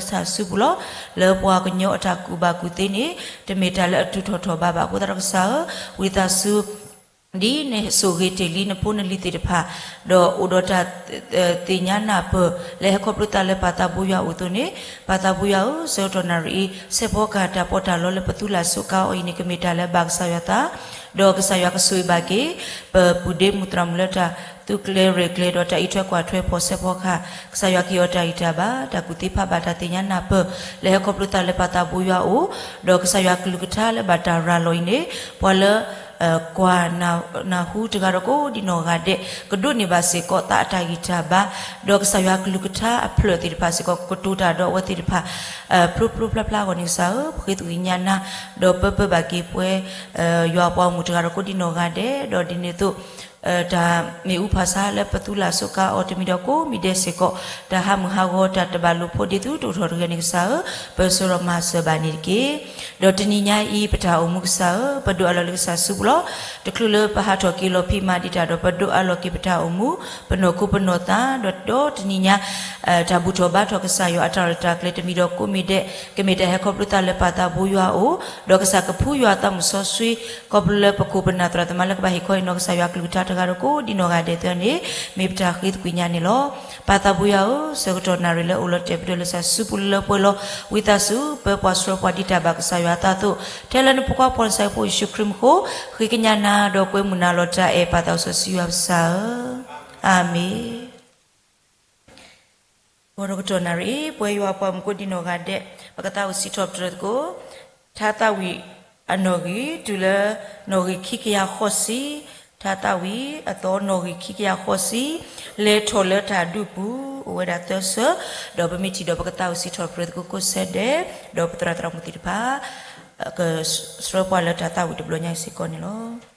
လၢကစၢ်စုပူၤလီၤ. လၢပှၤကညီအတၢ်ကူၣ်ဘၣ်ကူၣ်သ့န့ၣ် တမ့ၢ်တၢ်လၢအတုၤထီၣ်ထီၣ်ဘးဘၣ်. အဃိသတးဒီးကစၢ်ဧၢ, ဝံသးစူၤ ဒ်နဆိၣ်ဂ့ၤတ့ၢ်လံနဖိနလံၤသ့ၣ်တဖၣ်, ဒီးအိၣ်ဒီးတၢ်သ့ၣ်ညါနၢ်ပၢၢ် လၢဟဲခီဖျိသးလၢပၢ်သးဘိယွၤအအိၣ်အသိးန့ၣ်, ပၢ်သးဘိယွၤဧၢ, ဆၢကတီၢ်နၣ်ရံၣ်အံၤ စဲးဖီကဟၣ်တၢ်ပီးတၢ်လီလၢပသူလၢ်စူးကါအီၤအံၤန့ၣ် ကမ့ၢ်တၢ်လၢအဘၣ်ကစၢ်ယွၤသး, ဒီးကစၢ်ယွၤကဆိၣ်ဂ့ၤဘၣ်က့ၤ ပပုၢ်ဒ့မုၣ်သရၣ်မုၣ်လၢတၢ်သူကျဲၤရဲၣ်ကျဲၤဒီးတၢ်အံးထွဲကွၢ်ထွဲဖီၣ်စဲးဖီကဟၣ်, ကစၢ်ယွၤကဟ့ၣ်အီၤတၢ်ဂံၢ်တၢ်ဘါ, တၢ်ကူၣ်သ့ဖးဘၣ်တၢ်သ့ၣ်ညါနၢ်ပၢၢ် လၢဟဲခီဖျိသးလၢပၢ်သးဘိယွၤအအိၣ်, ဒီးကစၢ်ယွၤကလုၢ်ကထါလၢဘၣ်တၢ်ရၤလီၤအံၤန့ၣ် ပှၤလၢ ကွၢ်နၢ်ဟူတဂၤဒီးကိးဒံနီၢ်ဂၤဒဲး ကဒိးန့ၢ်ဘၣ်စ့ၢ်ကီးသးအတၢ်ဂံၢ်တၢ်ဘါ, ဒီးကစၢ်ယွၤကလုၢ်ကထါအဖျၢၣ်သ့ၣ်တဖၣ်စ့ၢ်ကီး ကကတိၤတၢ်ဒီးအဝဲသ့ၣ်တဖၣ် ဖျိဖျိဖျါဖျါအဂီၢ်န့ၣ် ကစၢ်ဧၢ, ပဃ့သကွံာ်ညါနၤ, ဒီးပၢပၢဘၣ်က့ၤပဝဲ ယွၤအပှၤဂီၢ်မုၢ်တဂၤဒီးကိးဒံနီၢ်ဂၤဒဲး, ဒီးဒ်န့ၣ်အသိး တၢ်မ့ၣ်အူဖးဆါလၢပသူလၢ်စူးကါအီၤတမံၤဒီးကိးမံၤဒဲးစ့ၢ်ကီး, တၢ်ဟးမုၢ်ဟးဂီၤတၢ်တဘၣ်လိာ်ဖိးဒ့သူတအိၣ်ထီၣ်တဂ့ၤန့ၣ် ကစၢ်ဧၢ, ပၢဆှၢဒီးမၤစၢၤဘၣ်န့ၣ်တက့ၢ်. ဒီးတနံၤညါအံၤ ပတၢ်အိၣ်မူကစၢ်ဧၢ, ပဒိးအးလီၤလၢကစၢ်စုပူၤလီၤ. တချုးလၢပဟးထီၣ်က့ၤလီၤဖံးမၤဒံးတၢ်ဒီး ပဒိးအးလီၤက့ၤပတၢ်အိၣ်မူ, ပနီၢ်ခိပနီၢ်သး, ဒီးဒီတနံၤညါ တၢ်ဘူၣ်ထီၣ်ဘါထီၣ်ကစၢ်ယွၤအတၢ်ရဲၣ်တၢ်ကျဲၤတမံၤဒီးကိးမံၤဒဲး ကမ့ၢ်တၢ်ဟဲခီဖျိသးလၢပၢ်သးဘိယွၤအအိၣ်, ဒီးကစၢ်ကဖှူယွၤအသးမုၢ်စီဆှံ ခီဖျိလၢပခိၣ်ပနၢ်သရၣ်သမါလၢကဘၣ်ဟ့ၣ်ခီဟ့ၣ်နီၤကစၢ်ယွၤကလုၢ်ကထါတဂၤဒီးကိးဒံနီၢ်ဂၤဒဲးသ့ၣ်န့ၣ် မ့ၢ်ပတၢ်ဃ့သကွံာ်ညါန့ၣ်လီၤ. ပၢ်သးဘိယွၤဧၢ, ဆၢကတီၢ်နၣ်ရံၣ်လၢအိၣ်လီၤတဲာ်ပတြၢၤလၢကစၢ်စုပူၤလၢလၢပှဲၤပှဲၤလီၤ. ဝံသးစူၤ ပၢပှၤဆှၢပှၤဒ်တၢ်ဘၣ်ကစၢ်ယွၤအသးအသိး, ထဲလၢနဖိခွါပှၤနစၤဖိယ့ၣ်ၡူးခရံာ်မူခိၣ်, ဃ့ကညးနၤဒီးကွဲမုာ်နၤလီၤ. တၢ်အဲၣ်ပၢ်သးစီဆှံယွၤပကစၢ်ဧၢ, အၤမ့ၣ်. ဂီၤဒီးကတီၢ်နၣ်ရံၣ်အံၤ ပဝဲယွၤပှၤမုၣ်ကိးဒံနီၢ်ဂၤဒဲး ပကသးဝံၣ်စံးထီၣ်ပတြၢၤသကိး ထါသးဝံၣ်အနီၣ်ဂံၢ် တုၤလၢနီၣ်ဂံၢ်ခံကယၤဃိးဆံ, ထါသးဝံၣ်အသီနီၣ်ဂံၢ်ခံကယၤဃိးဆံ, လဲၤထီၣ်လၢတၢ်ဒုးပူၤ အိၣ်ဝဲဒၣ်သၢဆၢ, ဒီးပမ့ၢ်ထံၣ်ဒီးပကသးဝံၣ်စံးထီၣ်ပတြၢၤသကိးကိးဆၢဒဲး, ဒီးပသရၣ်သရၣ်မုၣ်သ့ၣ်တဖၣ် ကဆှၢပှၤလၢတၢ်သးဝံၣ်တဘျီညါအံၤစ့ၢ်ကီးန့ၣ်လီၤ.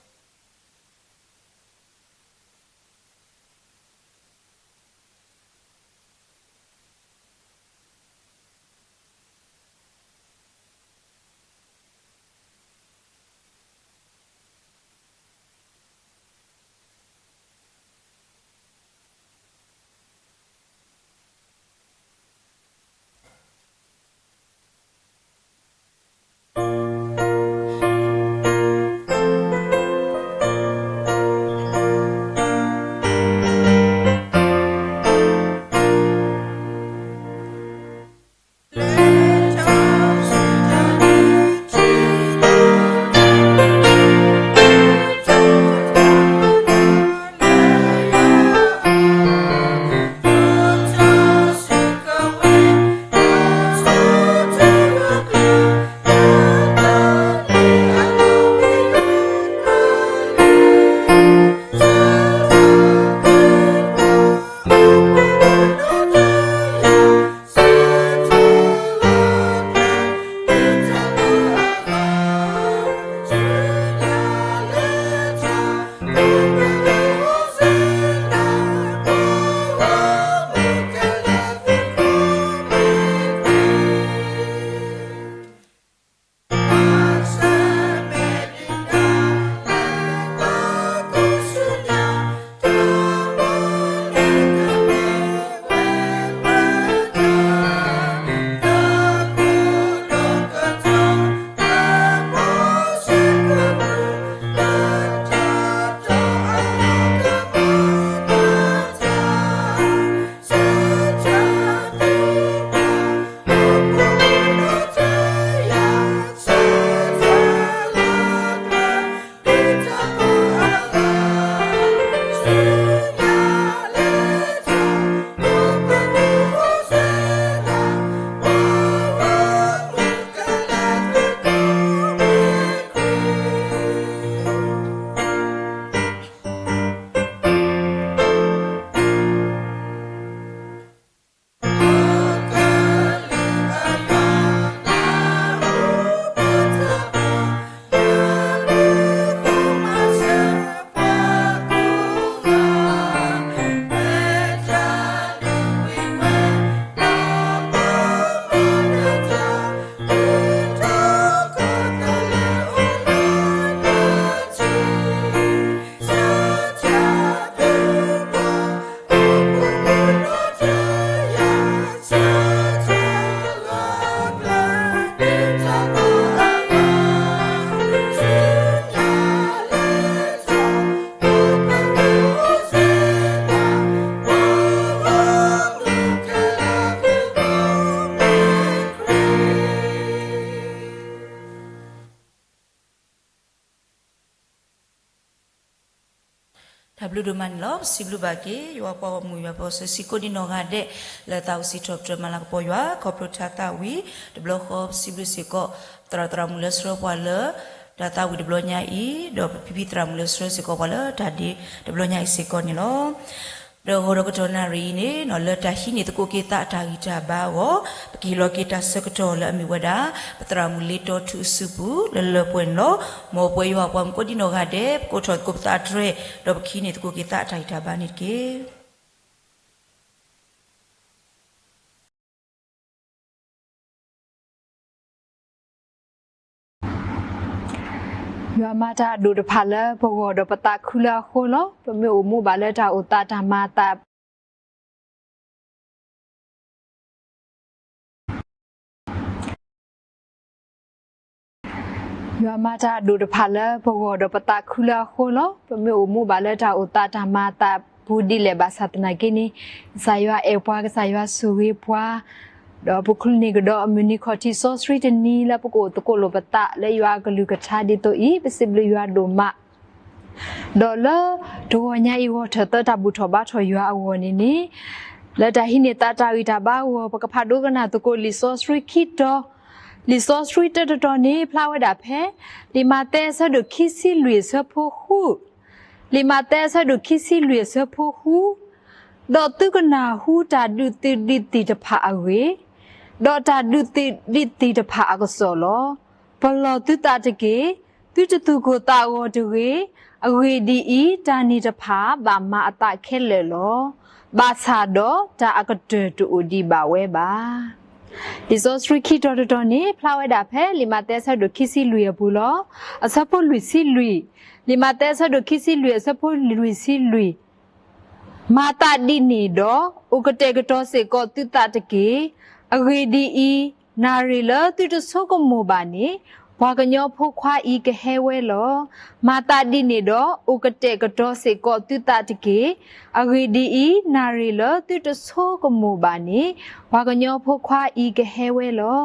ဘျုးဒိၣ်မးန့ၣ်လီၤ. ပစံးဘျုးဘၣ်က့ၤ ယွၤပှၤဂီၢ်မုၢ် ယွၤပှၤစီဆှံကိးဒံနီၢ်ဂၤဒဲး လၢသးအိၣ်စံးထီၣ်ပတြၢၤမၤလၤကပီၤယွၤ ခီဖျိထါသးဝံၣ်တဘျီဃီ ပစံးဘျုးစ့ၢ်ကီး သရၣ်သရၣ်မုၣ်လၢဆှၢပှၤလၢ တၢ်သးဝံၣ်တဘျီညါအံၤ ဒီးပဖံဖံသရၣ်မုၣ်လၢဆှၢစ့ၢ်ကီးပှၤလၢတၢ်ဒ့တဘျီညါအံၤစ့ၢ်ကီးန့ၣ်လီၤ. ဒီးဂီၤဒီးကတီၢ်နၣ်ရံၣ်အံၤန့ၣ် လၢတၢ်ဟံးန့ၢ်သကိးက့ၤသးအတၢ်ဂံၢ်တၢ်ဘါအဂီၢ် ပကဟ့ၣ်လီၤက့ၤတၢ်ဆၢကတီၢ်လၢအမ့ၢ်ဝဲဒၣ် ပသရၣ်မုၣ်လ့တီထူအစုပူၤ လၢလၢပှဲၤပှဲၤန့ၣ်လီၤ. မ်ပဝဲယွၤအပှၤမုၣ်ကိးဒံနီၢ်ဂၤဒဲး ပကအိးထီၣ်သကိးပသးတြဲၤ ဒီးပကဟံးန့ၢ်သကိးက့ၤသးအတၢ်ဂံၢ်တၢ်ဘါန့ၣ်တက့ၢ်. ယွၤမၤတၢ်အဒိၣ်တဖၣ်လၢပဂီၢ်ဒီးပသးခုလၢအဃိလီၤ. ပမ့ၢ်အိၣ်မူဘၣ်လၢတၢ်အိၣ်သးတၢ်မၤအသး ယွၤမၤတၢ်အဒိၣ်တဖၣ်လၢပဂီၢ်ဒီးပသးခုလၢအဃိလီၤ. ပမ့ၢ်အိၣ်မူဘၣ်လၢတၢ်အိၣ်သးတၢ်မၤအသးပူၤဒ်လဲၣ်ဘၣ်ဆၣ်သနာ်က့န့ၣ် ကစၢ်ယွၤအဲၣ်ပှၤ ကစၢ်ယွၤဆိၣ်ဂ့ၤပှၤ ဒီးပကန့ၢ်ကဒီးအမုၢ်နံၤခီၣ်ထံးစီဆှံတနံၤလၢပကအိၣ်သကိးလိာ်ပသးလၢယွၤအကလုၢ်ကထါဒ်သိးအံၤ ပစံးဘျုးယွၤဒိၣ်မး ဒီးလၢတဂီၤညါအံၤ ဂီၤထၢၣ်သၢတၢ်ဘူၣ်ထီၣ်ဘါထီၣ်ယွၤအဂီၢ်န့ၣ်န့ၣ် လၢတၢ်ဟံးန့ၢ်သးတၢ်ဂံၢ်တၢ်ဘါအဂီၢ် ပကဖးဒိကနၣ်သကိးလံာ်စီဆှံခံတီၤ, လံာ်စီဆှံတၢတတီၤန့ၣ် ဖျါဝဲဒၣ်ဖဲ လံာ်မးသဲအဆၢဒိၣ်ခံဆံလွံၢ်အဆၢဖိဃု, လံာ်မးသဲအဆၢဒိၣ်ခံဆံလွံၢ်အဆၢဖိဃု, ဒီးသုကနၢ်ဟူတၢ်ဒုးသုးဒံးသ့ၣ်တဖၣ်အဂ့ၢ်, ဒီးတၢ်ဒုးသုးဒံးသ့ၣ်တဖၣ်အကစီၣ်လီၤ. ပလီၢ်သုသးတက့ၢ်. သုတသူၣ်ကိၢ်သးဂီၤတဂ့ၤ. အဂ့ၢ်ဒ်အံၤ, တၢ်န့ၣ်တဖၣ်ဘၣ်မၤအသးခဲလၢာ်လီၤ. ဘၣ်ဆၣ်ဒီးတၢ်အကတၢၢ်တအိၣ်ဒံးဘၣ်ဝဲဘၣ်. လံာ်စီဆှံခံတီၤတတီၤန့ၣ် ဖျါဝဲဒၣ်ဖဲလံာ်မးသဲအဆၢဒိၣ်ခံဆံလွံၢ်အပူၤလီၤ. အဆၢဖိလွံၢ်ဆံလွံၢ်, လံာ်မးသဲအဆၢဒိၣ်ခံဆံလွံၢ်အဆၢဖိလွံၢ်ဆံလွံၢ် မၤသးဒ်န့ၣ်ဒီး အိၣ်ကတဲာ်ကတီၤစ့ၢ်ကီးသုသးတက့ၢ်. အဂ့ၢ်ဒ်အံၤ, နၣ်ရံၣ်လၢသုတဆိကမိၣ်ဘၣ်န့ၣ် ပှၤကညီဖိခွါအံၤကဟဲဝဲလီၤ. မၤသးဒ်န့ၣ်ဒီး အိၣ်ကတဲာ်ကတီၤစ့ၢ်ကီးသုသးတက့ၢ်. အဂ့ၢ်ဒ်အံၤ, နၣ်ရံၣ်လၢသုတဆိကမိၣ်ဘၣ်န့ၣ် ပှၤကညီဖိခွါအံၤကဟဲဝဲလီၤ.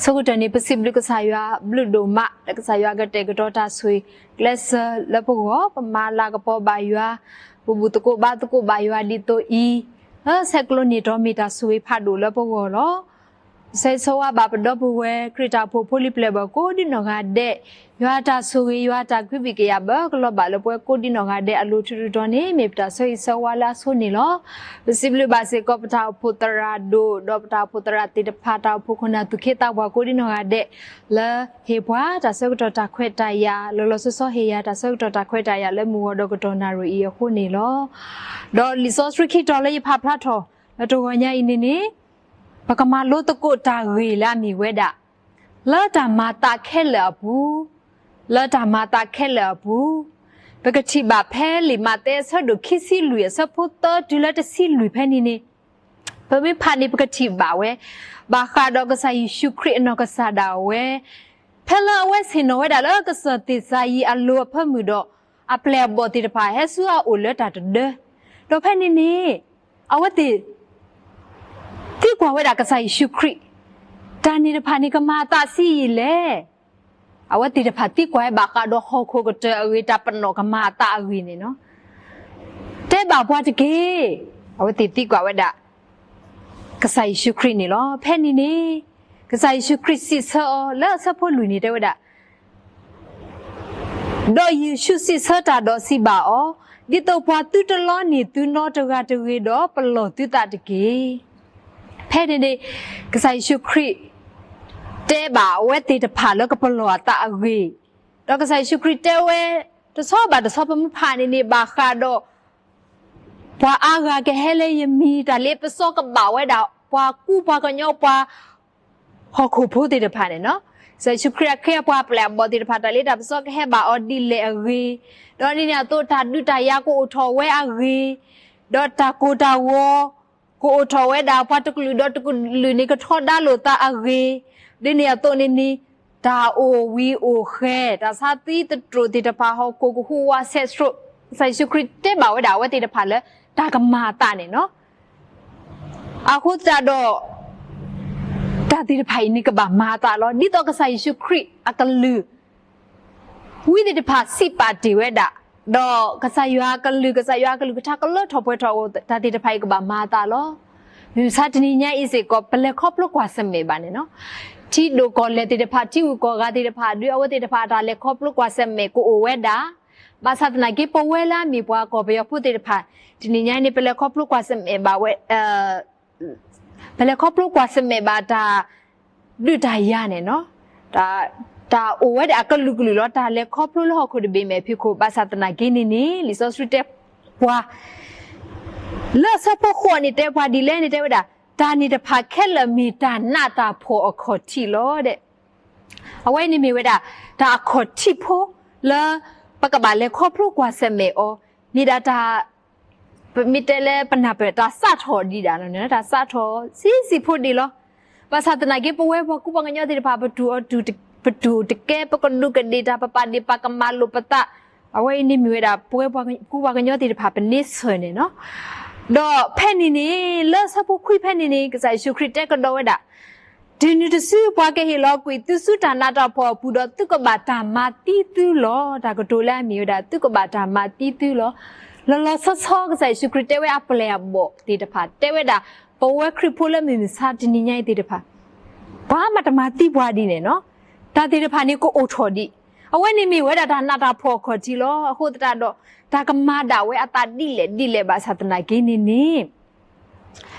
ဆိကတၢၢ်န့ၣ် ပစံးဘျုးကစၢ်ယွၤဘျုးဒိၣ်မး လၢကစၢ်ယွၤကတဲာ်ကတီၤတၢ်ဆိၣ်ဂ့ၤကျဲးစၢးလၢပဂီၢ်, ပမၤလၤကပီၤဘၣ်ယွၤ, ပဘူၣ်သကိးဘါသကိးဘၣ်ယွၤဒ်သိးအံၤ, လၢဆဲးကျိးန့ၣ်ဒီးမ့ၢ်တၢ်ဆိၣ်ဂ့ၤဖးဒိၣ်လၢပဂီၢ်လီၤ. ဆၢဂ့ၤဆၢဝါဘၣ်ပဒီပုၢ်ဝဲၢ် ခရံာ်တၢ်အိၣ်ဖှိၣ်ဖိလံၤပျဲၢ်ဘၢၣ်ကိးဒံနီၢ်ဂၤဒဲး, ယွၤတၢ်ဆိၣ်ဂ့ၤ ယွၤတၢ်ကွံဘံၣ်ကယၤဘၢကလီၤဘၣ်လၢပဝဲကိးဒံနီၢ်ဂၤဒဲးအလိၤထူးထူးတီၤန့ၣ် မ့ၢ်ပတၢ်ဆၢဂ့ၤဆၢဝါလၢအဆိန့ၣ်လီၤ. ပစံးဘျုးဘၣ်စ့ၢ်ကီးပတၢ်အိၣ်ဖှိၣ်သရၣ်ဒိၣ် ဒီးပတၢ်အိၣ်ဖှိၣ်သရၣ်သ့ၣ်တဖၣ် တၢ်အိၣ်ဖှိၣ်ခိၣ်နၢ်သူၣ်က့သးပှၢ်ကိးဒံနီၢ်ဂၤဒဲး လၢဟ့ၣ်ပှၤတၢ်ဆၢကတီၢ်တၢ်ခွဲးတၢ်ယာ် လီၤလီၤဆီဆီဟ့ၣ်ယၤတၢ်ဆၢကတီၢ်တၢ်ခွဲးတၢ်ယာ် လၢမုၢ်ဂီၤဒီးကတီၢ်နၣ်ရံၣ်အံၤအဃိန့ၣ်လီၤ. ဒီးလံာ်စီဆှံခံတီၤလၢယဖးဖျါထီၣ် လၢတဂီၤညါအံၤန့ၣ်န့ၣ် ပကမၤလိသကိးတၢ်ဂ့ၢ်လၢအမ့ၢ်ဝဲဒၣ် လၢတၢ်မၤသးခဲလၢာ်အပူၤ, လၢတၢ်မၤသးခဲလၢာ်အပူၤ, ပကထံၣ်ဘၣ်ဖဲလံာ်မးသဲအဆၢဒိၣ်ခံဆံလွံၢ်အဆၢဖိသၢတုၤလၢတဆံလွံၢ်ဖဲန့ၣ်န့ၣ် ပမ့ၢ်ဖးန့ၣ် ပကထံၣ်ဘၣ်ဝဲ ဘၣ်ဃးဒီးကစၢ်ယ့ၣ်ၡူးခရံာ်အနီၢ်ကစၢ်ဒၣ်ဝဲ ဖဲလၢအဝဲဆ့ၣ်နီၤဝဲဒၣ်လၢကစၢၢ်သ့ၣ်စၤယံးအလိၤအဖၢမုၢ်ဒီး အပျဲၢ်အဘီၣ်သ့ၣ်တဖၣ် ဟဲဆူအအိၣ်လၢတၢ်တဒၢ, ဒီးဖဲန့ၣ်န့ၣ် အဝဲသ့ၣ် သံကွၢ်ဝဲဒၣ်ကစၢ်ယ့ၣ်ၡူးခရံာ်, တၢ်န့ၣ်တဖၣ်န့ၣ် ကမၤအသးဆံးယံာ်လဲၣ်. အဝဲသ့ၣ်တဖၣ်သံကွၢ်ဝဲဘၣ်ဃးဒီးဟီၣ်ခိၣ်ကတၢၢ်အဂ့ၢ် တၢ်ပနီၣ်ကမၤအသးအဂ့ၢ်န့ၣ်လီၤ. တဲဘၣ်ပှၤတက့ၢ်. အဝဲသ့ၣ်သံကွၢ်ဝဲဒၣ် ကစၢ်ယ့ၣ်ၡူးခရံာ်န့ၣ်လီၤ. ဖဲန့ၣ်န့ၣ် ကစၢ်ယ့ၣ်ၡူးခရံာ်စံးဆၢအီၤလၢအဆၢဖိလွံၢ်န့ၣ် တဲဝဲဒၣ် ဒီးယ့ၣ်ၡူးစံးဆၢတၢ်ဒီးစံးဘၣ်အီၤ, ဒ်သိးပှၤသုတလီန့ၢ်သုနီတဂၤတဂ့ၤဒီး ပလီၢ်သုသးတက့ၢ်. ဖဲန့ၣ်န့ၣ် ကစၢ်ယ့ၣ်ၡူးခရံာ် တဲဘၣ်အဝဲသ့ၣ်တဖၣ်လၢကပလီၢ်အသးအဂ့ၢ်, ဒီးကစၢ်ယ့ၣ်ၡူးခရံာ်တဲဝဲ တဆီဘၣ်တဆီ ပမ့ၢ်ဖးန့ၣ်န့ၣ် ဘၣ်ဃးဒီး ပှၤအါဂၤကဟဲလၢယမံၤ တၢ်လ့ပစီကဘၣ်ဝဲဒၣ် ပှၤကူပှၤကညီ ပှၤ ဟီၣ်ခိၣ်ဖိသ့ၣ်တဖၣ်န့ၣ်လီၤ. ကစၢ်ယ့ၣ်ၡူးခရံာ်အခ့အပှၤအပျဲၢ်အဘီၣ်သ့ၣ်တဖၣ် တၢ်လ့တၢ်ပစီကဟဲဘၣ်အီၤဒ်လဲၣ်အဂ့ၢ်, ဒီးဒ်န့ၣ်အသိး တၢ်ဒုးတၢ်ယၤကအိၣ်ထီၣ်ဝဲအဂ့ၢ်, ဒီးတၢ်ကိၢ်တၢ်ဂီၤ ကအိၣ်ထီၣ်ဝဲဒၣ် ပှၤတကလုာ်ဒီးတကလုာ်န့ၣ် ကထီဒါလိာ်သးအဂ့ၢ်, ဒ်န့ၣ်အသိးန့ၣ်န့ၣ် တၢ်အိၣ်ဝံၤအိၣ်ဃဲၤ တၢ်ဆါသံသတြိာ်သ့ၣ်တဖၣ် ဟီၣ်ခိၣ်ကဟူးဝးဆဲးဆှိး, ကစၢ်ယ့ၣ်ၡူးခရံာ်တဲဘၣ်ဝဲဒၣ်အဝဲသ့ၣ်တဖၣ်လၢ တၢ်ကမၤအသးန့ၣ်လီၤ. အဃိသတးဒီး တၢ်သ့ၣ်တဖၣ်အံၤန့ၣ် ကဘၣ်မၤအသးလီၤ. ဒ်သိးကစၢ်ယ့ၣ်ၡူးခရံာ်အကလုၢ် ဝံသ့ၣ်တဖၣ်စံးပာ်တ့ၢ်ဝဲဒၣ် ဒီးကစၢ်ယွၤအကလုၢ် ကစၢ်ယွၤအကလုၢ်ကထါကလၢထီၣ်ပှဲၤထီၣ်အဃိ တၢ်သ့ၣ်တဖၣ်အံၤကဘၣ်မၤအသးလီၤ. မုၢ်မဆါတနံၤညါအံၤစ့ၢ်ကီး ပလဲၤခီဖျိကွၢ်ဆၢၣ်မဲာ်ဘၣ်န့ၣ်လီၤ. ထံဒိၣ်ကီၢ်လဲၢ်သ့ၣ်တဖၣ် ထံဂုၤကီၢ်ဂၤသ့ၣ်တဖၣ် ဒုးအဝဲသ့ၣ်တဖၣ်အတၢ်လဲၤခီဖျိကွၢ်ဆၢၣ်မဲာ်ကအိၣ်ဝဲဒၣ်, ဘၣ်ဆၣ်သနာ်က့ ပဝဲလၢအမ့ၢ်ပှၤကီၢ်ပယီၤဖိသ့ၣ်တဖၣ် တနံၤညါအံၤန့ၣ် ပလဲၤခီဖျိကွၢ်ဆၢၣ်မဲာ်ဘၣ်ဝဲ ပလဲၤခီဖျိကွၢ်ဆၢၣ်မဲာ်ဘၣ်တၢ်ဒုးတၢ်ယၤန့ၣ်လီၤ. တၢ်အိၣ်ဝဲဒၣ်အကလုာ်ကလုာ်လီၤ. တၢ်လဲၤခီဖျိလၢဟီၣ်ခိၣ်တဘ့ၣ်မဲာ်ဖံးခိၣ် ဘၣ်ဆၣ်သနာ်က့န့ၣ်န့ၣ် လံာ်စီဆှံတဲပှၤ လၢအဆၢဖိဃိးန့ၣ်တဲပှၤဒ်လဲၣ်န့ၣ် တဲဝဲဒၣ် တၢ်န့ၣ်တဖၣ်ခဲလၢာ်မ့ၢ်တၢ်နးတၢ်ဖှီၣ်အခီၣ်ထံးလီၤ. အဝဲန့ၣ်မ့ၢ်ဝဲဒၣ် တၢ်အခီၣ်ထံးဖိလၢ ပကဘၣ်လဲၤခီဖျိကွၢ်ဆၢၣ်မဲာ်အီၤ မ့ၢ်ဒၣ်တၢ် ပမ့ၢ်တဲလၢပနၢ်ပၢၢ်တၢ်စးထီၣ်ဒံးဒၣ်လီၤန့ၣ် တၢ်စးထီၣ်ဆံးဆံးဖိဒံးလီၤ. ဘၣ်ဆၣ်သနာ်က့ ပဝဲပှၤကူပှၤကညီသ့ၣ်တဖၣ် ပတူၢ်အီၤတူၢ်တ ပတူၢ်တကဲ ပကဒူးကဒ့ၣ်တၢ် ပပာ်ဒ့ၣ်ပာ်ကမၣ်လိာ်ပသး, အဝဲအံၤန့ၣ်မ့ၢ်ဝဲဒၣ် ပဝဲပှၤကူပှၤကညီသ့ၣ်တဖၣ် ပန့ဆၢၣ်န့ၣ်လီၤ. ဒီးဖဲန့ၣ်န့ၣ် လၢဆၢဖိခွံဖဲန့ၣ်န့ၣ် ကစၢ်ယ့ၣ်ၡူးခရံာ်တဲကဒီးဝဲဒၣ် တုၤနုၤတစု ပှၤကဟ့ၣ်လီၤကွံာ်သုဆူတၢ်နးတၢ်ဖှီၣ်အပူၤဒီး သုကဘၣ်တၢ်မၤသံသုလီၤ. တၢ်ကတိၤလၢအမ့ၢ်ဝဲဒၣ် သုကဘၣ်တၢ်မၤသံသုလီၤ. လီၤလီၤဆီဆီ ကစၢ်ယ့ၣ်ၡူးခရံာ်တဲဝဲအပျဲၢ်အဘီၣ်သ့ၣ်တဖၣ် တဲဝဲဒၣ် ပဝဲခရံာ်ဖိလၢမုၢ်မဆါတနံၤညါအံၤသ့ၣ်တဖၣ် ပှၤမၤတမၤသံပှၤဒ်န့ၣ်လီၤ. တၢ်သ့ၣ်တဖၣ်န့ၣ် ကအိၣ်ထီၣ်ဒံး. အဝဲန့ၣ်မ့ၢ်ဝဲဒၣ်တၢ်နးတၢ်ဖှီၣ်အခီၣ်ထံးလီၤ. အဃိသတးဒီး တၢ်ကမၤဒၣ်ဝဲအသးဒ်လဲၣ်ဒ်လဲၣ်ဘၣ်ဆၣ်သနာ်က့န့ၣ်န့ၣ်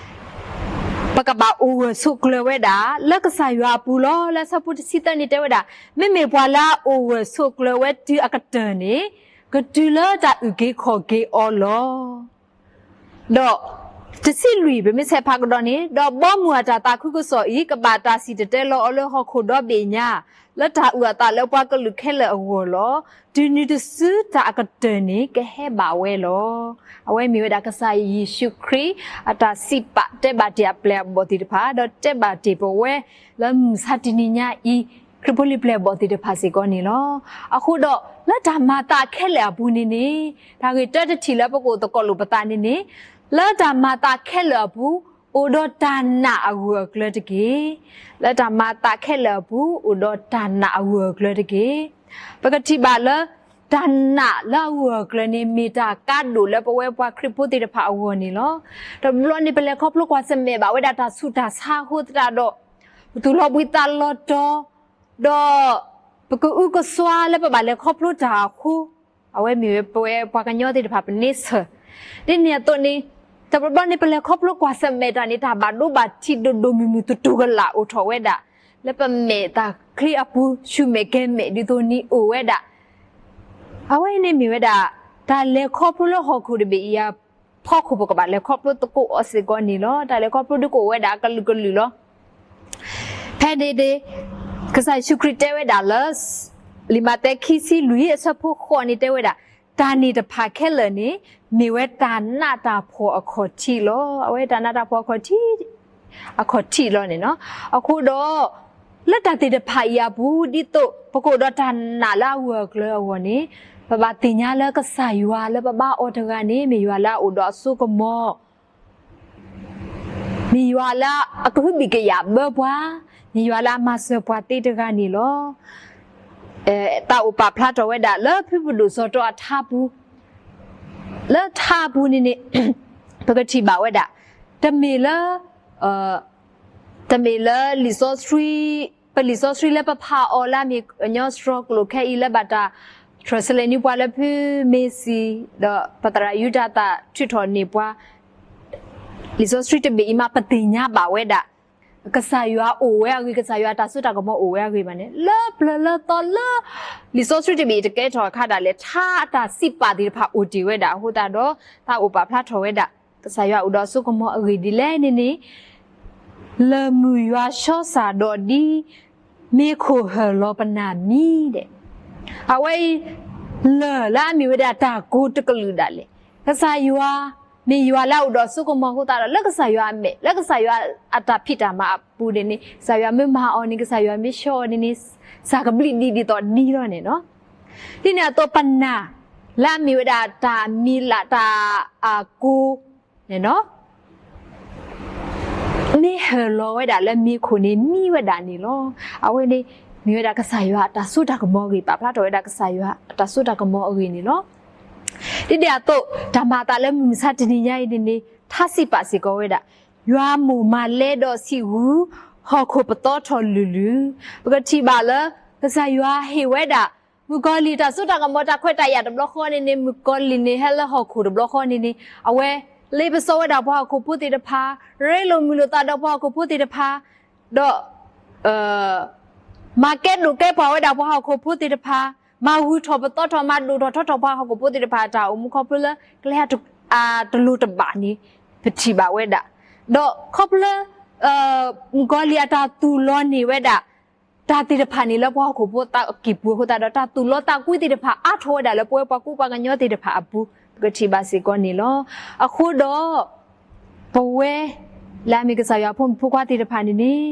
ပကဘၣ်အိၣ်ဂၢၢ်ဆိးကျၢၤဝဲဒၣ် လၢကစၢ်ယွၤအပူၤလီၤ. လၢဆၢဖိတဆံသၢန့ၣ်တဲဝဲဒၣ် မ့မ့ၢ်ပှၤလၢအအိၣ်ဂၢၢ်ဆိးကျၢၤဝဲတုၤအကတၢၢ်န့ၣ် ကတုၤလၢတၢ်အုၣ်က့ၤခီၣ်က့ၤအီၤလီၤ. ဒီးတဆံလွံၢ် ပမ့ၢ်ဆဲးဖးကဒီးန့ၣ် ဒီးဘီမုၢ်အတၢ်သးခုကစီၣ်အံၤ ကဘၣ်တၢ်စံၣ်တဲၤတဲလီၤအီၤလၢဟီၣ်ခိၣ်ဒီဘ့ၣ်ညါ လၢတၢ်အုၣ်အသးလၢပှၤကလုာ်ခဲလၢာ်အဂီၢ်လီၤ. တုၤနုၤတစုတၢ်အကတၢၢ်န့ၣ် ကဟဲဘၣ်ဝဲလီၤ. အဝဲမ့ၢ်ဝဲဒၣ်ကစၢ်ယ့ၣ်ၡူးခရံာ် အတၢ်စံးပာ်တဲဘၣ်တ့ၢ်အပျဲၢ်အဘီၣ်သ့ၣ်တဖၣ် ဒီးတဲဘၣ်တ့ၢ်ပဝဲ လၢမုၢ်မဆါတနံၤညါအံၤ ခရံာ်ဖိလံၤပျဲၢ်အဘီၣ်သ့ၣ်တဖၣ်စ့ၢ်ကီးန့ၣ်လီၤ. အဃိဒီး လၢတၢ်မၤသးခဲလၢာ်အပူၤန့ၣ်န့ၣ် တၢ်ဂ့ၢ်တၢတထံၣ်လၢပကအိၣ်သကိးလိာ်ပသးန့ၣ်န့ၣ် လၢတၢ်မၤသးခဲလၢာ်အပူၤ အိၣ်ဒီးတၢ်နာ်အဂၢၢ်အကျၢၤတက့ၢ်. လၢတၢ်မၤသးခဲလၢာ်အပူၤ အိၣ်ဒီးတၢ်နာ်အဂၢၢ်အကျၢၤတက့ၢ်. ပကထံၣ်ဘၣ်လၢ တၢ်နာ်လၢအဂၢၢ်အကျၢၤန့ၣ် မ့ၢ်တၢ်ကါဒိၣ်လၢပဝဲပှၤခရံာ်ဖိသ့ၣ်တဖၣ်အဂီၢ်န့ၣ်လီၤ. တဘျီန့ၣ် ပလဲၤခီဖျိကွၢ်ဆၢၣ်မဲာ်ဘၣ်ဝဲဒၣ်တၢ်ဆူးတၢ်ဆါအဃိသတးဒီး ပသူၣ်လီၤဘှံးသးလီၤတီၤ ဒီးပကအုကစွါလၢပဘၣ်လဲၤခီဖျိတၢ်အဃိ, အဝဲမ့ၢ်ဝဲပဝဲပှၤကညီသ့ၣ်တဖၣ်ပန့ဆၢၣ်, ဒ်န့ၣ်အသိးန့ၣ်, တဘျီဘျီန့ၣ် ပလဲၤခီဖျိကွၢ်ဆၢၣ်မဲာ်တၢ်န့ၣ် တၢ်ဘၣ်ဒိဘၣ်ထံးဒိၣ်ဒိၣ်မုၢ်မုၢ်တတူၢ်ကလာ်အိၣ်ထီၣ်ဝဲဒၣ်, လၢပမဲာ်တၢ်ချံအပူၤ ဆူၣ်မဲာ်ကဲၤမဲာ်ဒ်သိးန့ၣ်အိၣ်ဝဲဒၣ်, အဝဲန့ၣ်မ့ၢ်ဝဲဒၣ် တၢ်လဲၤခီဖျိလၢဟီၣ်ခိၣ်တဘ့ၣ်အံၤအဖီခိၣ် ပကဘၣ်လဲၤခီဖျိသကိးအီၤစ့ၢ်ကီးန့ၣ်လီၤ. တၢ်လဲၤခီဖျိဒုးကအိၣ်ဝဲဒၣ်အကလုာ်ကလုာ်လီၤ. ဖဲန့ၣ်န့ၣ် ကစၢ်ယ့ၣ်ၡူးခရံာ်တဲဝဲဒၣ်လၢ လံာ်မးသဲခံဆံလွံၢ်အဆၢဖိဃိးန့ၣ်တဲဝဲဒၣ်, တၢ်န့ၣ်တဖၣ်ခဲလၢာ်န့ၣ် မ့ၢ်ဝဲတၢ်နးတၢ်ဖှီၣ်အခီၣ်ထံးလီၤ. အဝဲတၢ်နးတၢ်ဖှီၣ်အခီၣ်ထံး အခီၣ်ထံးလီၤန့ၣ်လီၤ. အဃိဒီး လၢတၢ်သ့ၣ်တဖၣ်အံၤအပူၤ ဒ်သိးပကအိၣ်ဒီးတၢ်နာ်လၢအဂၢၢ်အကျၢၤအဂီၢ်န့ၣ်, ပဘၣ်သ့ၣ်ညါလၢကစၢ်ယွၤလၢပဘါအီၤတဂၤန့ၣ် မ့ၢ်ယွၤလၢအအိၣ်ဒီးအစိကမီၤ မ့ၢ်ယွၤလၢအကဟုဘံၣ်ကယာ်ဘၢပှၤ, မ့ၢ်ယွၤလၢအမၤစၢၤပှၤသ့တဂၤန့ၣ်လီၤ. တၢ်အိၣ်ပာ်ဖျါထီၣ်ဝဲဒၣ်လၢဖုပဒိၣ်စီၤတီအထါပူၤ, လၢထါပူၤန့ၣ်န့ၣ် ပကထံၣ်ဘၣ်ဝဲဒၣ်, တမ့ၢ်လၢ တမ့ၢ်လၢလံာ်စီဆှံ, ပလံာ်စီဆှံလၢပဖးအီၤလၢအမ့ၢ်ကညီစှီၤကျိာ်ခဲအံၤလၢဘၣ်တၢ် translate န့ၢ်ပှၤလၢဖုမ့ၢ်စံၣ်, ဒီးပသရၣ်ယူဒၤသးထုးထီၣ်န့ၢ်ပှၤ လံာ်စီဆှံတဘ့ၣ်အံၤမး ပသ့ၣ်ညါဘၣ်ဝဲဒၣ် ကစၢ်ယွၤအိၣ်ဝဲအဂ့ၢ်, ကစၢ်ယွၤအတၢ်စိတၢ်ကမီၤအိၣ်ဝဲအဂ့ၢ်ဘၣ်န့ၣ်, လၢပျၢၤလၢသီလၢ လံာ်စီဆှံတဘ့ၣ်အံၤတကဲထီၣ်အခါဒၣ်လဲာ် ထါအတၢ်စံးပာ်သ့ၣ်တဖၣ်အိၣ်တ့ၢ်ဝဲဒၣ်အဃိသတးဒီး တၢ်အိၣ်ပာ်ဖျါထီၣ်ဝဲဒၣ် ကစၢ်ယွၤအိၣ်ဒီးအစိကမီၤအဂ့ၢ်ဒ်လဲၣ်န့ၣ်န့ၣ် လၢၢ်မုၢ်ယွၤဆှီစၢ်ဒီးဒ် မ့ၢ်ခိၣ်ဟၢၣ်လီၤပနၢ်မံၤဒဲး, အဝဲအံၤ လၢၢ်လၢအမ့ၢ်ဝဲဒၣ်တၢ်ကိၤတကလုာ်ဒၣ်လဲာ်, ကစၢ်ယွၤ မ့ၢ်ယွၤလၢအအိၣ်ဒီးအစိကမီၤအဃိသတးဒီး လၢကစၢ်ယွၤအမဲာ် လၢကစၢ်ယွၤအတၢ်ဖံးတၢ်မၤအပူၤန့ၣ်န့ၣ် ကစၢ်ယွၤမ့ၢ်မၤအီၤန့ၣ် ကစၢ်ယွၤမ့ၢ်ဆှီအီၤန့ၣ်န့ၣ် စၢ်ကဘျံးဒ်ဒ်သိးဒ်လီၤန့ၣ်လီၤ. ဒ်န့ၣ်အသိးပနၢ် လၢအမ့ၢ်ဝဲဒၣ်တၢ်မံၤလၢ်တၢ်အကိၤန့ၣ်လီၤ မ့ၢ်ဟၢၣ်လီၤဝဲဒၣ်လၢမ့ၢ်ခိၣ်န့ၣ်မံဝဲဒၣ်န့ၣ်လီၤ. အဝဲန့ၣ် မ့ၢ်ဝဲဒၣ်ကစၢ်ယွၤအတၢ်စိတၢ်ကမီၤအဂ့ၢ်, ပာ်ဖျါထီၣ်ဝဲဒၣ်ကစၢ်ယွၤအတၢ်စိတၢ်ကမီၤအဂ့ၢ်န့ၣ်လီၤ. ဒ်ဒ်အသိး တၢ်မၤအသးလၢမုၢ်မဆါတနံၤညါအံၤန့ၣ်န့ၣ် ထါစံးပာ်စ့ၢ်ကီးဝဲဒၣ် ယွၤမိၢ်မၤလဲဒီးဆံးဂူာ် ဟီၣ်ခိၣ်ပသီထီၣ်လုာ်လုာ်, ပကထံၣ်ဘၣ်လၢ ကစၢ်ယွၤဟ့ၣ်ဝဲဒၣ် မုၣ်ကီၤလံၢ်တၢ်စိတၢ်ကမီၤတၢ်ခွဲးတၢ်ယာ်တဘျီဃီန့ၣ်န့ၣ် မုၣ်ကီၤလံၢ်န့ၣ်ဟဲလၢဟီၣ်ခိၣ်တဘျီဃီန့ၣ်န့ၣ် အဝဲ လ့ပစီဝဲဒၣ်ပှၤဟီၣ်ခိၣ်ဖိသ့ၣ်တဖၣ်, ရ့လိာ်မုာ်လိာ်သးဒီးပှၤဟီၣ်ခိၣ်ဖိသ့ၣ်တဖၣ်, ဒီး မၤကဲဒိၣ်ကဲပှၢ်ဝဲဒၣ်ပှၤဟီၣ်ခိၣ်ဖိသ့ၣ်တဖၣ်, မၤဂုာ်ထီၣ်ပသီထီၣ် မၤဒိၣ်ထီၣ်ထီထီၣ်ပှၤဟီၣ်ခိၣ်ဖိသ့ၣ်တဖၣ်အတၢ်အိၣ်မူခီဖျိလၢ ကျဲအတလိၤတဘၣ်န့ၣ် ပထံၣ်ဘၣ်ဝဲဒၣ်, ဒီးခီဖျိလၢ မုၣ်ကီၤလံၢ်အတၢ်သူၣ်လီၤန့ၢ်ဝဲဒၣ် တၢ်သ့ၣ်တဖၣ်န့ၣ်လၢပှၤဟီၣ်ခိၣ်ဖိသးကံၢ်ပူၤအဃိသတးဒီး တၢ်သူၣ်လီၤသးကွံသ့ၣ်တဖၣ်အါထီၣ်ဝဲဒၣ်လၢပဝဲပှၤကူပှၤကညီသ့ၣ်တဖၣ်အပူၤ ပကထံၣ်ဘၣ်စ့ၢ်ကီးန့ၣ်လီၤ. အဃိဒီး ပဝဲ လၢအမ့ၢ်ကစၢ်ယွၤအဖိမုၣ်ဖိခွါသ့ၣ်တဖၣ်န့ၣ်န့ၣ်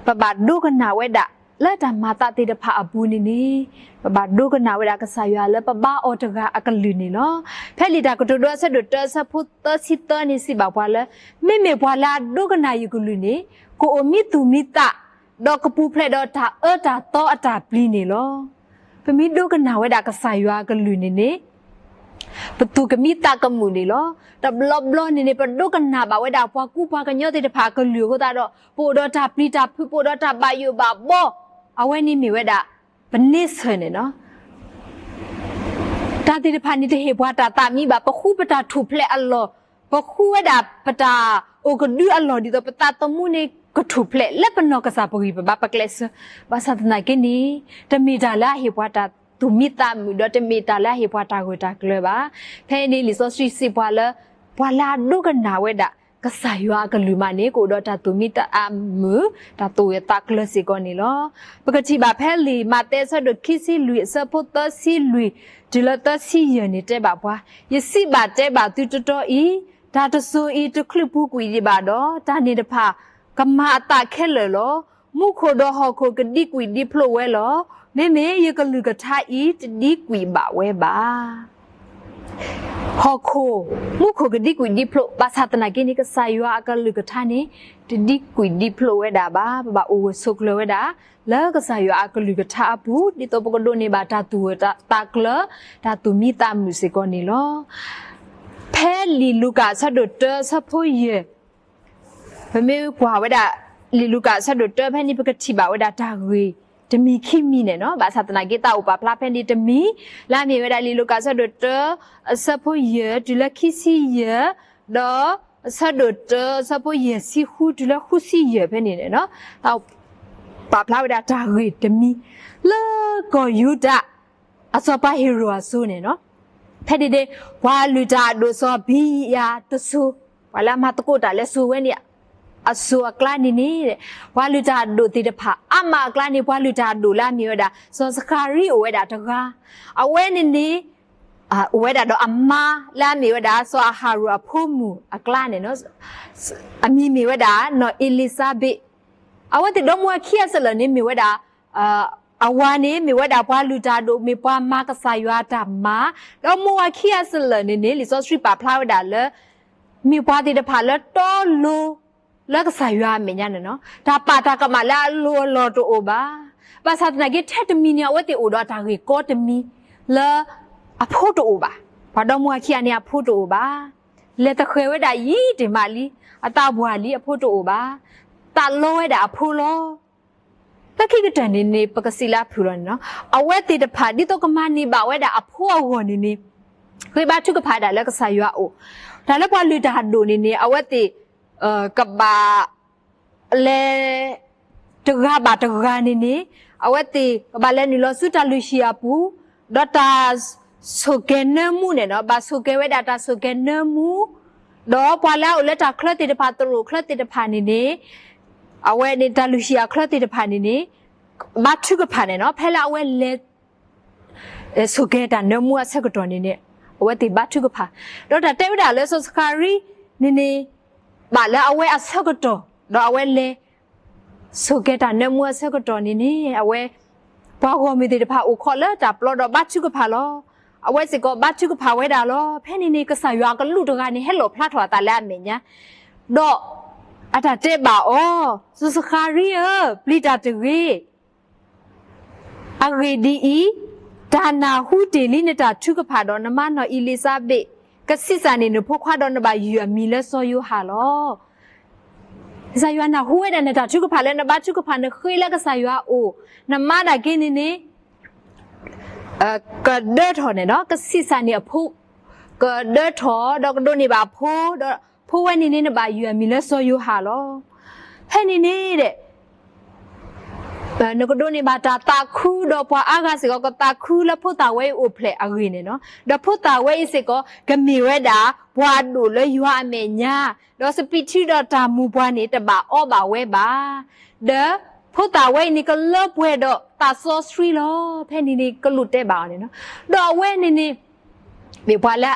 ပဘၣ်ဒိကနၣ်ဝဲဒၣ် လၢတၢ်မၤသးသ့ၣ်တဖၣ်အပူၤန့ၣ်န့ၣ် ပဘၣ်ဒိကနၣ်ဝဲဒၣ်ကစၢ်ယွၤလၢပဘါအီၤတဂၤအကလုၢ်န့ၣ်လီၤ. ဖဲလံာ်တၢ်ကတိၤဒိအဆၢဒိၣ်တၢအဆၢဖိသၢဆံသၢန့ၣ်စံးဘၣ်ပှၤလၢ မ့မ့ၢ်ပှၤလၢအဒိကနၣ်ယကလုၢ်န့ၣ် ကအိၣ်မံသူၣ်မံသး ဒီးကပူၤဖျဲးဒီးတၢ်အၢတၢ်သီအတၢ်ပျံၤန့ၣ်လီၤ. ပမ့ၢ်ဒိကနၣ်ဝဲဒၣ်ကစၢ်ယွၤအကလုၢ်န့ၣ်န့ၣ် ပသူၣ်ကမံသးကမုာ်န့ၣ်လီၤ. တဘျီဘျီန့ၣ်န့ၣ် ပဒိကနၣ်ဘၣ်ဝဲဒၣ်ပှၤကူပှၤကညီသ့ၣ်တဖၣ်အကလုၢ်အဃိသတးဒီး ပအိၣ်ဒီးတၢ်ပျံၤတၢ်ဖုး ပအိၣ်ဒီးတၢ်ဘၣ်ယိၣ်ဘၣ်ဘီ အဝဲန့ၣ်မ့ၢ်ဝဲဒၣ် ပန့ဆၢၣ်န့ၣ်လီၤ. တၢ်သ့ၣ်တဖၣ်န့ၣ်တဟ့ၣ်ပှၤတၢ်သးမံဘၣ်. ပဃုပတၢ်ထူၣ်ဖျဲးအလီၢ်, ပဃုဝဲဒၣ်ပတၢ်အိၣ်ကဒုအလီၢ်ဒ်သိးပသးသမူန့ၣ်ကထူၣ်ဖျဲး လၢပနီၢ်ကစၢ်ပဂံၢ်ပဘါပကျဲးစၢး, ဘၣ်ဆၣ်သနာ်က့န့ၣ် တမ့ၢ်တၢ်လၢအဟ့ၣ်ပှၤတၢ်သူၣ်မံသးမုာ် ဒီးတမ့ၢ်တၢ်လၢအဟ့ၣ်ပှၤတၢ်ဂၢၢ်တၢ်ကျၢၤဘၣ်. ဖဲအံၤန့ၣ်လံာ်စီဆှံစံးပှၤလၢ ပှၤလၢအဒိကနၣ်ဝဲဒၣ် ကစၢ်ယွၤအကလုၢ်မးန့ၣ် ကအိၣ်ဒီးတၢ်သူၣ်မံသးမုာ် တၢ်သူၣ်ဂၢၢ်သးကျၢၤစ့ၢ်ကီးန့ၣ်လီၤ. ပကထံၣ်ဘၣ်ဖဲလံာ်မးသဲအဆၢဒိၣ်ခံဆံလွံၢ်အဆၢဖိသၢဆံလွံၢ် တုၤလၢသၢဆံယဲၢ်န့ၣ်တဲဘၣ်ပှၤ, ယစံးဘၣ်တဲဘၣ်သုတတီအံၤ, တၢ်တစိၤအံၤတချုးပူၤကွံာ်ဒံးဘၣ်ဒီး တၢ်န့ၣ်တဖၣ် ကမၤအသးခဲလၢာ်လီၤ. မူခိၣ်ဒီးဟီၣ်ခိၣ်ကဒံကွံာ်ဒံဖျိးဝဲလီၤ. မ့မ့ၢ်ယကလုၢ်ကထါအံၤတဒံကွံာ်ဘၣ်ဝဲဘၣ်. ဟီၣ်ခိၣ်, မူခိၣ်ကဒံကွံာ်ဒံဖျိး, ဘၣ်ဆၣ်သနာ်က့န့ၣ် ကစၢ်ယွၤအကလုၢ်ကထါန့ၣ် တဒံကွံာ်ဒံဖျိးဝဲဒၣ်ဘၣ်. ပဘၣ်အိၣ်ဂၢၢ်ဆိးကျၢၤဝဲဒၣ် လၢကစၢ်ယွၤအကလုၢ်ကထါအပူၤ ဒ်သိးပကဒိးန့ၢ်ဘၣ်တၢ်သူၣ်ဂၢၢ်သးကျၢၤ, တၢ်သူၣ်မံသးမုာ်စ့ၢ်ကီးန့ၣ်လီၤ. ဖဲလံာ်လူၤကၣ်အဆၢဒိၣ်တၢအဆၢဖိယဲၢ် ပမ့ၢ်ကွၢ်ဝဲဒၣ် လံာ်လူၤကၣ်အဆၢဒိၣ်တၢဖဲန့ၣ် ပကထံၣ်ဘၣ်ဝဲဒၣ်တၢ်ဂ့ၢ်တမံၤခံမံၤန့ၣ်လီၤ. ဘၣ်ဆၣ်သနာ်က့ သးအိၣ်ပာ်ဖျါဖဲန့ၣ်တမံၤ လၢအမ့ၢ်ဝဲဒၣ်လံာ်လူၤကၣ်အဆၢဒိၣ်တၢ အဆၢဖိယဲၢ်တုၤလၢခံဆံယဲၢ်, ဒီးအဆၢဒိၣ်တၢအဆၢဖိယဲၢ်ဆံဃုတုၤလၢဃုဆံယဲၢ်ဖဲန့ၣ်န့ၣ်လီၤ. သးအိၣ်ပာ်ဖျါဝဲဒၣ်တၢ်ဂ့ၢ်တမံၤ လၢကီၢ်ယူဒၤ အစီၤပၤဟ့ၤရိာ်အစိၤန့ၣ်လီၤ. ဖဲန့ၣ်န့ၣ် ပှၤလုၢ်တၢ်အဒိၣ်စီၤဘံယၤတစိၤ, ပှၤလၢအမၤသကိးတၢ်လၢစိၤဝဲန့ၣ် အစိၤအကျါန့ၣ်န့ၣ် ပှၤလုၢ်တၢ်အဒိၣ်သ့ၣ်တဖၣ် အါမးအကျါန့ၣ် ပှၤလုၢ်တၢ်အဒိၣ်လၢအမ့ၢ်ဝဲဒၣ် စီၤစဃၤရံအိၣ်ဝဲဒၣ်တဂၤ, အဝဲန့ၣ်န့ၣ် အိၣ်ဝဲဒၣ်ဒီးအမါလၢအမ့ၢ်ဝဲဒၣ် စီၤအၤဟရိၣ်အဖိမုၣ်အကျါန့ၣ်လီၤ. အမံၤမ့ၢ်ဝဲဒၣ်နီၢ်အ့လံၤစါဘ့း. အဝဲသ့ၣ်ဒီမါဝၤခံဂၤစလၢာ်န့ၣ်မ့ၢ်ဝဲဒၣ် အဝၤန့ၣ်မ့ၢ်ဝဲဒၣ်ပှၤလုၢ်တၢ်အဒိၣ် မ့ၢ်ပှၤမၤကစၢ်ယွၤအတၢ်မၤ, ဒီမါဝၤခံဂၤစလၢာ်န့ၣ်န့ၣ် လံာ်စီဆှံပာ်ဖျါဝဲဒၣ်လၢ မ့ၢ်ပှၤသ့ၣ်တဖၣ်လၢတီလိၤ လၢကစၢ်ယွၤအမဲာ်ညါန့ၣ်လီၤ. တၢ်ပာ်တၢ်ကမၣ်လၢအလိၤအလီၢ်တအိၣ်ဘၣ်. ဘၣ်ဆၣ်သနာ်က့ထဲတမံၤန့ၣ် အဝဲသ့ၣ်အိၣ်ဒီးတၢ်ဂ့ၢ်ကီတမံၤ လၢအဖိတအိၣ်ဘၣ်. ပှၤဒီမါဝၤခံဂၤန့ၣ် အဖိတအိၣ်ဘၣ်. လဲၤသဃဲၤဝဲဒၣ်ယံာ်တ့ၢ်မးလံ, အသးပှၢ်လံ အဖိတအိၣ်ဘၣ်. သးလီဝဲဒၣ်အဖိလီၤ. လၢခံကတၢၢ်န့ၣ်န့ၣ် ပကစံးလၢအဖုၣ်လီၤန့ၣ်လီၤ. အဝဲသ့ၣ်တဖၣ် ဒ်သိးကမၤန့ၢ်ဘၣ်ဝဲဒၣ်အဖိအဂီၢ်န့ၣ်န့ၣ် ဃ့ဘါထုကဖၣ်ဒၣ်လၢကစၢ်ယွၤအအိၣ်, တၢ်လၢပှၤလုၢ်တၢ်အဒိၣ်န့ၣ်န့ၣ် အဝဲသ့ၣ် ကဘၣ် လဲၤ တဂၤဘၣ်တဂၤန့ၣ်န့ၣ် အဝဲသ့ၣ်ကဘၣ်လဲၤနုာ်လီၤဆူတၢ်လုၢ်ဟံၣ်အပူၤ, ဒီးတၢ်ဆိၣ်ကဲၤနၢမူန့ၣ်လီၤ. ဘၣ်ဆိၣ်ကဲၤဝဲဒၣ်တၢ်ဆိၣ်ကဲၤနၢမူ, ဒီးပှၤလၢအအိၣ်လၢတၢ်ချၢသ့ၣ်တဖၣ် သရိာ်ချၢသ့ၣ်တဖၣ်န့ၣ်န့ၣ် အဝဲန့ၣ်တၢ်လုၢ်ဟံၣ်အချၢသ့ၣ်တဖၣ်န့ၣ်န့ၣ် ဘါထုကဖၣ်န့ၣ်လီၤ. ဖဲလၢအဝဲလဲၤ ဆိၣ်ကဲၤတၢ်နၢမူအဆၢကတီၢ်န့ၣ်န့ၣ် အဝဲသ့ၣ်ဘါထုကဖၣ်, ဒီးတၢ်တဲဝဲဒၣ်လၢစီၤစဃၤရံန့ၣ်န့ၣ် ဘၣ်လၢအဝဲအဆၢကတီၢ် ဒီးအဝဲလဲၤ ဆိၣ်ကဲၤတၢ်နၢမူအဆၢကတီၢ်န့ၣ်န့ၣ် အဝဲ ပှၤဂီၢ်မုၢ်သ့ၣ်တဖၣ်အိၣ်ခိးလၢတၢ်ပျီဒီးဘါထုကဖၣ်လီၤ. အဝဲစ့ၢ်ကီးဘါထုကဖၣ်ဝဲဒၣ်လီၤ. ဖဲန့ၣ်န့ၣ် ကစၢ်ယွၤအကလူးတဂၤန့ၣ် ဟဲလီၣ်ဖျါထီၣ်အသးလၢအမဲာ်ညါ, ဒီးအတၢ်တဲဘၣ်အီၤ, စီၤစဃၤရံဧၢ, ပျံၤတၢ်တဂ့ၤ. အဂ့ၢ်ဒ်အံၤ, တၢ်နၢ်ဟူတ့ၢ်လံနတၢ်ထုကဖၣ်ဒီး နမါနီၢ်အ့လံၤစါဘ့း ကဆံးစၢ်န့ၢ်နဖိခွါဒီးနဘၣ်ယုၢ်အမံၤလၢစီၤယိၤဟၣ်လီၤ. ကစၢ်ယွၤနၢ်ဟူဝဲဒၣ်နတၢ်ထုကဖၣ်လၢနဘါထုကဖၣ်နဃ့လၢကစၢ်ယွၤအအိၣ်, နမါဒၣ်က့န့ၣ်န့ၣ် ကဒၢထီၣ်န့ၣ်ဒီး ကဆံးစၢ်န့ၢ်အဖိ, ကဒၢထီၣ်ဒီးကဒိးန့ၢ်ဘၣ်အဖိ, ဒီးဖိဝဲန့ၣ်န့ၣ် နဘၣ်ယုၢ်အမံၤလၢစီၤယိၤဟၣ်လီၤ. ဖဲန့ၣ်န့ၣ်ဒီး နကဒိးန့ၢ်ဘၣ်တၢ်သးခုဒီးပှၤအါဂၤစ့ၢ်ကီး ကသးခုလၢဖိသၣ်ဝဲအံၤအိၣ်ဖျဲၣ်အဂ့ၢ်န့ၣ်လီၤ. ဒီးဖိသၣ်ဝဲအံၤစ့ၢ်ကီး ကမ့ၢ်ဝဲဒၣ်ပှၤဒိၣ်လၢယွၤအမဲာ်ညါ, ဒီးစပံးထံဒီးတၢ်မူၤပှၤန့ၣ် တဘၣ်အီဘၣ်ဝဲဘၣ်. ဒီးဖိသၣ်ဝဲအံၤန့ၣ် ကလၢပှဲၤဒီးသးစီဆှံလီၤ. ဖဲန့ၣ်န့ၣ် ကလူးတဲဘၣ်အီၤန့ၣ်လီၤ. ဒီးအဝဲန့ၣ်န့ၣ် မ့ၢ်ပှၤလၢ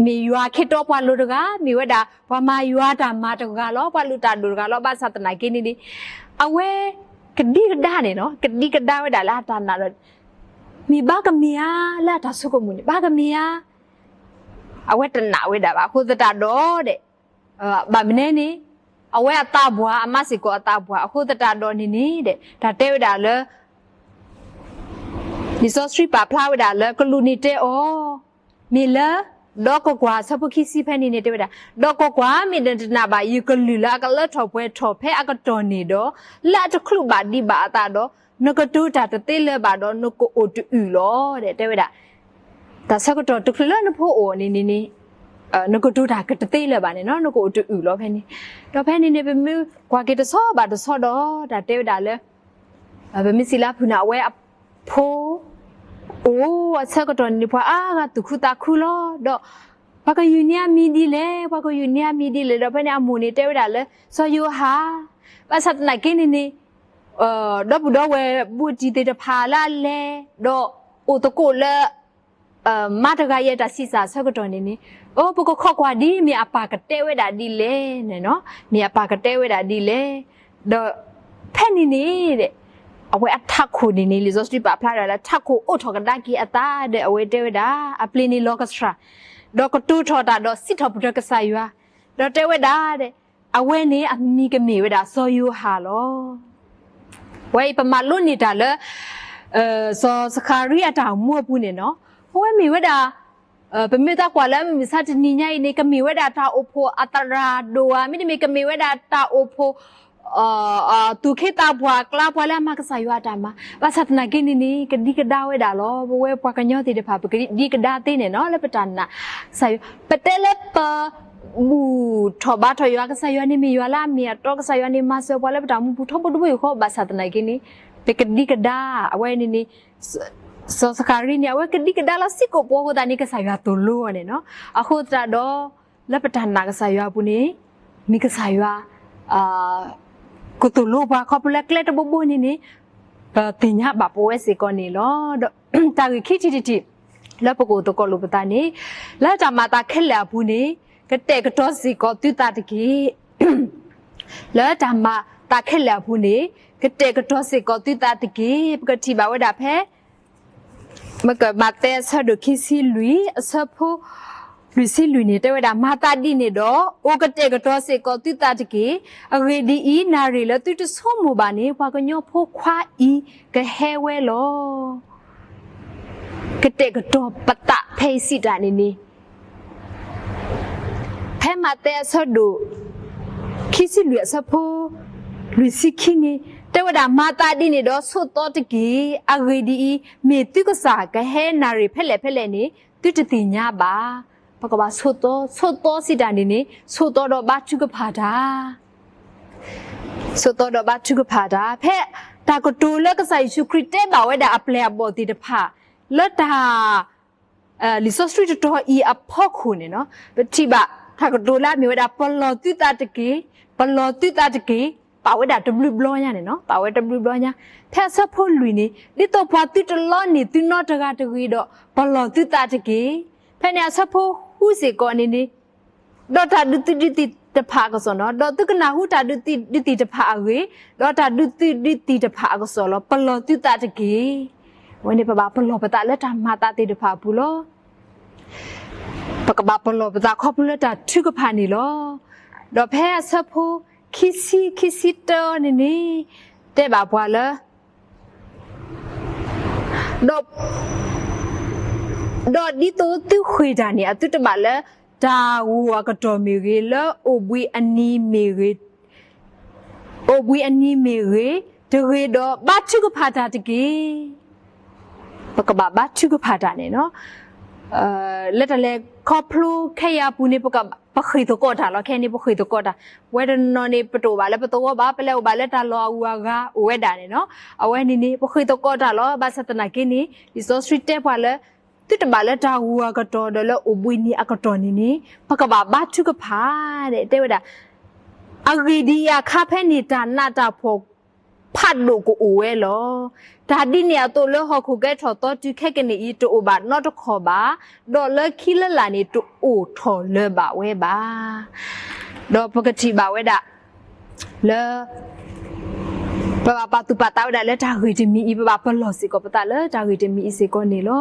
မ့ၢ်ယွၤခ့တီပှၤလိၤတဂၤ, မ့ၢ်ဝဲဒၣ်ပှၤမၤယွၤတၢ်မၤတဂၤလီၤ, ပှၤလုၢ်တၢ်ဒိၣ်တဂၤလီၤ. ဘၣ်ဆၣ်သနာ်က့န့ၣ်န့ၣ် အဝဲကဒံကဒါန့ၣ်လီၤ, ကဒံကဒါဝဲဒၣ်လၢအတၢ်နာ်ဒီး မ့ၢ်ဘၣ်ကမ့ၢ်ဧါ, လၢအတၢ်ဆိကမိၣ်န့ၣ် ဘၣ်ကမ့ၢ်ဧါ, အဝဲတနာ်ဝဲဒၣ်ဘၣ်. အဃိသတးဒီးဒီး ဘၣ်မနုၤန့ၣ် အဝဲအသးပှၢ်, အမါစ့ၢ်ကီးအသးပှၢ်, အဃိသတးဒီးန့ၣ်န့ၣ်ဒီး တၢ်တဲဝဲဒၣ်လၢ လံာ်စီဆှံပာ်ဖျါဝဲဒၣ်လၢကလူးန့ၣ်တဲအီၤ, မ့ၢ်လၢ ဒီးကွၢ်ကွၢ်, အဆၢဖိခံဆံဖဲန့ၣ်န့ၣ် တဲဝဲဒၣ်, ဒီးကွၢ်ကွၢ်, မ့ၢ်နတနာ်ဘၣ် ယကလုၢ်လၢအကလၢထီၣ်ပှဲၤထီၣ်ဖဲအကတီၢ်န့ၣ်ဒီး, လၢအတချုးဘၣ်ဒံးဘၣ်အသးဒီး, နကတိၤတၢ်တသ့လၢၤဘၣ်ဒီး နကအိၣ်တအုၣ်လီၤ. တဲဝဲဒၣ် တၢ်ဆၢကတီၢ်တချုးလၢနဖိအိၣ်န့ၣ်န့ၣ်န့ၣ် နကတိၤတၢ်ကတသ့လၢၤဘၣ်န့ၣ်လီၤ, နကအိၣ်တအုၣ်လီၤဖဲန့ၣ်. ဒီးဖဲန့ၣ်န့ၣ် ပမ့ၢ်ကွၢ်က့ၤတဆီဘၣ်တဆီဒီး တၢ်တဲဝဲဒၣ်လၢ ပမ့ၢ်စံးလၢအဖုၣ်န့ၣ် အဝဲအဖိ အိၣ်အဆၢကတီၢ်န့ၣ်န့ၣ် ပှၤအါဂၤသူၣ်ခုသးခုလီၤ. ဒီးပှၤကယုၢ်န့ၢ်အမံၤဒ်လဲၣ်, ပှၤကယုၢ်န့ၢ်အမံၤဒ်လဲၣ်. ဒီးဖဲန့ၣ်အမိၢ်န့ၣ် တဲဝဲဒၣ်လၢ စီၤယိၤဟၣ်, ဘၣ်ဆၣ်သနာ်က့န့ၣ်န့ၣ် ဒီပုၢ်ဒီဝဲၢ်ဘူးတံၢ်သ့ၣ်တဖၣ်လၢအလဲၤ, ဒီးအိၣ်သကိးလၢ မါတဂၤအံၤအတၢ်ဆံးစၢ်အဆၢကတီၢ်န့ၣ်န့ၣ်, အိ ပကခိးကွၢ်ဒ်မ့ၢ်အပၢ်ကတဲဝဲဒၣ်ဒ်လဲၣ်န့ၣ်လီၤ, မ့ၢ်အပၢ်ကတဲဝဲဒၣ်ဒ်လဲၣ်. ဒီးဖဲန့ၣ်န့ၣ်ဒီး အဝဲအထးခိၣ်န့ၣ်န့ၣ် လံာ်စီဆှံပာ်ဖျါဒၣ်လၢ ထးခိၣ်အိးထီၣ်ကဒါက့ၤအသးဒီး အဝဲတဲဝဲဒၣ် အပျ့ၤန့ၣ်လီၤကဆှၣ်, ဒီးကတိၤထီၣ်တၢ်ဒီးစံးထီၣ်ပတြၢၤကစၢ်ယွၤ, ဒီးတဲဝဲဒၣ် အဝဲန့ၣ်အမံၤကမ့ၢ်ဝဲဒၣ်စီၤယိၤဟၣ်လီၤ. ဝဲအံၤပမၤလိန့ၢ်တၢ်လၢ စီၤစဃၤရံအတၢ်အိၣ်မူအပူၤန့ၣ်လီၤ. အဝဲမ့ၢ်ဝဲဒၣ် ပမ့ၢ်သးကွၢ်လၢမုၢ်မဆါတနံၤညါအံၤန့ၣ် ကမ့ၢ်ဝဲဒၣ်တၢ်အိၣ်ဖှိၣ်အသရၣ်ဒိၣ်ဧါ, မ့တမ့ၢ်ကမ့ၢ်ဝဲဒၣ်တၢ်အိၣ်ဖှိၣ် သူၣ်ခ့သးပှၢ်အကျါ ပှၤလၢအမၤကစၢ်ယွၤအတၢ်မၤ, ဘၣ်ဆၣ်သနာ်က့န့ၣ်န့ၣ် ကဒံကဒါဝဲဒၣ်လီၤ. ပဝဲပှၤကညီသ့ၣ်တဖၣ် ပကဒံကဒါသ့န့ၣ်လီၤ လၢပတၢ်နာ်ကစၢ်ယွၤ, ပတဲလၢပ ဘူၣ်ထီၣ်ဘါထီၣ်ယွၤ, ကစၢ်ယွၤန့ၣ်မ့ၢ်ယွၤလၢအမ့ၢ်အတီ, ကစၢ်ယွၤန့ၣ်မၤစၢၤပှၤလၢပတၢ်အိၣ်မူပူၤထီဘိတဘိယူၢ်ဃီ, ဘၣ်ဆၣ်သနာ်က့န့ၣ် ပကဒံကဒါ အဝဲန့ၣ်န့ၣ် စီၤစဃၤရံန့ၣ် အဝဲကဒံကဒါလီၤ စံးကိာ်ပှၤအဃိသတးန့ၣ် ကစၢ်ယွၤသိၣ်လိအီၤန့ၣ်လီၤ. အဃိသတးဒီး လၢပတၢ်နာ်ကစၢ်ယွၤအပူၤန့ၣ် မ့ၢ်ကစၢ်ယွၤ ကသိၣ်လိပှၤခီဖျိလၢကျဲတဘိဘိန့ၣ်န့ၣ် ပသ့ၣ်ညါဘၣ်ပဝဲစ့ၢ်ကီးန့ၣ်လီၤ. ဒီးတၢ်ဂ့ၢ်ခံထံၣ်တထံၣ် လၢပကအိၣ်သကိးလိာ်ပသးန့ၣ် လၢတၢ်မၤသးခဲလၢာ်အပူၤန့ၣ် ကတဲာ်ကတီၤစ့ၢ်ကီးသုသးတက့ၢ်. လၢတၢ်မၤသးခဲလၢာ်အပူၤန့ၣ် ကတဲာ်ကတီၤစ့ၢ်ကီးသုသးတက့ၢ်. ပကထံၣ်ဘၣ်ဝဲဒၣ်ဖဲ မကမၤသဲအဆၢဒိၣ်ခံဆံလွံၢ် အဆၢဖိ လွံၢ်ဆံလွံၢ်န့ၣ် တဲဝဲဒၣ် မၤသးဒ်န့ၣ်ဒီး အိၣ်ကတဲာ်ကတီၤစ့ၢ်ကီးသုသးတက့ၢ်. အဂ့ၢ်ဒ်အံၤ, နၣ်ရံၣ်လၢသုတဆိကမိၣ်ဘၣ်န့ၣ် ပှၤကညီဖိခွါအံၤကဟဲဝဲလီၤ. ကတဲာ်ကတီၤပသးဖဲအံၤစံးတၢ်န့ၣ်န့ၣ် ဖဲမးသဲအဆၢဒိၣ် ခံဆံလွံၢ်အဆၢဖိ လွံၢ်ဆံခံန့ၣ် တဲဝဲဒၣ် မၤသးဒ်န့ၣ်ဒီးဆိးသီတက့ၢ်. အဂ့ၢ်ဒ်အံၤ, မ့ၢ်သုကစၢ်ကဟဲနၣ်ရံၣ်ဖဲလဲၣ်ဖဲလဲၣ်န့ၣ် သုတသ့ၣ်ညါဘၣ်. ပကဘၣ်ဆိးသီ, ဆိးသီစံးတၢ်န့ၣ်န့ၣ် ဆိးသီဒီးဘါထုကဖၣ်တၢ် ဆိးသီဒီးဘါထုကဖၣ်တၢ်. ဖဲတၢ်ကတိၤလၢကစၢ်ယ့ၣ်ၡူးခရံာ်တဲဘၣ်ဝဲဒၣ်အပျဲၢ်အဘီၣ်သ့ၣ်တဖၣ် လၢတၢ် လံာ်စီဆှံတတီၤအံၤအဖီခိၣ်န့ၣ်လီၤ. ပထံၣ်ဘၣ် တၢ်ကတိၤလၢအမ့ၢ်ဝဲဒၣ် ပလီၢ်သုသးတက့ၢ်, ပလီၢ်သုသးတက့ၢ်, ပာ်ဝဲဒၣ်တဘျုးဘျီညါန့ၣ်လီၤ. ပာ်ဝဲတဘျုးဘျီညါ. ဖဲအဆၢဖိလွံၢ်န့ၣ် ဒ်သိးပှၤသုတလီန့ၢ်သုနီတဂၤတဂ့ၤဒီး ပလီၢ်သုသးတက့ၢ်. ဖဲန့ၣ်အဆၢဖိဃုစ့ၢ်ကီးန့ၣ်န့ၣ် ဒီးတၢ်ဒုးသုဒုးသံၣ်တဖၣ်အကစီၣ်န့ၣ်လီၤ. ဒီးသုကနၢ်ဟူတၢ်ဒုးသုဒုးသံၣ်တဖၣ်အဂ့ၢ်, ဒီးတၢ်ဒုးသုဒုးသံၣ်တဖၣ်အကစီၣ်လီၤ. ပလီၢ်သုသးတက့ၢ်. အဝဲန့ၣ်ပဘၣ်ပလီၢ်ပသးလၢတၢ်မၤသးသ့ၣ်တဖၣ်အပူၤလီၤ. ပကဘၣ်ပလီၢ်ပသးခီဖျိလၢတၢ်ထုကဖၣ်န့ၣ်လီၤ. ဒီးဖဲအဆၢဖိခံဆံ ခံဆံတၢန့ၣ်န့ၣ် တဲဘၣ်ပှၤလၢ ဒီး ဒီးဒ်သိးသုဃ့ၢ်တၢ်န့ၣ် အသုတဘၣ်လၢတၢ်ဂိၢ်အကတီၢ်မ့ၢ်ဂ့ၤ, လၢအိၣ်ဘှံးအနံၤမ့ၢ်ဂ့ၤ, အိၣ်ဘှံးအနံၤမ့ၢ်ဂ့ၤ, တဂ့ၤဒီးဘါထုကဖၣ်တၢ်တက့ၢ်. ပကဘၣ်ဘါထုကဖၣ်တၢ်န့ၣ်လီၤ. လၢတၢ်လဲၤခီဖျိခဲအံၤအပူၤန့ၣ် ပဃ့ၢ်သကိးတၢ်လီၤ. ခဲအံၤန့ၣ် ပဃ့ၢ်သကိးတၢ်, ဝဲတနီၤန့ၣ် ပတအိၣ်ဘၣ်လၢပသဝီဘၣ်, ပလဲၤအိၣ်ဘၣ်လၢတၢ်လီၢ်အဂုၤအဂၤအိၣ်ဝဲဒၣ်န့ၣ်လီၤ. အဝဲန့ၣ်န့ၣ် ပဃ့ၢ်သကိးတၢ်လီၤ. ဘၣ်ဆၣ်သနာ်က့န့ၣ် လံာ်စီဆှံတဲပှၤလၢ သုတဘၣ်လၢတၢ်ဂိၢ်အကတီၢ်ဒီးလၢအိၣ်ဘှံးနံၤအကတီၢ်န့ၣ်န့ၣ် ပကဘၣ်ဘါထုကဖၣ် တဲဝဲဒၣ်. အဂ့ၢ်ဒ်အံၤ, အခါဖဲန့ၣ် တၢ်နးတၢ်ဖှီၣ်ဖးဒိၣ်ကအိၣ်ဝဲလီၤ. တၢ်ဒ်န့ၣ်အသိးလၢဟီၣ်ခိၣ်ကဲထီၣ်သီတုၤခဲကနံၣ်အံၤ တအိၣ်ဘၣ်နီတခီၣ်ဘၣ်, ဒီးလၢခံလၢလာ်န့ၣ် တအိၣ်ထီၣ်လၢၤဘၣ်ဝဲဘၣ်. ဒီးပကထံၣ်ဘၣ်ဝဲဒၣ် လၢ ပဘၣ်ပာ်သူၣ်ပာ်သးဝဲဒၣ်လၢတၢ်ဂ့ၢ်တမံၤအံၤ, ပဘၣ်ပလီၢ်စ့ၢ်ကီးပသးလၢတၢ်ဂ့ၢ်တမံၤအံၤစ့ၢ်ကီးန့ၣ်လီၤ.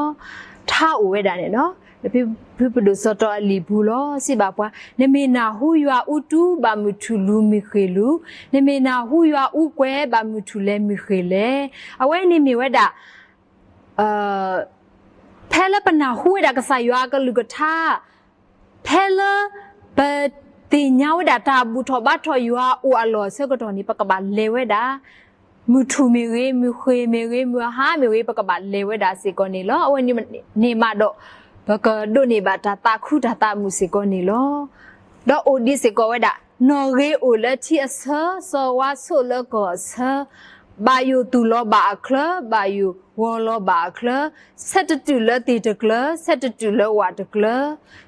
ထါအိၣ်ဝဲဒၣ်န့ၣ်လီၤ. ဖုဖုပဒိၣ်စီၤတီအလံာ်ပူၤလီၤ စံးဘၣ်ပှၤ, နမ့ၢ်နၢ်ဟူယွၤအူတူၢ် ဘၣ်မုၢ်ထူၣ်လူၤမုၢ်ဃ့ၢ်လူၤ, နမ့ၢ်နၢ်ဟူယွၤအူကွဲၤ ဘၣ်မုၢ်ထူၣ်လဲၤမုၢ်ဃ့ၢ်လဲၤ. အဝဲန့ၣ်မ့ၢ်ဝဲဒၣ် ဖဲလၢပနၢ်ဟူဝဲဒၣ်ကစၢ်ယွၤအကလုၢ်ကထါ, ဖဲလၢပသ့ၣ်ညါဝဲဒၣ်တၢ်ဘူၣ်ထီၣ်ဘါထီၣ်ယွၤအအိၣ်အလီၢ်အဆၢကတီၢ်န့ၣ် ပကဘၣ်လဲၤဝဲဒၣ်, မုၢ်ထူၣ်မ့ၢ်ဂ့ၤ, မုၢ်ဃ့ၢ်မ့ၢ်ဂ့ၤ, မုၢ်အဟါမ့ၢ်ဂ့ၤ, ပကဘၣ်လဲၤဝဲဒၣ်စ့ၢ်ကီးန့ၣ်လီၤ. အဝဲန့ၣ်မးဒီး ပကဒိးန့ၢ်ဘၣ်တၢ်သးခုတၢ်သးမုာ်စ့ၢ်ကီးန့ၣ်လီၤ. ဒီးအိၣ်ဒံးစ့ၢ်ကီးဝဲဒၣ်, နီၣ်ဂ့ၤအိၣ်လၢထံအဆၢ, စီၤဝါဆိးလၢကီၢ်အဆၢ, ဘၣ်ယိၣ်သူၣ်လီၤဘၣ်အချၢ, ဘၣ်ယိၣ်ဂီၤလီၤဘၣ်အချၢ, ဆဲးတတုာ်လၢသ့ၣ်တကျၢၤ, ဆဲးတတုာ်လၢဝၣ်တကျၢၤ,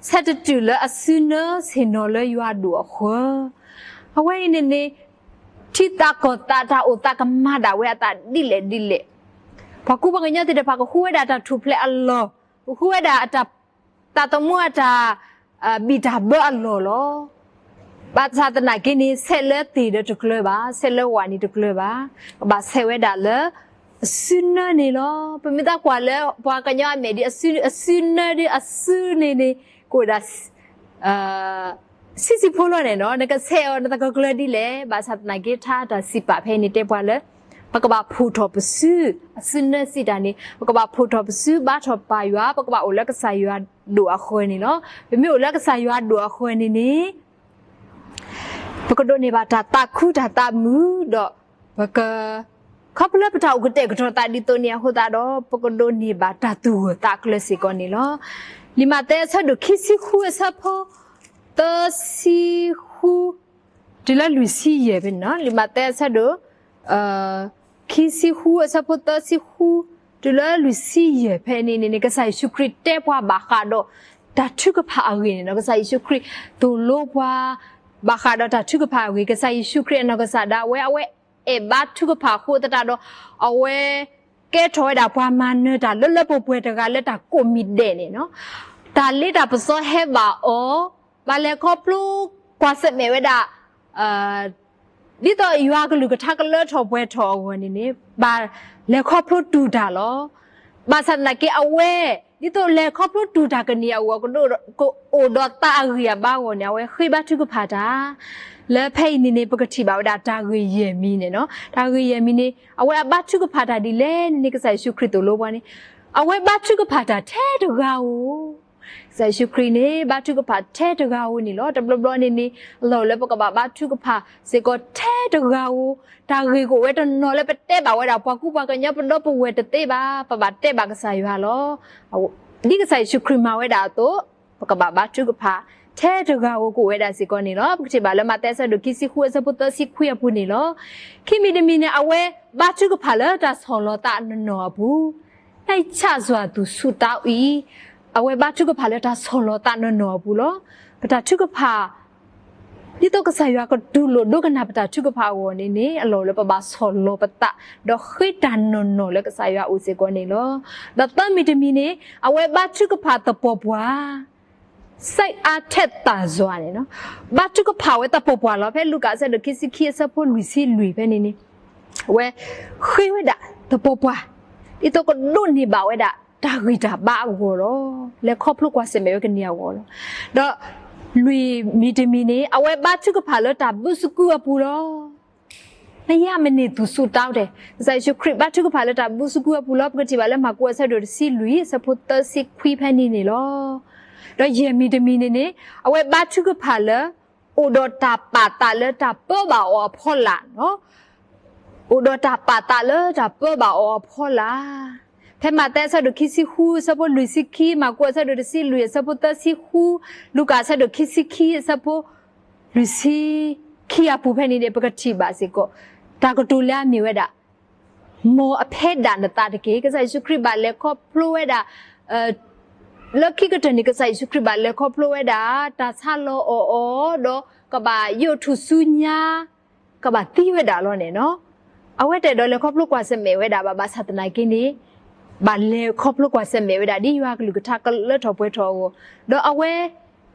ဆဲးတတုာ်လၢအစုနၢ ဆ့ၣ်နီၤလၢယွၤဒိၣ်အဃၢၤ. အဝဲအံၤန့ၣ်န့ၣ် ထံသးကီၢ်သး တၢ်အိၣ်သးကမၤဒၣ်ဝဲအသးဒ်လဲၣ်ဒ်လဲၣ်. ပှၤကူပှၤကညီသ့ၣ်တဖၣ် ကဃုဝဲဒၣ်တၢ်ထူၣ်ဖျဲးအလီၢ်, ကဃုဝဲဒၣ်အတၢ် သးသမူအတၢ် ဘံၣ်တၢ်ဘၢအလီၢ်လီၤ. ဘၣ်ဆၣ်သနာ်က့န့ၣ် ဆဲးလၢသ့ၣ်ဒီးတကျၢၤဘၣ်, ဆဲးလၢဝၣ်န့ၣ်တကျၢၤဘၣ်, ကဘၣ်ဆဲးဝဲဒၣ်လၢ အစုနၢန့ၣ်လီၤ. ပမ့ၢ်သးကွၢ်လၢပှၤကညီအမဲာ်ဒ်အစု, အစုနၢဒ်အစုန့ၣ်န့ၣ် ကအိၣ်ဒၣ် ဆံးဆံးဖိလီၤန့ၣ်လီၤ. နကဆဲးအီၤနသးကကျၢၤဒ်လဲၣ်. ဘၣ်ဆၣ်သနာ်က့ ထါတၢ်စံးပာ်ဖဲန့ၣ်တဲပှၤလၢ ပကဘၣ်ဖှိၣ်ထီၣ်ပစု, အစုနၢစံးတၢ်န့ၣ် ပကဘၣ်ဖှိၣ်ထီၣ်ပစု ဘါထီၣ်ပာ်ယွၤ, ပကဘၣ်အိၣ်လၢကစၢ်ယွၤဒိၣ်အဃၢၤန့ၣ်လီၤ. ပမ့ၢ်အိၣ်လၢကစၢ်ယွၤဒိၣ်အဃၢၤန့ၣ်န့ၣ် ပကဒိးန့ၢ်ဘၣ်တၢ်သးခုတၢ်သးမုာ်ဒီး ပက ခီဖျိလၢပတၢ်အိၣ်ကတဲာ်ကတီၤသးဒ်သိးန့ၣ်အဃိသတးဒီး ပကဒိးန့ၢ်ဘၣ်တၢ်သူၣ်ဂၢၢ်သးကျၢၤစ့ၢ်ကီးန့ၣ်လီၤ. လံာ်မးသဲအဆၢဒိၣ်ခံဆံဃုအဆၢဖိ သၢဆံဃု တုၤလၢလွံၢ်ဆံယဲၢ်ဖဲန့ၣ်လီၤ. လံာ်မးသဲအဆၢဒိၣ် ခံဆံဃုအဆၢဖိသၢဆံဃု တုၤလၢလွံၢ်ဆံယဲၢ်ဖဲန့ၣ်န့ၣ် ကစၢ်ယ့ၣ်ၡူးခရံာ်တဲပှၤဘၣ်ဃးဒီး တၢ်ထုကဖၣ်အဂ့ၢ်န့ၣ်လီၤ. ကစၢ်ယ့ၣ်ၡူးခရံာ်သိၣ်လိပှၤ ဘၣ်ဃးဒီးတၢ်ထုကဖၣ်အဂ့ၢ်, ကစၢ်ယ့ၣ်ၡူးခရံာ်အနီၢ်ကစၢ်ဒၣ်ဝဲ အဝဲအဲၣ်ဘါထုကဖၣ်အဃိသတးဒီး အဝဲ ကဲထီၣ်ဝဲဒၣ်ပှၤမၤနၢၤတၢ်လၢလၢပှဲၤပှဲၤတဂၤလၢတၢ်ကိးမံၤဒဲးန့ၣ်လီၤ. တၢ်လ့တၢ်ပစီဟဲဘၣ်အီၤ, ဘၣ်လဲၤခီဖျိကွၢ်ဆၢၣ်မဲာ်ဝဲဒၣ် ဒ်သိးယွၤကလုၢ်ကထါကလၢထီၣ်ပှဲၤထီၣ်အဂီၢ်န့ၣ်န့ၣ် ဘၣ်လဲၤခီဖျိတူၢ်တၢ်လီၤ. ဘၣ်ဆၣ်သနာ်က့အဝဲ ဒ်သိးလဲၤခီဖျိတူၢ်တၢ်ကန့ၢ်အဂီၢ် ကဒိၣ်ကအိၣ်ဒီးသးအဂံၢ်အဘါအဂီၢ်န့ၣ် အဝဲဃ့ဘါထုကဖၣ်တၢ်. လၢဖဲအံၤန့ၣ်န့ၣ် ပကထံၣ်ဘၣ်ဝဲဒၣ်တၢ်ဂ့ၢ်ယဲၢ်မံၤန့ၣ်လီၤ. တၢ်ဂ့ၢ်ယဲၢ်မံၤန့ၣ် အဝဲအဘါထုကဖၣ်တၢ်ဒ်လဲၣ်န့ၣ်န့ၣ် ကစၢ်ယ့ၣ်ၡူးခရံာ်သိၣ်လိပှၤန့ၣ် အဝဲဘါထုကဖၣ်တၢ်ထဲတဂၤဧိၤ ကစၢ်ယ့ၣ်ၡူးခရံာ်န့ၣ် ဘါထုကဖၣ်ထဲတဂၤဧိၤန့ၣ်လီၤ. တဘျီဘျီန့ၣ်န့ၣ် အလီၢ်အိၣ်လၢပကဘၣ်ဘါထုကဖၣ်စ့ၢ်ကီးထဲတဂၤဧိၤ, တၢ်ဂ့ၢ်ကအိၣ်ဝဲတနီၤလၢပတဲဘၣ်ဝဲဒၣ် ပှၤကူပှၤကညီပဒီပုၢ်ဝဲၢ်တသ့ဘၣ်, ပဘၣ်တဲဘၣ်ကစၢ်ယွၤလီၤ. ဒ်ကစၢ်ယ့ၣ်ၡူးခရံာ်မၤဝဲဒၣ်အသိး ပကဘၣ်ဘါထုကဖၣ်ထဲတဂၤဧိၤကအိၣ်ဝဲဒၣ်စ့ၢ်ကီးန့ၣ်လီၤ. ပကထံၣ်ဘၣ်လၢမးသဲအဆၢဒိၣ်ခံဆံဃုအဆၢဖိသၢဆံခွံအပူၤန့ၣ်လီၤ. ခံမံၤတမံၤန့ၣ် အဝဲဘါထုကဖၣ်လၢတၢ်ဆီၣ်လီၤသးနီၢ်နီၢ်အပူၤ နဆၣ်စွာ်သူၣ်ဆူၣ်သးအံၤ, အဝဲဘါထုကဖၣ်လၢတၢ်ဆီၣ်လီၤသးနီၢ်နီၢ်အပူၤလီၤ. ပတၢ်ထုကဖၣ် ဒ်သိးကစၢ်ယွၤကတူၢ်လိာ်ဒိကနၣ်ပတၢ်ထုကဖၣ်အဂီၢ်န့ၣ်န့ၣ် အလီၢ်အိၣ်လၢပဘၣ်ဆီၣ်လီၤပသး ဒီးဃ့တၢ်နီၢ်နီၢ်လၢကစၢ်ယွၤအအိၣ်စ့ၢ်ကီးန့ၣ်လီၤ. ဒီးသၢမံၤတမံၤန့ၣ် အဝဲဘါထုကဖၣ်သပှၢ်ပှၢ် စိတ်အားထက်သန်စွာန့ၣ်လီၤ. ဘါထုကဖၣ်ဝဲသပှၢ်ပှၢ်လီၤ. ဖဲလူၤကၣ်အဆၢဒိၣ်ခံဆံခံအဆၢဖိလွံၢ်ဆံလွံၢ်ဖဲန့ၣ်န့ၣ် အဝဲဃ့ဝဲဒၣ်သပှၢ်ပှၢ် ဒ်သိးကဒိးန့ၢ်ဘၣ်ဝဲဒၣ်တၢ်ဂံၢ်တၢ်ဘါအဂီၢ်လီၤ. လဲၤခီဖျိကွၢ်ဆၢၣ်မဲာ်ဝဲကန့ၢ်အဂီၢ်လီၤ. ဒီးလွံၢ်မံၤတမံၤန့ၣ် အဝဲဘါထုကဖၣ်လၢတၢ်ဘုစကူအပူၤလီၤ. မ့ၢ်ယမ့ၢ်န့ၢ်သူၣ်ဆူၣ်တၢ်အိၣ်တဲ, ကစၢ်ယ့ၣ်ၡူးခရံာ်ဘါထုကဖၣ်လၢတၢ်ဘုစူကုအပူၤလီၤ. ပကထံၣ်ဘၣ်လၢမၢ်ကူးအဆၢဒိၣ်တဆံလွံၢ်အဆၢဖိသၢဆံခွံဖဲန့ၣ်န့ၣ်လီၤ. ဒီးယဲၢ်မံၤတမံၤန့ၣ်န့ၣ် အဝဲဘါထုကဖၣ်လၢ အိၣ်ဒီးတၢ်ပာ်သးလၢတၢ်ပၢဘၣ်အီၤအဖီလာ် အိၣ်ဒီးတၢ်ပာ်သးလၢတၢ်ပၢဘၣ်အီၤအဖီလာ်. ဖဲမးသဲအဆၢဒိၣ်ခံဆံဃုအဆၢဖိလွံၢ်ဆံခံ, မၢ်ကူးအဆၢဒိၣ်တဆံလွံၢ်အဆၢဖိသၢဆံဃု, လူၤကၣ်အဆၢဒိၣ်ခံဆံခံအဆၢဖိ လွံၢ်ဆံခံအပူၤဖဲန့ၣ်န့ၣ် ပကထံၣ်ဘၣ်စ့ၢ်ကီး တၢ်ကတိၤလၢအမ့ၢ်ဝဲဒၣ် မ်အဖဲဒၣ်နသးတက့ၢ်. ကစၢ်ယ့ၣ်ၡူးခရံာ်ဘၣ်လဲၤခီဖျိဝဲဒၣ် လၢခံကတၢၢ်န့ၣ် ကစၢ်ယ့ၣ်ၡူးခရံာ်ဘၣ်လဲၤခီဖျိဝဲဒၣ် တၢ်ဆါလီၤအီၣ်အီၤ ဒီးကဘၣ်ယိးထူၣ်စုညါ ကဘၣ်သံဝဲဒၣ်လီၤန့ၣ်လီၤ. အဝဲတအဲၣ်ဒိးလဲၤခီဖျိကွၢ်ဆၢၣ်မဲာ်ဝဲဒၣ်ဘၣ် ဘၣ်ဆၣ်သနာ်က့န့ၣ် ဘၣ်လဲၤခီဖျိကွၢ်ဆၢၣ်မဲာ်ဝဲဒၣ် ဒ်ယွၤကလုၢ်ကထါကလၢထီၣ်ပှဲၤထီၣ်အဂီၢ်, ဒီးအဝဲ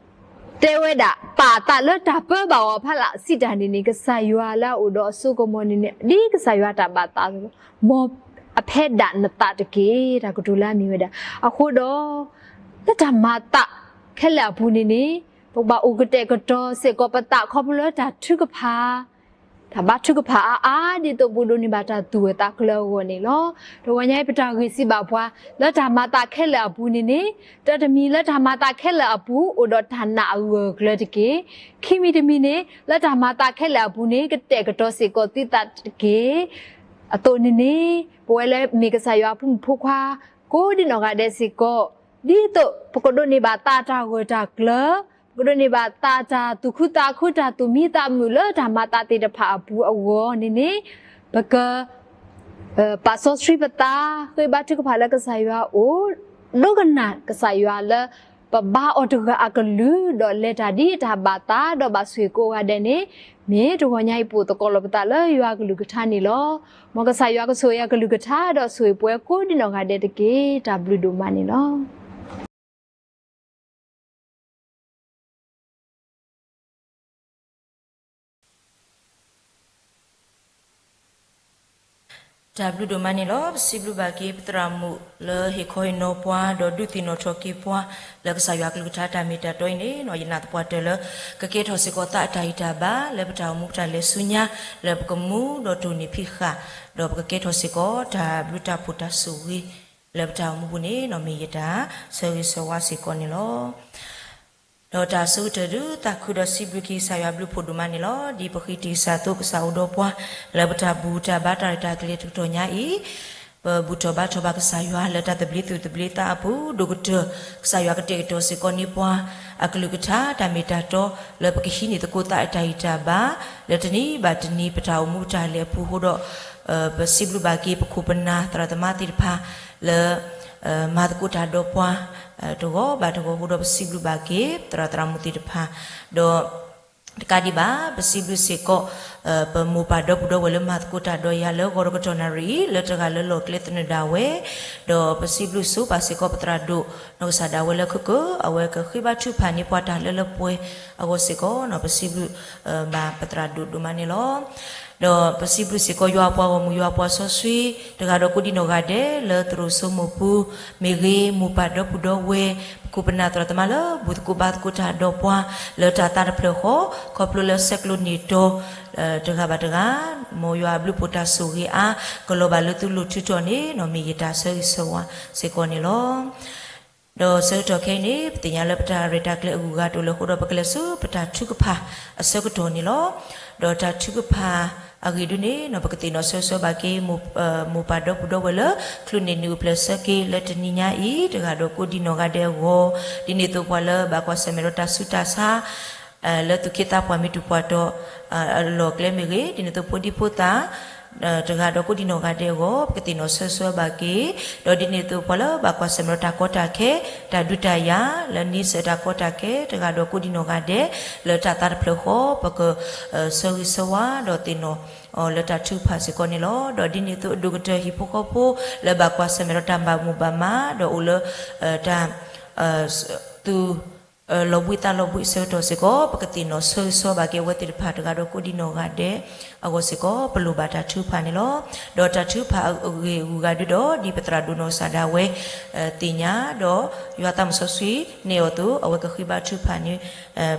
တဲဝဲဒၣ် ပာ်သးလၢတၢ်ပၢဘၣ်အီၤအဖီလာ် စံးတၢ်န့ၣ်န့ၣ် ကစၢ်ယွၤလၢအအိၣ်ဒီးအစိကမီၤန့ၣ်န့ၣ် ဒ်ကစၢ်ယွၤတၢ်ဘၣ်သးအသိးလီၤ. မ်အဖဲဒၣ်နသးတက့ၢ် တၢ်ကတိၤလၢအမ့ၢ်ဝဲဒၣ်. အဃိဒီး လၢတၢ်မၤသးခဲလၢာ်အပူၤန့ၣ်န့ၣ် ပကဘၣ်အိၣ်ကတဲာ်ကတီၤစ့ၢ်ကီးပသးခီဖျိလၢတၢ်ထုကဖၣ် တၢ်ဘါထုကဖၣ်အါအါ ဒ်သိးပကဒိးန့ၢ်ဘၣ်တၢ်သူၣ်ဂၢၢ်သးကျၢၤအဂီၢ်န့ၣ်လီၤ. တဂီၤညါအံၤ ပတၢ်ဂ့ၢ်စံးဘၣ်ပှၤ လၢတၢ်မၤသးခဲလၢာ်အပူၤန့ၣ်န့ၣ် တၢ်တမံၤလၢတၢ်မၤသးခဲလၢာ်အပူၤ အိၣ်ဒီးတၢ်နာ်အဂၢၢ်အကျၢၤတက့ၢ်. ခံမံၤတမံၤန့ၣ် လၢတၢ်မၤသးခဲလၢာ်အပူၤန့ၣ် ကတဲာ်ကတီၤစ့ၢ်ကီးသုသးတက့ၢ်. အသိးန့ၣ်န့ၣ် ပဝဲလၢမ့ၢ်ကစၢ်ယွၤအဖိမုၣ်ဖိခွါ ကိးဒံနီၢ်ဂၤဒဲးစ့ၢ်ကီး ဒ်သိးပကဒိးန့ၢ်ဘၣ်သးတၢ်ဂၢၢ်တၢ်ကျၢၤ ပကဒိးန့ၢ်ဘၣ်သးတၢ်သူၣ်ခုသးခု တၢ်သူၣ်မံသးမုာ်လၢတၢ်မၤသးသ့ၣ်တဖၣ်အပူၤအဂီၢ်န့ၣ်န့ၣ် ပက ပာ်စီဆှံပသး ဃ့ဘါထုကဖၣ်လၢကစၢ်ယွၤအအိၣ် ဒိကနၣ်ကစၢ်ယွၤလၢ ပဘါအီၤတဂၤအကလုၢ် ဒီးလဲၤတၢ်ဒ်တၢ်ဘၣ်သး ဒီးဘၣ်ဆိၣ်ဂ့ၤကိးဂၤဒဲးန့ၣ် မ့ၢ်တဂီၤညါအံၤပအိၣ်သကိးလိာ်ပသးလၢယွၤအကလုၢ်ကထါန့ၣ်လီၤ. မ်ကစၢ်ယွၤကဆိၣ်ဂ့ၤအကလုၢ်ကထါ ဒီးဆိၣ်ဂ့ၤပှၤကိးဒံနီၢ်ဂၤဒဲးတက့ၢ်. တၢ်ဘျုးဒိၣ်မးန့ၣ်လီၤ. တၢ်ဘျုးဒိၣ်မးန့ၣ်လီၤ. ပစံးဘျုးဘၣ်က့ၤပသရၣ်မုၣ်လၢဟ့ၣ်ခီဟ့ၣ်နီၤပှၤ ဒီးဒုးသ့ၣ်နီၣ်ထီၣ်က့ၤပှၤ လၢကစၢ်ယွၤကလုၢ်ကထါတၢ်မ့ၢ်တၢ်တီအံၤန့ၣ် ယနာ်သပှၢ်တၢၢ်လၢ ကကဲထီၣ်စ့ၢ်ကီးသးအတၢ်ဂံၢ်တၢ်ဘါ လၢပတၢ်အိၣ်မူပတၢ်လဲၤဆူညါ လၢပကမူဒီးတိၢ်နီၣ်ဖံးဃာ် ဒီးပကကဲထီၣ်စ့ၢ်ကီးတၢ်ဘျုးတၢ်ဖှိၣ်တၢ်ဆိၣ်ဂ့ၤ လၢပတၢ်အိၣ်မူပူၤန့ၣ် မ့ၢ်ယတၢ်ဆၢဂ့ၤဆၢဝါစ့ၢ်ကီးန့ၣ်လီၤ. ဒီးတၢ်ဆၢကတီၢ်ဒုးသးခုဒီးစံးဘျုးက့ၤကစၢ်ယွၤဘျုးဖှိၣ်ဒိၣ်မးန့ၣ်လီၤ. ဒ်ပဃ့တ့ၢ်စၢ်သိးကစၢ်အိၣ်ဒီးပှၤ လၢပတၢ်ဘူၣ်တၢ်ဘါတၢ်ရဲၣ်တၢ်ကျဲၤတကတီၢ်ညါအံၤ ပဘူၣ်ထီၣ်ဘါထီၣ်ဘၣ်ကစၢ်ယွၤလၢတၢ်သဘျ့သူၣ်သဘျ့သးအပူၤ ဒိၣ်ကတၢၢ် ကစၢ်ယွၤကတဲာ်ကတီၤစ့ၢ်ကီးန့ၢ်ပှၤ အကလုၢ်ကထါတၢ်မ့ၢ်တၢ်တီ လၢပကဟံးန့ၢ်သကိးသးအတၢ်ဂံၢ်တၢ်ဘါ လၢတနံၤဘၣ်တနံၤပတၢ်အိၣ်မူပတၢ်လဲၤအပူၤအဃိဒီး ပစံးဘျုးဘၣ်က့ၤပခိၣ်ပနၢ်သရၣ်သမါသ့ၣ်တဖၣ်လၢ မၤသကိးတၢ်ဒီးပှၤ တဂီၤဘၣ်တဂီၤအဃိဒီး ပစံးဘျုးဘၣ်က့ၤသရၣ်သရၣ်မုၣ်သ့ၣ်တဖၣ် ဒီး တကးဒံးဘၣ် ပစံးဘျုးစ့ၢ်ကီး ပမိၢ်ပၢ်ဒီပုၢ်ဒီဝဲၢ်လၢမၤသကိးတၢ်ဒီးယၤလၢဂီၤတကတီၢ်နၣ်ရံၣ်အံၤ လၢတဂၤလၢလီၢ်ကျဲသနၢၣ်ဒၣ်ဝဲ ဒီးပစံးဘျုးဆိပာ်စ့ၢ်ကီးပသရၣ်ဒိၣ် နီၢ်ကစၢ်ဒၣ်ဝဲလၢခုၣ်ကၢ အဝဲကဃ့ဘါထုကဖၣ်န့ၢ်ပှၤတၢ်လၢလၢပှဲၤပှဲၤအဂီၢ်စ့ၢ်ကီး ပစံးဘျုး ဘၣ်ပသရၣ်ဒိၣ်ဒိၣ်မးန့ၣ်လီၤ. ဒီးပစံးဘျုးစ့ၢ်ကီးယွၤအပှၤဂီၢ်မုၢ် ယွၤအပှၤစီဆှံ တဂၤဒီးကိးဒံနီၢ်ဂၤဒဲး လၢသရိာ်စိမိၢ်ပူၤမ့ၢ်ဂ့ၤ မိၢ်ပၢ်ဒီပုၢ်ဒီဝဲၢ် ပခိၣ်ပနၢ်သရၣ်သမါလၢ ဘူၣ်သကိးဘါသကိးတၢ်ဒီးပှၤ လၢတၢ်သးတဖျၢၣ်ဃီ ခီဖျိလၢဆဲးကျိးန့ၢ်တီၤ တဂၤဘၣ်တဂၤ မ်ယွၤအဘျုးဖှိၣ်တၢ်ဆိၣ်ဂ့ၤအါ ကလီၤဘၣ်လၢသုလိၤထုးထီၣ်န့ၣ် မ့ၢ်ယတၢ်ဆၢဂ့ၤဆၢဝါစ့ၢ်ကီးန့ၣ်လီၤ. ဒီးဆၢကတီၢ်ခဲအံၤန့ၣ် ပသ့ၣ်ညါလၢပတၢ်ရဲၣ်တၢ်ကျဲၤအဂုၤအဂၤတအိၣ်လၢၤအဃိဒီး ပကလဲၤဆူပတၢ်ထုကဖၣ်အဆၢကတီၢ်န့ၣ်လီၤ. ဒီးတၢ်ထုကဖၣ်အဂ့ၢ်ဒုန့ၣ် ပကသ့ၣ်နီၣ်ဆၢဂ့ၤဆၢဝါဘၣ်က့ၤ မိၢ်ပၢ်ဒီပုၢ်ဒီဝဲၢ်လၢ ချုးန့ၢ်နံၣ်အိၣ်ဖျဲၣ်ဆၢက့ၤလၢတနံၤညါအံၤ တဂၤဒီးကိးဒံနီၢ်ဂၤဒဲးအဂီၢ် ဒ်န့ၣ်အသိးပှၤလၢဘၣ်ကွၢ်ဆၢၣ်မဲာ်ဒီးတၢ်ဆူးတၢ်ဆါ လၢသူၣ်က့သးပှၢ်မ့ၢ်တူၢ်ပှၢ်တီၤ အလီၢ်ကျဲမ့ၢ်ဂ့ၤ ဒ်န့ၣ်အသိးဖိဒံဖိသၣ် တဂၤဒီးကိးဒံနီၢ်ဂၤဒဲးအဂီၢ် ပကသ့ၣ်နီၣ်ဆၢဂ့ၤဆၢဝါဘၣ်က့ၤ ဒီးဒ်န့ၣ်အသိးပှၤလၢဘၣ်ကွၢ်ဆၢၣ်မဲာ်ဒီးတၢ်ကီတၢ်ခဲ တၢ်ဒုးတၢ်ယၤ လၢန့ဆၢၣ်တၢ်ကီတၢ်ခဲ တဂၤဒီးကိးဒံနီၢ်ဂၤဒဲး လၢတၢ်သးတဖျၢၣ်ဃီ ပက ဆၢဂ့ၤဆၢဝါဒီးသ့ၣ်နီၣ်လၢတၢ်ထုကဖၣ်စ့ၢ်ကီးန့ၣ်လီၤ. ဒီးဒ်န့ၣ်အသိးအဒိၣ်ကတၢၢ်ဟံၣ်ဖိဃီဖိ လၢဘၣ်ကွၢ်ဆၢၣ်မဲာ်ဒီးတၢ်ဘၣ်မိၢ်ဘၣ်မး ဒီးအိၣ်လၢ တၢ် သူ လီၤဘှံးသးလီၤဘှံးအဆၢကတီၢ်စ့ၢ်ကီး ပကသ့ၣ်နီၣ်ဆၢဂ့ၤဆၢဝါဘၣ်က့ၤအဝဲသ့ၣ်တဖၣ်တဂၤဒီးကိးဒံနီၢ်ဂၤဒဲးအဂီၢ်စ့ၢ်ကီး ပလိၣ်ဘၣ်တၢ်ထုကဖၣ်န့ၣ်လီၤ. ဒီးတၢ်ထုကဖၣ်အဂ့ၢ်အဂုၤအဂၤဒုဒီး ဒ်ပသရၣ်ဒိၣ်နီၢ်ကစၢ်ဒၣ်ဝဲ သ့ၣ်ညါ ဒီးယွၤသးစီဆှံန့ၢ်အီၤအသိး အဝဲကဃ့ဘါထုကဖၣ်န့ၢ်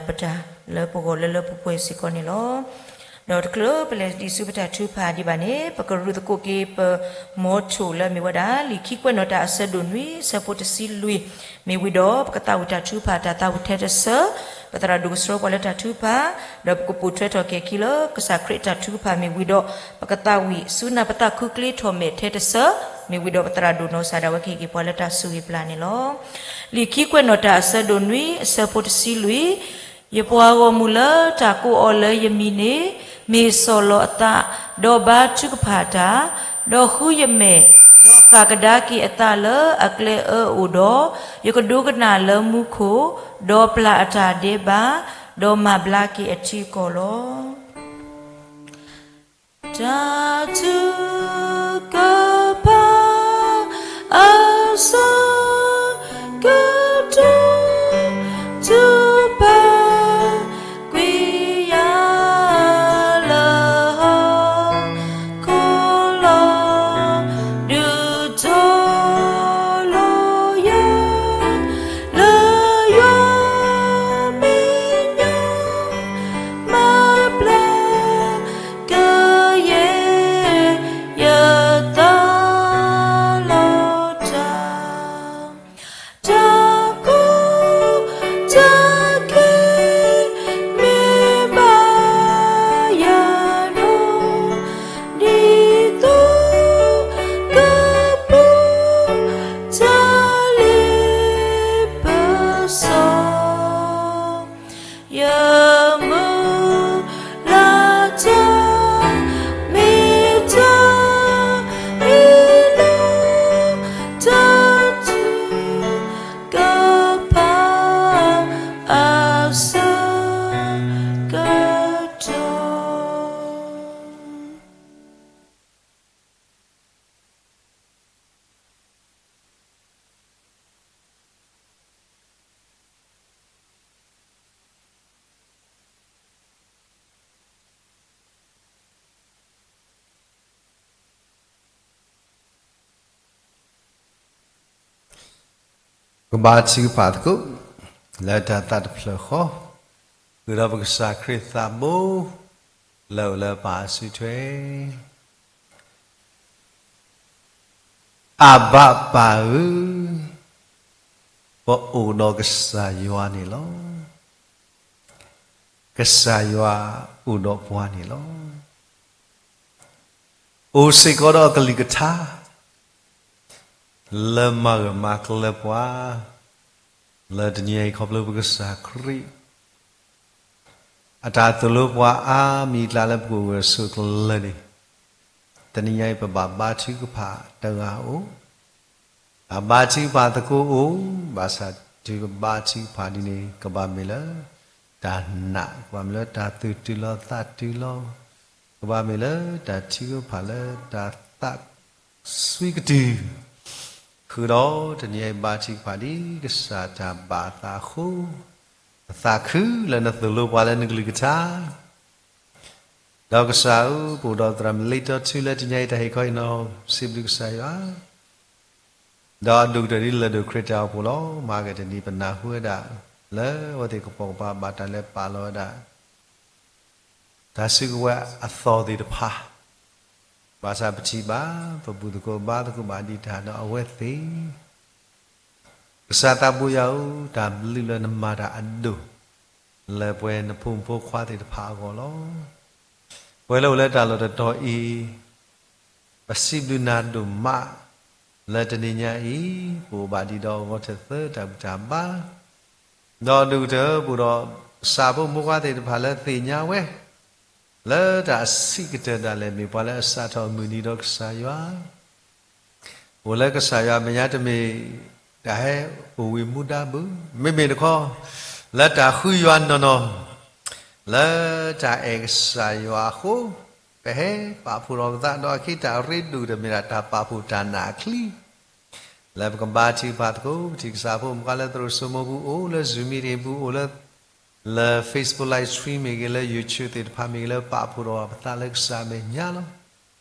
ပတၢ်လၢပဂီၢ်လၢလၢပှဲၤပှဲၤစ့ၢ်ကီးန့ၣ်လီၤ. ဒီးတချုးပလဲၤဒံးဆူပတၢ်ထုကဖၣ်ဒံးဘၣ်န့ၣ် ပကရူၢ်သကိးက့ၤပမိထိၣ်လၢအမ့ၢ်ဝဲဒၣ် လံာ်ခံကွဲးနီၣ်တၢ်အဆၢဒိၣ်နွံ အဆၢဖိတဆံလွံၢ် မ့ၢ်ဝံၤဒီးပကသးဝံၣ်တၢ်ထုကဖၣ်တၢ်သးဝံၣ်ထဲတဆၢ, ပသရၣ်ဒိၣ်ကဆှီပှၤလၢတၢ်ထုကဖၣ်, ဒီးပကပိာ်ထွဲထီၣ်က့ၤအခံလၢကစၢ်ခရံာ်အတၢ်ထုကဖၣ်မ့ၢ်ဝံၤဒီး ပကသးဝံၣ်ဆူနၢ်ပသးခုကျ့ထီၣ်မဲာ်ထဲတဆၢ, မ့ၢ်ဝံၤဒီးပသရၣ်ဒိၣ်နီၢ်စၢ်ဒၣ်ဝဲကဟ့ၣ်က့ၤပှၤလၢတၢ်ဆိၣ်ဂ့ၤပျၢ်န့ၣ်လီၤ. လံာ်ခံကွဲးနီၣ်တၢ်အဆၢဒိၣ်နွံ အဆၢဖိတဆံလွံၢ်, ယပှၤဂီၢ်မုၢ်လၢတၢ်ကိးအီၤလၢယမံၤန့ၣ် မ့ၢ်ဆီၣ်လီၤအသး, ဒီးဘါထုကဖၣ်တၢ်, ဒီးဃုယမဲာ်, ဒီးဃၣ်ကဒါက့ၤအသးလၢအကျဲအၢအိၣ်ဒီး, ယကဒိကနၣ်လၢမူခိၣ်, ဒီးပျၢ်အတၢ်ဒဲးဘး, ဒီးမၤဘျါက့ၤအထံအကီၢ်လီၤ. တၢ်ထုကဖၣ်အဆၢကတီၢ် ထုကဖၣ်ကွံာ်ယၤလၢဟီၣ်ခိၣ်လီၤ, ဒုးထီၣ်လီၤယၤ လၢယွၤမဲာ်ညါ မၤဘျါကယဲၢ် ယသးလီၤတၢ်, တၢ်ကီတၢ်ခဲ မ့ၢ်ဘၣ်ယၤဒီး ဒ်သိးကပိာ်တၢ်လ့ပစီ ယမုၢ်လၢ်တၢ် မ့ၢ်တၢ်အ့ၣ်လိာ် တၢ်ထုကဖၣ်အဆၢကတီၢ်. ကဘါထုကဖၣ်သကိး လၢတၢ်သးတဖျၢၣ်ဃီ, ဃုာ်ဒီးပကစၢ်ခရံာ်သးဘိ လၢအအိၣ်လၢပၢ်အစုထွဲ အဘၣ်ပၢ်ဧၢ, ပအိၣ်ဒီးကစၢ်ယွၤန့ၣ်လီၤ. ကစၢ်ယွၤအိၣ်ဒီးပှၤန့ၣ်လီၤ. အိၣ်စ့ၢ်ကီးဒီးအကလုၢ်ကထါ လၢမၤဂၢၢ်မၤကျၢၤပှၤ လၢတနံၤအံၤခီဖျိပကစၢ်ခရံာ် အတၢ်သိၣ်လိပှၤအါမံၤအကျါလၢပကအိၣ်ဂၢၢ်ဆိးကျၢၤန့ၣ်, တနံၤညါအံၤပဘၣ်ဘါထုကဖၣ်တဂၤဧိၤ, ဘၣ်ဘါထုကဖၣ်သကိးဧိၤ, ဘၣ်ဆၣ်တုၤကဘါထုကဖၣ်ဒ်န့ၣ် ကဘၣ်မ့ၢ်လၢတၢ်နာ်, ကဘၣ်မ့ၢ်လၢတၢ်သူၣ်တုၤလီၤသးတုၤလီၤ, ကဘၣ်မ့ၢ်လၢတၢ်ထုကဖၣ်လၢတၢ်သးစွံကတုၤ, ဃုာ်ဒီးတနံၤအံၤဘါထုကဖၣ်ဒ်ကစၢ်တၢ်ဘၣ်သးအဃိ, ပသးခုလၢနသိၣ်လိပှၤလၢနကလုၢ်ကထါ ဒီးကစၢ်ဧၢ, ပအိၣ်ဒီးသရၣ်မုၣ်လ့တီထူလၢတနံၤအံၤတၢ်ဟ့ၣ်ခီအံၤနီၢ် စံးဘျုးကစၢ်ယွၤ, ဒီးအဒိၣ်ကတၢၢ်ဒ်လၢၢ်ဒိၣ်ခရံာ်တၢ်အိၣ်ဖှိၣ်လီၤ. မၤက့ၤတနံၤပနၢ်ဟူဝဲဒၣ် လၢအဝဲသ့ၣ်ကပိာ်ကပၤဘၣ်တၢ်လဲၤပာ်လီၤဝဲဒၣ် တၢ်စုကဝဲၤအသီၣ်သ့ၣ်တဖၣ်, ဘၣ်ဆၣ်ပထံၣ်ဘၣ် ပဘူၣ်သကိးဘါသကိးဘၣ်ဒံးတၢ်ဒီးအဝဲသ့ၣ် ကစၢ်သးဘိယွၤဧၢ, တၢ်ဘျုးလၢနမၤတၢ်အဒိၣ် လၢပှဲၤနဖိမုၣ်ဖိခွါသ့ၣ်တဖၣ်အဂီၢ်လီၤ. ပဝဲလၢအိၣ်လၢတၢ်လီၢ်တတီၤအံၤ, ပစံးဘျုးနၤဒိၣ်မး လၢတနံၤညါအံၤ ပအိၣ်ဘၣ်ဒံးဒီးအဂီၢ်ထၢၣ်သၢတၢ်ဘူၣ်တၢ်ဘါ, ဒီးအဒိၣ်ကတၢၢ်ပအိၣ်ဒီး ကစၢ်ဖိမုၣ်ဖိခွါသ့ၣ်တဖၣ်လၢသ့ၣ်ညါဝဲ လၢတၢ်အဆံးကတၢၢ်ဒၣ်လဲာ် မ့ၢ်ပှၤလၢအစးထီၣ်မုၢ်နံၤဒီးကစၢ်ယွၤ အိၣ်လၢကစၢ်ယွၤမဲာ်ညါတမ့ၢ် တၢ်ဟဲအိၣ်ဝံၤမူဒါဘၣ်, မ့မ့ၢ်တခီ လၢတၢ်ဃုယွၤနီၢ်နီၢ်, လၢတၢ်အဲၣ်ကစၢ်ယွၤအဃိ, ပဟဲပာ်ဖှိၣ်ထီၣ်ပသးဒီးအခံတၢ်ရ့ဒိၣ်ကတၢၢ်မ့ၢ်ဒၣ်တၢ်ပာ်ဖှိၣ်တၢ်နာ်အချံ လၢပကဘါထုကဖၣ်သကိး ပထံၣ်ကစၢ်ဖိမုၣ်ဖိခွါလၢသရိာ်စိမိၤပူၤအိၣ်, လၢ Zoom meeting ပူၤအိၣ်, လၢ Facebook live stream မ့ၢ်ဂ့ၤ, လၢ YouTube သ့ၣ်တဖၣ်မ့ၢ်ဂ့ၤ, လၢပာ်ဖှိၣ်ထီၣ်ပသးလၢကစၢ်အမဲာ်ညါလီၤ.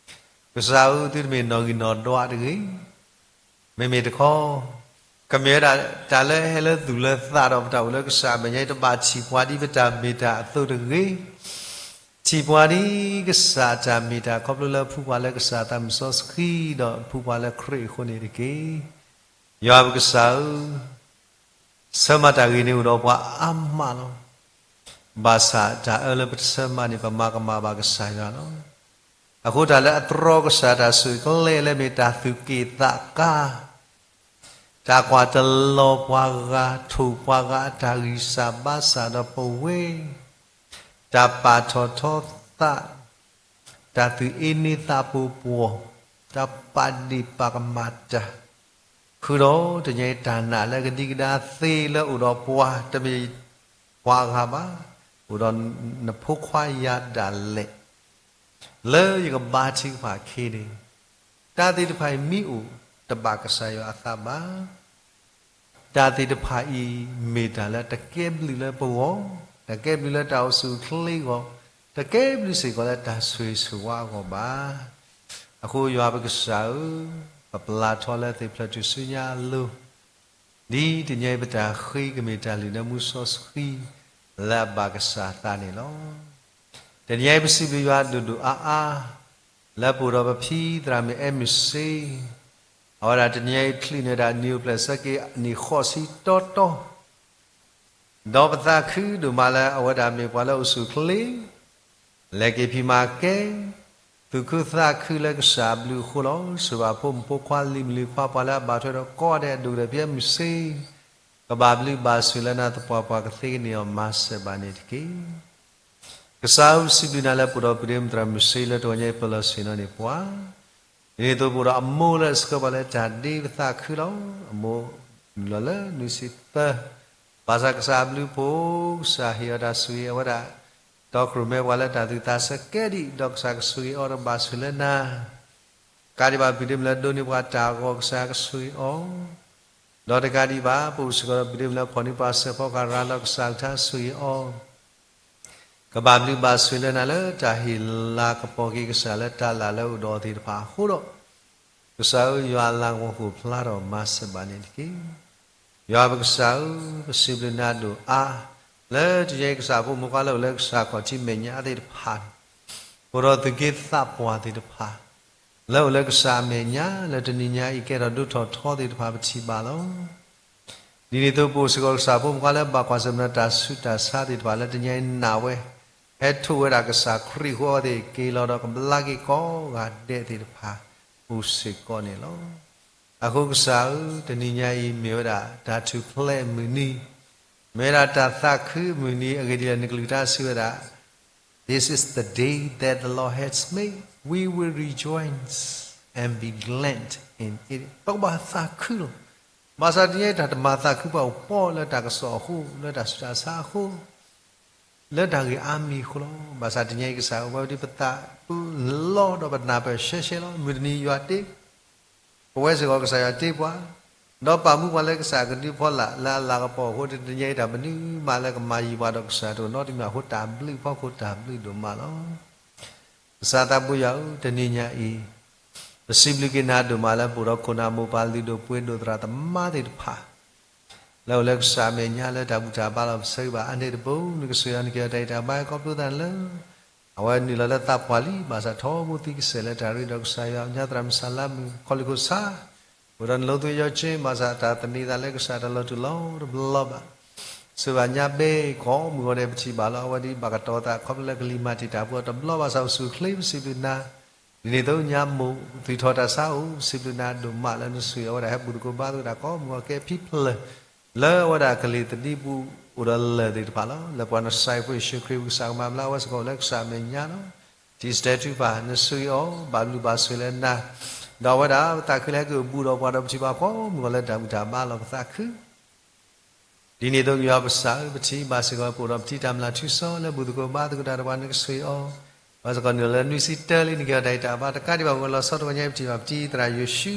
ကစၢ်ဧၢ, သုတမ့ၢ်နီၣ်ဂံၢ်နီၣ်ဒွးတဂ့ၤ, မ့မ့ၢ်တခီ ကမ့ၢ်ဝဲဒၣ်တၢ်လၢအဟဲလၢသူၣ်လၢသးဒီးပတၢ်အိၣ်လၢကစၢ်အမဲာ်ညါအံၤ တဘၣ်ထံၣ်ပှၤဒ်ပတၢ်မ့ၢ်တၢ်အသိးတဂ့ၤ. ထံၣ်ပှၤဒ်ကစၢ်အတၢ်မ့ၢ်တၢ်ခီဖျိလၢဖှူပှၤလၢကစၢ်သးမုၢ်စီဆှံဒီးဖှူပှၤလၢခရံာ်အဃိန့ၣ်တက့ၢ်. ယွၤပကစၢ်ဧၢ, ဆၢမၤတၢ်ဂ့ၤန့ၣ်အိၣ်ဒီးပှၤအါမးလီၤ. ဘၣ်ဆၣ်တၢ်အၢလၢပတဆၢမၤန့ၣ် ပမၤကမၣ်ဘၣ်ကစၢ်ယွၤလီၤ. အဃိတၢ်လၢအတြီကစၢ်တၢ်ဆိၣ်ဂ့ၤကျဲလၢမ့ၢ်တၢ်သူၣ်က့ၣ်သးကါ တၢ်ကွၢ်တလီၤပှၤဂၤ ထိၣ်ပှၤဂၤအတၢ်ဂံၢ်စၢ်ဘါစၢ်ဒီးပဝဲ တၢ်ပာ်ထီၣ်ထီသး, တၢ်သူၣ်အ့န့သးပူၤပှီၢ်, တၢ်ပာ်ဒ့ၣ်ပာ်ကမၣ်တၢ်, ဃုာ်ဒီးတနံၤအံၤတၢ်နာ်လၢကဒံကဒါသ့လၢအိၣ်ဒီးပှၤ တမ့ၢ်ပှၤဂၤဘၣ်, အိၣ်ဒီးနဖိခွါယၤဒၣ်လဲာ် လၢယကဘါထုကဖၣ်ခ့န့ၣ်, တၢ်သ့ၣ်တဖၣ်အံၤမ့ၢ်အိၣ်တဘၣ်ကစၢ်ယွၤအသးဘၣ်. တၢ်သ့ၣ်တဖၣ်အံၤမ့ၢ်တၢ်လၢတကဲဘျုးလၢပဂီၢ်, တကဲဘျုးလၢတၢ်အိၣ်ဆူၣ်အိၣ်ချ့အဂီၢ်, တကဲဘျုးစ့ၢ်ကီးလၢတၢ်ဆိၣ်ဂ့ၤဆိၣ်ဝါအဂီၢ်ဘၣ်. အဃိယွၤပကစၢ်ဧၢ, ပပျၢ်ထီလၢသ့ၣ်ဖျၢၣ်ထူၣ်စုညါအလိၤ ဒ်တနံၤအံၤပတၢ်ဃ့ကမ့ၢ်တၢ်လုၢ်လၢမူစီဆှံ လၢအဘၣ်ကစၢ်အသးန့ၣ်လီၤ. တနံၤအံၤပစံးဘျုးယွၤဒိၣ်ဒိၣ်အါအါ လၢပအိၣ်ဒီးပဖံသရၣ်မုၣ်အဲမုၢ်စ့, အဝဲဒၣ်တနံၤအံၤချုးန့ၢ်ဒၣ်နံၣ်အိၣ်ဖျဲၣ်ဆၢက့ၤနံၣ်ဃိးဆံတီတီ ဒီးပသးခုဒိၣ်မးလၢအဝဲဒၣ်မ့ၢ်ပှၤလၢအိၣ်ဆူၣ်အိၣ်ချ့ လဲၤက့ၤဖံးမၤကဲ, သူၣ်ခုသးခုလၢကစၢ်အဘျုးအဃိလီၤ. စၢၤဘၣ်ဖိမုၣ်ဖိခွါလံၤမုၣ်လံၤခွါ ပှၤလၢအဘၣ်ထွဲဒီးကိးဂၤဒဲးအဒိၣ်ကတၢၢ်ဖဲမုၢ်စ့, ကဘၣ်ဘျုးဘၣ်ဆိၣ်လၢနၤသပှၢ်ပှၢ်ကသ့ကန့ၢ်အီၤမၤစၢၤဘၣ်န့ၣ်တက့ၢ်. ကစၢ်ဧၢ ပစံးဘျုးနၤလၢပအိၣ်ဒီးပဒ့မုၣ်သရၣ်မုၢ်စ့လၢတဂီၤညါအံၤပလီၢ်ဆ့ၣ်နီၤန့ၢ်ပှၤ ဒ်န့ၣ်အသိးပအိၣ်ဒီးအမိၢ်လၢအဆှၢပှၤလၢတၢ်ဒ့ပသးခုလီၤ. အမိၢ်နုာ်လီၤလၢနွံဆံသၢ, ဘၣ်ဆၣ်ကစၢ်အဘျုးအဖှိၣ် ကစၢ်ဟ့ၣ်အီၤတၢ်ဆိၣ်ဂ့ၤအဝဲဒၣ်, တီကြိၢ်မဲပှၤလၢတၢ်သူၣ်သးဆၢကဲဒံး ဒီးကစၢ်ကဆိၣ်ဂ့ၤအီၤဒီးဘၣ်ဆိၣ်လၢနၤ တကးဒံးဘၣ် ပဒ့မုၣ်လၢဒိးန့ၢ်ပှၤတၢ်အဂီၢ် ကစၢ်ကဆိၣ်ဂ့ၤအီၤ, ဒီးတကးဒံးဘၣ် ပအိၣ်စ့ၢ်ကီးဒီးပဒ့မုၣ်လၢဖီၣ်န့ၢ်ပှၤစဲးဖီကရၤလီၤ ကစၢ်ကထါဆိၣ်ဂ့ၤအီၤ ကဘၣ်ဘျုးဘၣ်ဆိၣ်လၢနၤလၢတၢ်ဟ့ၣ်လၤကပီၤက့ၤကစၢ်လၢတၢ်လၢ်လၢအအိၣ်ဒီးအီၤသ့ၣ်တဖၣ်အဃိဒီး, ကစၢ်ဧၢ ယွၤအလၤကပီၤကအိၣ်ဖျါထီၣ်မၤစၢၤဘၣ်န့ၣ်တက့ၢ်. ယွၤပကစၢ်ဧၢ, ပစံးဘျုးနၤဒိၣ်အါ, လၢတနံၤအံၤကစၢ်ဖိမုၣ်ဖိခွါလၢအိၣ်လၢကစၢ်ခီၣ်ထံးမဲာ်ညါသ့ၣ်တဖၣ်န့ၣ်, အိၣ်ဒီးသူၣ်က့သးပှၢ်သ့ၣ်တဖၣ် လၢအိၣ်လၢကစၢ်အမဲာ်ညါ လၢတနံၤညါအံၤကဲထီၣ်ဒိၣ်ထီၣ်ထီသ့ၣ်တဖၣ်ပထံၣ်ဘၣ်လီၤ. ဒ်န့ၣ်အသိးပအိၣ်စ့ၢ်ကီးကစၢ်ဖိမုၣ်ဖိခွါလၢဘၣ်ကွၢ်ဆၢၣ်မဲာ်ဒီးတၢ်ဆူးတၢ်ဆါသ့ၣ်တဖၣ်လၢတနံၤအံၤနာ်ဝဲ, ဟဲထီၣ်ဝဲဒၣ်ကစၢ်ခရံာ်အဃိအဝဲသ့ၣ်က့ၤလီၤဒီးကဘျါက့ၤကိးဂၤဒဲးသ့ၣ်တဖၣ် အိၣ်စ့ၢ်ကီးန့ၣ်လီၤ. အဃိကစၢ်ဧၢ, တနံၤညါအံၤမ့ၢ်ဝဲဒၣ်တၢ်ထူၣ်ဖျဲးအမုၢ်နံၤ, မ့ၢ်ဝဲဒၣ်တၢ်သးခုအမုၢ်နံၤ အဂ့ၢ်ဒ်လဲၣ် နကလုၢ်ကထါစံးဝဲဒၣ် This is the day that the Lord has made, we will rejoice and be glad in it. ပကဘၣ်သးခုလီၤ. ဘၣ်ဆၣ်တနံၤအံၤ တၢ်တမၤသးခုပှၤအိၣ်ပီလၢတၢ်ကစီၣ်အဃိ, လၢတၢ်ဆူးတၢ်ဆါအဃိ, လၢတၢ်ဂ့ၢ်အါမံၤအဃိလီၤ. ဘၣ်ဆၣ်တနံၤအံၤကစၢ်ဧၢ, ပဝဲဒၣ်ပသးပူၤလီၤဒီးပနၢ်ပၢၢ်ရှဲရှဲလီၤ. မုၢ်တနံၤယွၤတ့ ပဝဲစ့ၢ်ကီးကစၢ်ယွၤတ့ပှၤ, ဒီးပာ်မူပှၤလၢကစၢ်ကဒုဖီလာ်လၢအလၤကပီၤအဃိ, တနံၤအံၤတၢ်မနုၤမးလၢကမၤယံၤပှၤဒီးကစၢ်တအိၣ်နီတမံၤအဃိ တၢ်ဘျုးဖီခိၣ်တၢ်ဘျုးဒိၣ်မးလီၤ. ကစၢ်သးဘိယွၤဧၢ, တနံၤညါအံၤ ပစံးဘျုးက့ၤနၤဒိၣ်မးလၢပအိၣ်ဒီးခိၣ်နၢ်မိၢ်ပၢ်လုၢ်ဒိၣ်ပှ့ၤဒိၣ်သရၣ်သမါသ့ၣ်တဖၣ် လၢအိၣ်လၢကစၢ်အမဲာ်ညါလၢတၢ်ဘူၣ်တၢ်ဘါလီၤ ပဆၢဂ့ၤဘၣ်အါန့ၢ်တဘိ နကဆိၣ်ဂ့ၤအီၤ နကဟ့ၣ်အီၤတၢ်ဂံၢ်တၢ်ဘါ ခီဖျိသးလၢ အဝဲနုာ်လီၤလၢသးပှၢ်လံ ဘၣ်ဆၣ်ထီဘိသံကစဲးလၢတၢ်ရ့ဒီးကစၢ်ယွၤ ညါသရၣ်မုၣ်ဆၣ်လါမုၣ် ခီၣ်လံၢ်ခိၣ်ဆၣ် အိၣ်ဒီးနလိၤသွံၣ်ယီၤကၠ့ ဘၣ်ဆၣ်တၢ်သန့ၤသးလၢကစၢ်တၢ်လီၤတူာ်လီၤတဘျီဘၣ်. စၢၤဘၣ်ညါဘဲ ကိးမုၢ်ဂီၤဒဲးပထံၣ်ဘၣ်လီၤ အဝဲဒၣ်ဘၣ်ကတီၤသးခီဖျိလၢကလံၤမၤတံာ်တာ်ပူၤအီၤတဘျီဘၣ်ဆၣ် အိၣ်ဆူၣ်အိၣ်ချ့ ပစံးဘျုးနၤ ဒ်န့ၣ်အသိးညါမိၢ် သုးထီၣ်တၢ်ဆါအိၣ် ပစံးဘျုးနၤဒိၣ်မးလၢနဆိၣ်ဂ့ၤအဝဲဒၣ်ဟဲဘူၣ်သကိးဘါသကိးတၢ်ကိးမုၢ်ဂီၤကဲဖံဖျၢၣ် လၢအဝဲဒၣ်ကလံၤသဒံပူၤအိၣ်ဒီးလၢၢ်သ့ၣ်တဖၣ်လီၤ. လၢပှၤနစၢ်ယွၤဖိယ့ၣ်ၡူးခရံာ်ပကစၢ်ကမၤဘျါဝဲစ့ၢ်ကီးလၢကစၢ်အမဲာ်ညါလီၤ. ထံၣ်စတဲထုကဖၣ် နဆိၣ်ဂ့ၤအီၤ ဘၣ်ဘျုးဘၣ်ဆိၣ်လၢနၤ ဒီးအဝဲဒၣ်ပသးခုလၢဟဲက့ၤအိၣ်ဘူးဒီးပှၤဒီးပထံၣ်ဘၣ်ကိးမုၢ်ဂီၤလၢတၢ်ဘူၣ်တၢ်ဘါလီၤ ပသးခု ဒ်န့ၣ်အသိးကစၢ်ယွၤပကစၢ်ဧၢ ပထံၣ်ဘၣ်စ့ၢ်ကီးပအိၣ်ဒီးပထံၣ်တၢ်မျၢ်ထူစီ လၢဘူၣ်သကိးဘါသကိးတၢ်ဒီးပှၤနကဆိၣ်ဂ့ၤအီၤ ဘၣ်စ့ၢ်ကီးနုာ်လီၤလၢနွံဆံတၢလံ နကဟ့ၣ်အီၤတၢ်ဂံၢ်တၢ်ဘါ တကးဒံးဘၣ် ပလီၤဆီတဂီၤညါပထံၣ်ဘၣ်ပထံၣ်သရၣ်ယိၤၡူ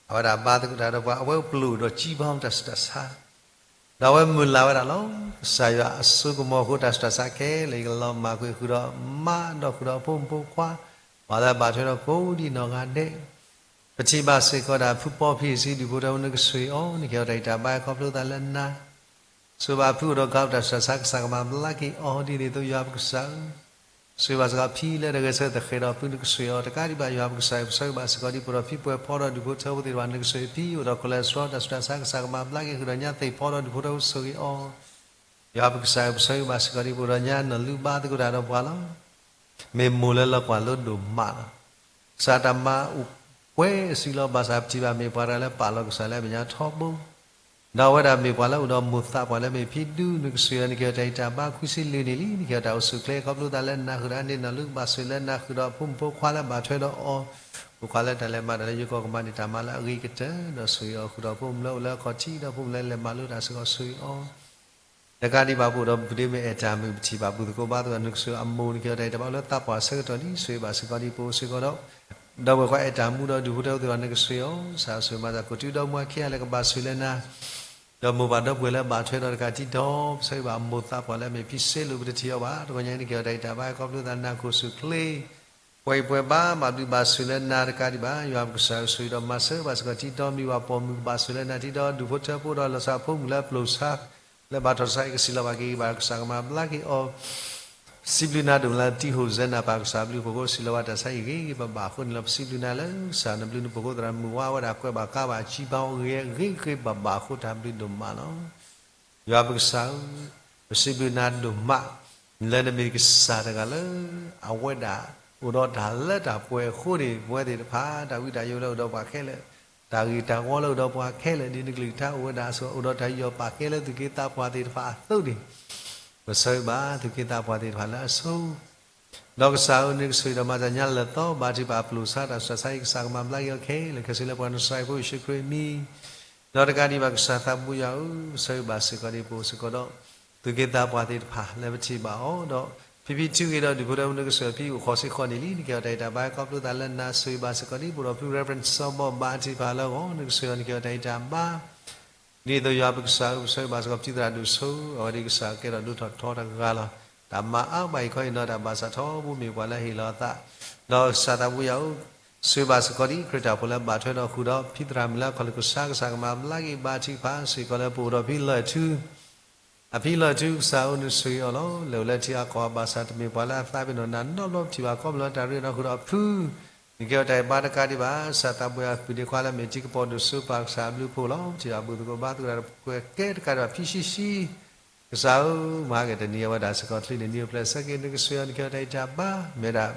အဝဲဒၣ်ဘါသကိးတၢ်ဒီးပှၤ အဝဲအိၣ်ပျိၢ်ဒီးစံးဘီတၢ်ဆူးတၢ်ဆါ ဒီးအဝဲမုၢ်လၢ်ဝဲဒၣ်လီၤ. ကစၢ်ယွၤအစိကမီၤအဃိ တၢ်ဆူးတၢ်ဆါခဲလၢာ် ယကလီၤမၢ်ကွံာ်ဃုာ်ဒီးမါဒီးဃုာ်ဒီးဖိမုၣ်ဖိခွါ ပှၤလၢအဘၣ်ထွဲဒီးကိးဒံးနီၢ်ဂၤဒဲး ပထံၣ်ဘၣ်စ့ၢ်ကီးဒၣ်ဖုပီဖံအစုဒုၣ်ဖိထၢဖိ နကဆိၣ်ဂ့ၤအီၤ နကဟ့ၣ်အီၤတၢ်ဂံၢ်တၢ်ဘါခီဖျိသးလၢနၤ ဆိၣ်ဘၣ်ဖုအိၣ်ဒီးကါအိၣ် တၢ်ဆူးတၢ်ဆါကစၢ်ကမၤဘျါက့ၤအီၤ ဒ်န့ၣ်အသိးယွၤပကစၢ်ဧၢ ဆိၣ်ဂ့ၤဘၣ်စ့ၢ်ကီးဖံလၢတဂဲၤဆၢထၢၣ်သဃဲးဒီးပုၢ်နကစၢ်အီၤတကးဒံးဘၣ် ယွၤပကစၢ်ဧၢ ပဆိၣ်ဂ့ၤဘၣ်စ့ၢ်ကီးဒ်ပအိၣ်ဒီးဖံပှဲၤဖီဒီးဒူၣ်ဖိထၢဖိသ့ၣ်တဖၣ် နကစၢ်ဖံအိၣ်ဒီး cholesterol တၢ်ဆူးတၢ်ဆါကစၢ်ကမၤဘျါက့ၤ ဃုာ်ဒီးညါသ့ၣ်ဖီဒီးဒူၣ်ဖိထၢဖိဆိၣ်ဂ့ၤအီၤ ယွၤပကစၢ်ဧၢ ပဆိၣ်ဂ့ၤဘၣ်စ့ၢ်ကီးဒ်ပအိၣ်ဒီးညါနီၢ်လူဘါသကိးတၢ်ဒီးပှၤလီၤ. မ့ၢ်မိၢ်လၢလီၤကွၢ်လိဒိၣ်မးလီၤ. ကစၢ်တၢ်မၤအိၣ်ပှဲၤအစုလီၤ ဘၣ်ဆၣ်ပထံၣ်ဘၣ်မ့ၢ်ပှၤတဂၤလၢပာ်လီၤကစၢ်လၢအမဲာ်ညါထီဘိ ဒီးအဝဲဒၣ်မ့ၢ်ပှၤလၢအိၣ်ဒီးမိၢ်သးပှၢ်လၢမ့ၢ်ဖံဒူ နကစၢ်ယွၤနက့ၤအီၤတၢ်အံးတၢ်ဘါခွံဆံလွံၢ်နံၣ်လံ နက့ၤအီၤတၢ်အိၣ်ဆူၣ်ချ့ ခီဖျိသးလၢနၤဃုာ်ဒီးအန့ၣ်နီၢ်လူကဘၣ်ဆိၣ်ဂ့ၤလၢနၤဃုာ်ဒီးဖိမုၣ်ဖိခွါလၢဘၣ်ထွဲဒီးအီၤ ဖိခွါလၢတၢ်လဲၤမၤတၢ်လၢယိၤကီၢ်ကမၤန့ၢ်တၢ်မၤလၢအဂ့ၤကတၢၢ် ဒီးဆိၣ်ဂ့ၤအီၤဃုာ်ဒီးဖိမုၣ်လၢအိၣ်လၢအခီၣ်ထံး ဒီးဖိမုၣ်လၢလဲၤမၤလိတၢ်စ့ၢ်ကီးဆိၣ်ဂ့ၤအီၤ တကးဒံးဘၣ်ပအိၣ်ဒီးပဒ့မ့ၢ်အဲၣ်တၢ်မုၣ် ပထံၣ်ဘၣ်ပုၢ်သကိးဘါသကိးနကစၢ်အမိၢ် နက့ၤအီၤတၢ်အံးတၢ်ဘါလၢသးပှၢ်ဆၢကတီၢ်လံ ဆိၣ်ဂ့ၤဘၣ်စ့ၢ်ကီးဒ်ပအိၣ်စ့ၢ်ကီးဒီး ဒီပုၢ်ဝဲၢ်ခွါအဲၣ်တၢ်မူဒီးဒူၣ်ဖိထၢဖိသ့ၣ်တဖၣ် နကစၢ်အီၤ စၢ်ဆိၣ်ဂ့ၤမၤသး ကိးတုၤဒီမါဝၤခံဂၤလၢကဘၣ်ဆိၣ်ဂ့ၤလၢနၤ ဒီးမိၢ်ပၢ်ဒီပုၢ်ဝဲၢ်လၢဘၣ်ထွဲဒီးတကးတံဒီ ပဆိၣ်ဂ့ၤဘၣ်မိၢ်သးပှၢ်လၢမ့ၢ်ဖံစ့လိာ် ပတထံၣ်အီၤဘၣ် တဂီၤညါအံၤနက့ၤအီၤတၢ်အံးတၢ်ဘါခီဖျိသးနၤခိၣ်ဆူၣ်ချ့ ပှဲၤအံၤပှဲၤဘါ ဘၣ်ဘျုးဘၣ်ဆိၣ်လၢနၤတကးဒံးဘၣ် ယွၤပကစၢ်ဧၢ ဆိၣ်ဂ့ၤဒီးမၤစၢၤဘၣ်စ့ၢ်ကီးတံဒီ မ့ၢ်ဝဲပိာ်မုၣ်ကဘၣ်ဆိၣ်လၢနၤတံဒီ ဒူၣ်ဖိထၢဖိဒီး လီၤစၢ်ဖိမုၣ်လၢအပျိၢ်ဆါ လၢဘၣ်ထီၣ်တၢ်ဆါအံၤ ကစံးလီၤဘၣ်က့ၤဘၣ်ကစၢ်ကမၤဘျါက့ၤအီၤ ပစံးဘျုးနၤဒိၣ်မးလၢတံဟူးစဲနၤ ပၢ်ကစၢ်ဘျုးဖှိၣ်ဖိ စံးလီၤဘၣ်တၢ်ဆါအံၤဂ့ၤဂ့ၤဘၣ်ဘၣ်အဃိန့ၣ်လီၤ. ပစံးဘျုးနၤလၢကစၢ်နဘျုးနဖှိၣ်ဖိသရၣ်မုၣ်ဝါဝဲဒၣ်ကွဲးဘၣ်ကါဘၣ်အစံးဘါအီၤဂ့ၤဂ့ၤဘၣ်ဘၣ်အဃိ တၢ်ဘျုးဒိၣ်မးလီၤ. ယွၤပကစၢ်ဧၢ, ပစံးဘျုးနၤဒိၣ်မး လၢနမ့ၢ်ကစၢ်တဂၤလၢ အဝဲဒၣ်အိၣ်ဒီးတၢ်လၢတၢ်ပှဲၤအဃိန့ၣ် ပဝဲသ့ၣ်တဖၣ် တၢ်ဝံတၢ်ယိးလၢအိၣ်ဒီးပှၤခဲလၢာ်, တၢ်ဂ့ၢ်တၢ်ဝီလၢအိၣ်ဒီးပှၤခဲလၢာ် ဒ်နကလုၢ်ကထါအိၣ်ဝဲဒၣ်အသိး အိၣ်ဒီးတၢ်ယူးယီၣ်ပာ်ကဲလၢသူၣ်က့သးပှၢ်သ့ၣ်တဖၣ်အသိးန့ၣ်, ပဆၢဂ့ၤဘၣ်သူၣ်က့သးပှၢ်သ့ၣ်တဖၣ်လၢအဆိ ဒီးကစၢ်ဧၢ နကဆိၣ်ဂ့ၤဒီးမၤစၢၤညါလၢာ်သီ ဘါထုကဖၣ်အပျိၢ်ဆါတၢ်ဆူးတၢ်ဆါအံၤ ကစၢ်ကမၤဘျါက့ၤအီၤခဲလၢာ်ခဲဆ့လၢပှၤနစၢ်ဖိယ့ၣ်ၡူးခရံာ်အမံၤ, ဒီးတကးဒံးဘၣ်ကစၢ်သးဘိယွၤဧၢ, ပဆၢဂ့ၤဘၣ်စ့ၢ်ကီးဒ်ပအိၣ်စ့ၢ်ကီးဒီး သူၣ်က့သးပှၢ်သ့ၣ်တဖၣ်လၢပထံၣ်ဘၣ်အီၤဒီး ဖံဖံထုးဂ့ၤဒီးဒူၣ်ဖိထၢဖိ နကဆိၣ်ဂ့ၤဖံအိၣ်ဃိးဆံဃိးနံၣ်လံ နက့ၤအီၤတၢ်အံးတၢ်ဘါခီဖျိသးလၢနၤ ဆိၣ်ဂ့ၤဘၣ်စ့ၢ်ကီးဒ်ပအိၣ်ဒီးဖု Reverend စီၤဘီၣ် ဘါထုကဖၣ်လၢအဂီၢ် နကဆိၣ်ဂ့ၤအီၤ နက့ၤအီၤတၢ်အံးတၢ်ဘါ ဒ်သိးယွၤပကစၢ်ဧၢ ပဆၢဂ့ၤဘၣ်စ့ၢ်ကီးဖံသရၣ်ဒိၣ်စိ အဝဲဒၣ်ကစၢ်ကဲထီၣ်ဒိၣ်ထီၣ်ထီတဂၤလီၤ. တၢ်မၤအါဘၣ်အံၤခီအံၤဒီးတၢ်ဘၣ်ဆၣ်ထီဘိမ့ၢ်ပှၤလၢဟ့ၣ်လီၤအသး, ဒီးကစၢ်သးဘိယွၤဧၢ, ဆိၣ်ဂ့ၤဘၣ်စ့ၢ်ကီးဒ် ခရံာ်တၢ်ဖိလၢဘၣ်ထွဲဒီးဃုာ်ဒီးဖံသရၣ်မုၣ်လၢအခီၣ်လ့ၢ်ကစၢ် ကစၢ်ကမၤဘျါက့ၤ ဘါထုကဖၣ်စ့ၢ်ကီးလၢပအိၣ်ဒီးဖံလီၢ်ထူ အဖံလီၢ်ထူကစၢ်ဧၢ နဆိၣ်ဂ့ၤအီၤလီၤ. လဲၤအိၣ်လၢထံအါကီၢ်အဘၣ်ဆၣ်တမ့ၢ်ပှၤလၢအသးပ့ၤနီၣ်နၤနီတဘျီ ပထံၣ်ဘၣ်ခီဖျိတၢ်ရ့ဒီးဃုာ်ဒီးအဖု နက့ၤအီၤတၢ်အံးဘါတကးဒံးဘၣ် ကစၢ်သးဘိယွၤ ပုၢ်ဒ့ခွါလၢမ့ၢ်တံၤကပီၤဒိၣ်စိ ပၢ်ကစၢ်အဘျုးဖှိၣ်လီၤ. ပထံၣ်ဘၣ်ပုၢ်သကိးဘါသကိးတၢ်ဒီးဖံဆံဆံ ကစၢ်ဧၢ, မၤက့ၤတနံၤအဝဲဒၣ်စ့ၢ်ကီးချံန့ၣ် နံၤအိၣ်ဖျဲၣ်ဆၢက့ၤ နကဆိၣ်ဂ့ၤအီၤ နက့ၤအီၤတၢ်အံးတၢ်ဘါ မ့ၢ်ဒၣ်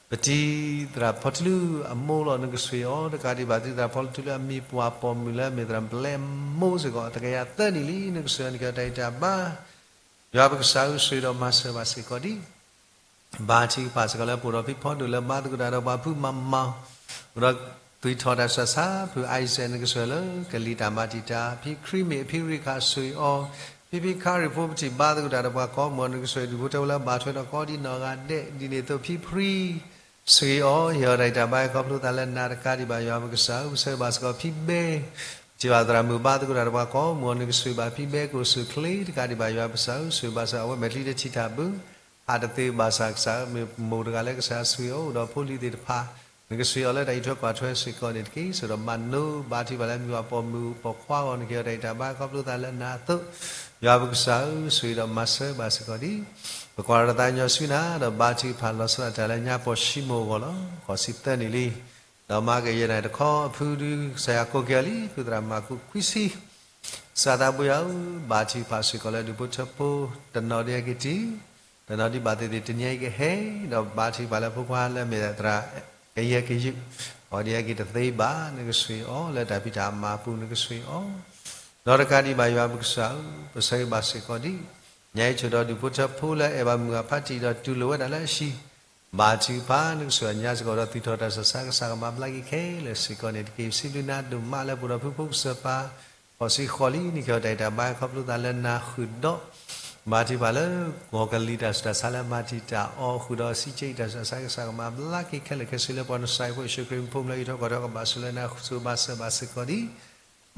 ပတံၤသရၣ်ဖီထလူအမိၢ်လီၤ နကဆိၣ်ဂ့ၤအီၤ တကးဒံးဘၣ် တံၤသရၣ်ဖီထလူအမံၤပှၢ်ပိာ်မုၣ်လၢမ့ၢ်သရၣ်ပျဲၢ်မိၢ်စ့ၢ်ကီး တကယၤသၢနံၣ်လံ နကဆိၣ်ဂ့ၤအီၤ နက့ၤအီၤတၢ်အံးတၢ်ဘါ ယွၤပကစၢ်ဧၢ ဆိၣ်ဂ့ၤဒီးမၤစၢၤဘၣ်စ့ၢ်ကီးဒ် ဘါထုကဖၣ်စ့ၢ်ကီးလၢပအိၣ်ဒီးဖံဖီဒိၣ်လၢဘါသကိးတၢ်ဒီးပှၤဖုမၤမၤ အိၣ်ဒီးသွံၣ်ထီၣ်တၢ်ဆူးတၢ်ဆါ ဖု Isaac နကဆိၣ်ဂ့ၤလၢကလံၤတၢ်မၤတံာ်တာ် ဖံခရံာ်မ့ၢ်အဖံရ့ခၣ် ဆိၣ်ဂ့ၤအီၤ ဖံဖံခါရံၣ်ဖိပထံၣ်ဘါသကိးတၢ်ဒီးပှၤကိးမုၢ်အီၤ နကဆိၣ်ဂ့ၤဒူၣ်ဖိထၢဖိလၢဘၣ်ထွဲဒီးကိးဒ်နီၢ်ဂၤဒဲး ဒ်န့ၣ်အသိးဖံဖရံ ဆိၣ်ဂ့ၤအီၤ ဟ့ၣ်အီၤတၢ်အံးတၢ်ဘါခီဖျိသးလၢနၤတကးဒံးဘၣ် ယွၤပကစၢ်ဧၢ ပဆၢဂ့ၤဘၣ်စ့ၢ်ကီးဖံဘဲ ထံၣ်ဘၣ်သရၣ်မုၣ်ဘါသကိးတၢ်ဒီးပှၤကိးမုၢ်အီၤ နကဆိၣ်ဂ့ၤဘၣ်ဖံဘဲ ကအိၣ်ဆူၣ်ချ့တကးဒံးဘၣ် ယွၤပကစၢ်ဧၢ ဆိၣ်ဂ့ၤဘၣ်စ့ၢ်ကီး အဝဲမဲာ်ချံတထံၣ်တၢ်ဘၣ် ဟးတသ့ဘၣ်ဆၣ်ကစၢ်ဧၢ မ့ၢ်မိၢ်တဂၤလၢကစၢ်ဆိၣ်ဂ့ၤအီၤ အိၣ်ဒီးဖိလံၤသ့ၣ်တဖၣ် နကဆိၣ်ဂ့ၤအီၤလၢတၢ်အံးထွဲကွၢ်ထွဲစ့ၢ်ကီးန့ၣ်တက့ၢ်. ဆိၣ်ဂ့ၤဒီးမၤလိဘါထုကဖၣ်လၢမ့ၢ်ဝဲပိာ်မုၣ်ပိာ်ခွါအဂီၢ် နကဟ့ၣ်အီၤတၢ်အံးတၢ်ဘါခီဖျိသးလၢနၤအသိး ယွၤပကစၢ်ဧၢ ဆိၣ်ဂ့ၤဒီးမၤစၢၤဘၣ်စ့ၢ်ကီးဒ် ပကွၢ်ဒီးတၢ်သးကညီၤဆူနၤ ဒီးဘါထုကဖၣ်လီၤဆီဒၣ်တၢ်လၢညါပီၢ်ၡံမိၣ်အဂီၢ်လီၤ. ဃိးဆံသၢနံၣ်လံ ဒီးမၤကယဲၢ်နၤတခီ အဖုဒုးကစၢ်ယွၤကိးက့ၤအီၤလံ ဖုသရၣ်မၤကူးခွံဆံ ကစၢ်သးဘိယွၤဧၢ, ဘါထုကဖၣ်စ့ၢ်ကီးလၢဒူၣ်ဖိထၢဖိ တနီၤဒ်အက့ၤတုၤ, တနီၤဒ်ဘၣ်သ့ၣ်သ့ၣ်တနံၤအံၤကဟဲ, ဒီးဘါထုကဖၣ်လၢဖိခွါလၢအမ့ၢ်သရၣ်ကယဲၢ်ကယုၢ်, အဝဲဒ်အက့ၤတသ့ဘၣ် နကဆိၣ်ဂ့ၤအီၤ လၢတၢ်ဖံးတၢ်မၤအပူၤ နကဆိၣ်ဂ့ၤအီၤ, ဒီးတကးဒံးဘၣ်ယွၤပကစၢ်ဧၢ, ပဆၢဂ့ၤဘၣ်စ့ၢ်ကီးဒ် ညါအံၤဆိၣ်ဒီးဒူၣ်ဖိထၢဖိလၢအဲၣ်ဘၣ်မုၢ်အဖါတံၢ်ဒီးတူၢ်လိာ်ဝဲဒၣ်လၢအဟံၣ် ဘါထုကဖၣ် နကဆိၣ်ဂ့ၤညါစ့ၢ်ကီးဒီးသွံၣ်ထီၣ်တၢ်ဆူးတၢ်ဆါ ကစၢ်ကမၤဘျါက့ၤခဲလၢာ်စ့ၢ်ကီးန့ၣ်တက့ၢ်. ပစံးဘျုးနၤဒိၣ်မးလၢပအိၣ်ဒီးဖုဖိကစၢ်ပၢ် ဃိးဆံဃိးလံ နကဟ့ၣ်အီၤတၢ်အံးတၢ်ဘါခီဖျိသးလၢနၤဃုာ်ဒီး ဘါထုကဖၣ်လၢ ဂီၤကလံၤတၢ်ဆူးတၢ်ဆါလၢမၤတံာ်တာ်အီၤဃုာ်ဒီး စံးကဲအံၤတၢ်ဆူးတၢ်ဆါ ကစၢ်ကမၤဘျါက့ၤခဲလၢာ်ခဲဆ့လၢပှၤနစၢ်ဖိယ့ၣ်ၡူးခရံာ်မံၤဖိလၢအံးထွဲကွၢ်ထွဲကဘၣ်ဆိၣ်လၢနၤ ဆိၣ်ဂ့ၤဘၣ်စၢၤဘၣ်စ့ၢ်ကီးဒ်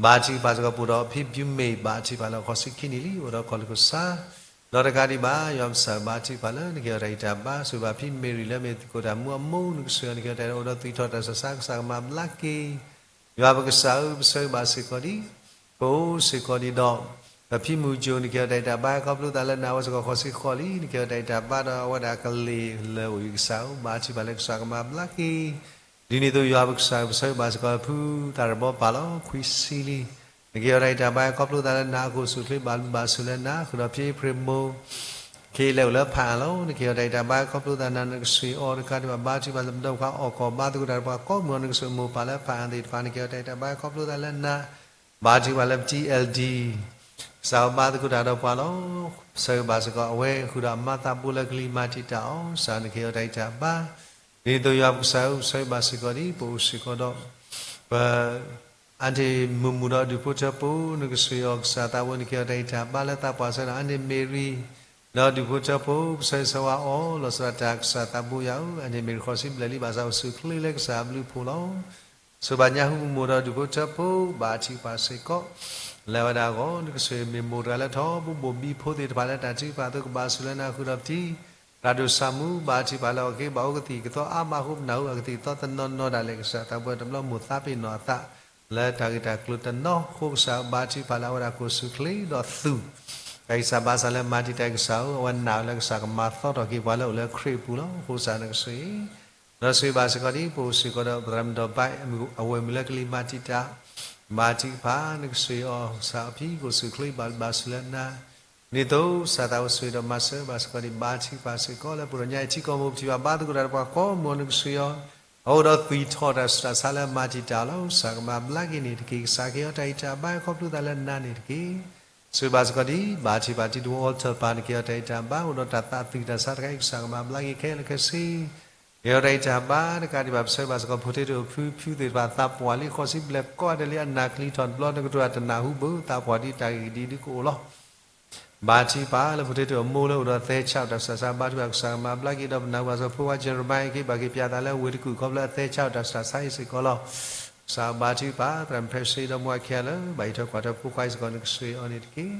ဘါထုကဖၣ်စ့ၢ်ကီးပအိၣ်ဒီးဖံဘျုးမ့ၢ် ဘါထုကဖၣ်လၢဃိးဆံခံနံၣ်လံ အိၣ်ဒီးခီၣ်လိာ်ကစၢ် ဒီးတကးဒံးဘၣ် ယွၤပကစၢ်ဘါထုကဖၣ်လၢနကဟ့ၣ်အီၤတၢ်အံးတၢ်ဘါ ဆိၣ်ဂ့ၤဘၣ်ဖံမ့ၤရံၤလၢမ့ၢ်သကိးတၢ်မူအမိၢ် နကဆိၣ်ဂ့ၤအီၤ နကဟ့ၣ်အီၤတၢ်အံးတၢ်ဘါအိၣ်ဒီးသွံၣ်ထီၣ်တၢ်ဆူးတၢ်ဆါ ကစၢ်ကမၤဘျါက့ၤ ယွၤပကစၢ်ဧၢ ပဆၢဂ့ၤဘၣ်စ့ၢ်ကီးဒ် ပအိၣ်စ့ၢ်ကီးဒ်ဒီး ပဖံမူကၠိ နကဟ့ၣ်အီၤတၢ်ဂံၢ်တၢ်ဘါ ခီဖျိသးလၢနၤ အဝဲစ့ၢ်ကီးဃိးဆံဃိးလံ နကဟ့ၣ်အီၤတၢ်ဂံၢ်တၢ်ဘါဒီးအဝဲဒၣ်ကလ့ၢ်လၢအအိၣ်အံၤကစၢ်ဧၢ, ဘါထုကဖၣ်လၢကစၢ်ကမၤဘျါက့ၤ ဒ်န့ၣ်အသိးယွၤပကစၢ်ပဆၢဂ့ၤဘၣ်စ့ၢ်ကီး ဖုသးရဘီပၢ်လီၤ ခွံဆံလံ, နကဟ့ၣ်အီၤတၢ်ဂံၢ်တၢ်ဘါ ခီဖျိသးလၢနၤ အခိၣ်ဆူၣ်ချ့ဘၣ်ဘျုးဘၣ်ဆိၣ်လၢနၤ ဃုာ်ဒီးဖံအ့ဖြ့ၣ်မိၢ် ခ့လဲၣ်အိၣ်လၢဖးအါလီၤ နကဟ့ၣ်အီၤတၢ်ဂံၢ်တၢ်ဘါ ခီဖျိသးနၤ နကဆှၢအီၤတကးဒံးဘၣ် ဘါထုကဖၣ်လၢပဒီပှၤအီၣ်ကီၢ်ဘါသကိးတၢ်ဒီးပှၤကိးမုၢ်အီၤ နကဆှၢမိၢ်ပၢ်လၢဖးအါသ့ၣ်တဖၣ် နကဟ့ၣ်အီၤတၢ်ဂံၢ်တၢ်ဘါ ခီဖျိသးလၢနၤ ဘါထုကဖၣ်လၢပတံၤ L D ကစၢ်အီၤဘါသကိးတၢ်ဒီးပှၤလီၤ. ပဆၢဂ့ၤဘၣ်စ့ၢ်ကီး အဝဲဃုာ်ဒီးအမါသးဘိလၢကလံၤမၤတံာ်တာ်အီၤ ကစၢ်နကဟ့ၣ်အီၤတၢ်ဂံၢ်တၢ်ဘါ ဒ်န့ၣ်အသိးယွၤပကစၢ်ဧၢ ပဆၢဂ့ၤဘၣ်စ့ၢ်ကီးဒ် ပအိၣ်စ့ၢ်ကီးဒီး ပ အါန့ၢ်မုာ်မုာ်ဒီးဒူၣ်ဖိထၢဖိ နကဆှၢအီၤကစၢ်သးဘိ နကဟ့ၣ်အီၤတၢ်ဂံၢ်တၢ်ဘါလၢသးပှၢ်ဆၢကတီၢ် အါန့ၢ်မ့ၢ်ရံ ဒီးဒူၣ်ဖိထၢဖိ ပဆၢဂ့ၤဆၢဝါအီၤ လီၤဆီဒၣ်တၢ် ကစၢ်သးဘိယွၤဧၢ အါန့ၢ်မ့ၢ်ရံဃိးဆံဘျဲၣ်လံ ဘၣ်ဆၣ်အိၣ်ဆူၣ်ချ့လၢကစၢ်အဘျုးအဖှိၣ်လီၤ. ဆိၣ်ဘၣ်ညါဟူမုာ်မုာ်ဒီးဒူၣ်ဖိထၢဖိ ဘါထုကဖၣ်စ့ၢ်ကီး လၢအဝဲဒၣ်အဂီၢ် နကဆှၢမ့ၢ်မိၢ်တဂၤလၢထီဘိဘိၣ်ဘံဖိသ့ၣ်တဖၣ်လၢတၢ်ထုကဖၣ်အသိးကဘၣ်ဆိၣ်လၢနၤဃုာ်ဒီးပတံၤ တၢ်ဒိၣ်ဆၣ်မူ ဘါထုကဖၣ်လၢအီၤက့ၤ ဘၣ်အိၣ်ကသံၣ်ကသီအါမးအဃိ ပနၢ်ဟူအကသံၣ်ကသီတနီၤနီၤဒၣ်လဲာ် ကစၢ်သးဘိတဘျီမိၢ်သးပ့ၤနီၣ်အသး လၢတၢ်ဂ့ၢ်တၢ်ကျိၤတနီၤအဃိ ကစၢ်ဘါထုကဖၣ်လၢအဝဲဒၣ်ကအိၣ်ဆူၣ်ချ့ဒီးသူၣ် တၢ်ဂံၢ်စၢ်ဘါစၢ်လၢမၤတံာ်တာ်ကစၢ်ဧၢ အဝဲနာ်လၢကစၢ်ကမၤသီထီၣ်က့ၤပှၤလၢအိၣ်လၢခရံာ်အပူၤလီၤ. အဃိကစၢ်နကဆှၢ ဒီးဆှၢဘၣ်စ့ၢ်ကီးဒ် ပအိၣ်စ့ၢ်ကီးဒီးပသရၣ်မုၣ်ဒီးဘၣ် အဝဲၢ်မုၣ်လၢကလံၤမၤတံာ်တာ် ဘါထုကဖၣ် နကဆှၢအီၤကစၢ်အဖံ ကအိၣ်ဆူၣ်ချ့ဘၣ်ဘျုးဘၣ်ဆိၣ်လၢနၤ ဒ်သိးကစၢ်သးဘိဆှၢဒီးမၤစၢၤဘၣ်စ့ၢ်ကီးဒ် ဘါထုကဖၣ်စ့ၢ်ကီးလၢပှၤဒီးညါအံၤထံကီၢ်မိၢ်ပထံၣ်ဘၣ်ဘါသကိးတၢ်ဒီးပှၤကိးမုၢ်အီၤ နကဆှၢအီၤ အအိၣ်ဒီးသွံၣ်ထီၣ်တၢ်ဆူးတၢ်ဆါလၢမၤတံာ်တာ်လီၤ. ကစၢ်ကမၤဘျါက့ၤန့ၣ်တက့ၢ်. ကစၢ်ကဟ့ၣ်အီၤတၢ်ဂံၢ်တၢ်ဘါခီဖျိသးလၢနၤန့ၣ်တက့ၢ်. ဆှၢဘၣ်စ့ၢ်ကီးဒ် ဘါထုကဖၣ်တံၤတဝီအီထၢၣ်ပၢ် နကဟ့ၣ်အီၤတၢ်ဂံၢ်တၢ်ဘါ အိၣ်ဒီးတၢ်သးသွံၣ်တၢ်ဆါတခါအံၤ ကစၢ်ကမၤဘျါက့ၤခဲလၢာ်ခဲဆ့ ကဟ့ၣ်အီၤတၢ်ဂံၢ်တၢ်ဘါ တကးဒံးဘၣ် ပဆၢဘၣ်စ့ၢ်ကီး ဖိထ့တအိၣ်ဖုဖုသ့ၣ်တဖၣ် သးပှၢ်လံ ဃိးဆံဘျဲၣ်ကိးဂၤဒဲးလံ အနၢ်ချံထီၣ်တဘျီ နကတိၤတၢ်တနၢ်ဟူဘၣ် သးပှၢ်ဒ်တၢ်ဂ့ၢ်ဒ်ဒုကအိၣ်လီၤ. ဘါထုကဖၣ်လၢဖိထ့တအိၣ်မိၢ်လၢအိၣ်ဒီးသဲဆးအိၣ်တၢ်ဆူးတၢ်ဆါ ဘါထုကဖၣ်ကစၢ်ကမၤဘျါက့ၤ ဒီးပနၢ်ဟူဘၣ်စ့ၢ်ကီး ဖိခွါ Jeremiah က့ၤဘၣ်က့ၤပၠးသးလၢဝ့ၢ်တကူၣ် ခီဖျိအသဲဆးအိၣ်တၢ်ဆူးတၢ်ဆါအံၤစ့ၢ်ကီးလီၤ. ကစၢ်ဘါထုကဖၣ် သရၣ်မုၣ်ဖဲဆ့ဒီးမိၢ်အခံဂၤလၢ ဘၣ်အံးထွဲကွၢ်ထွဲဖိခွါအံၤစ့ၢ်ကီး နကဆှၢအီၤန့ၣ်တက့ၢ်.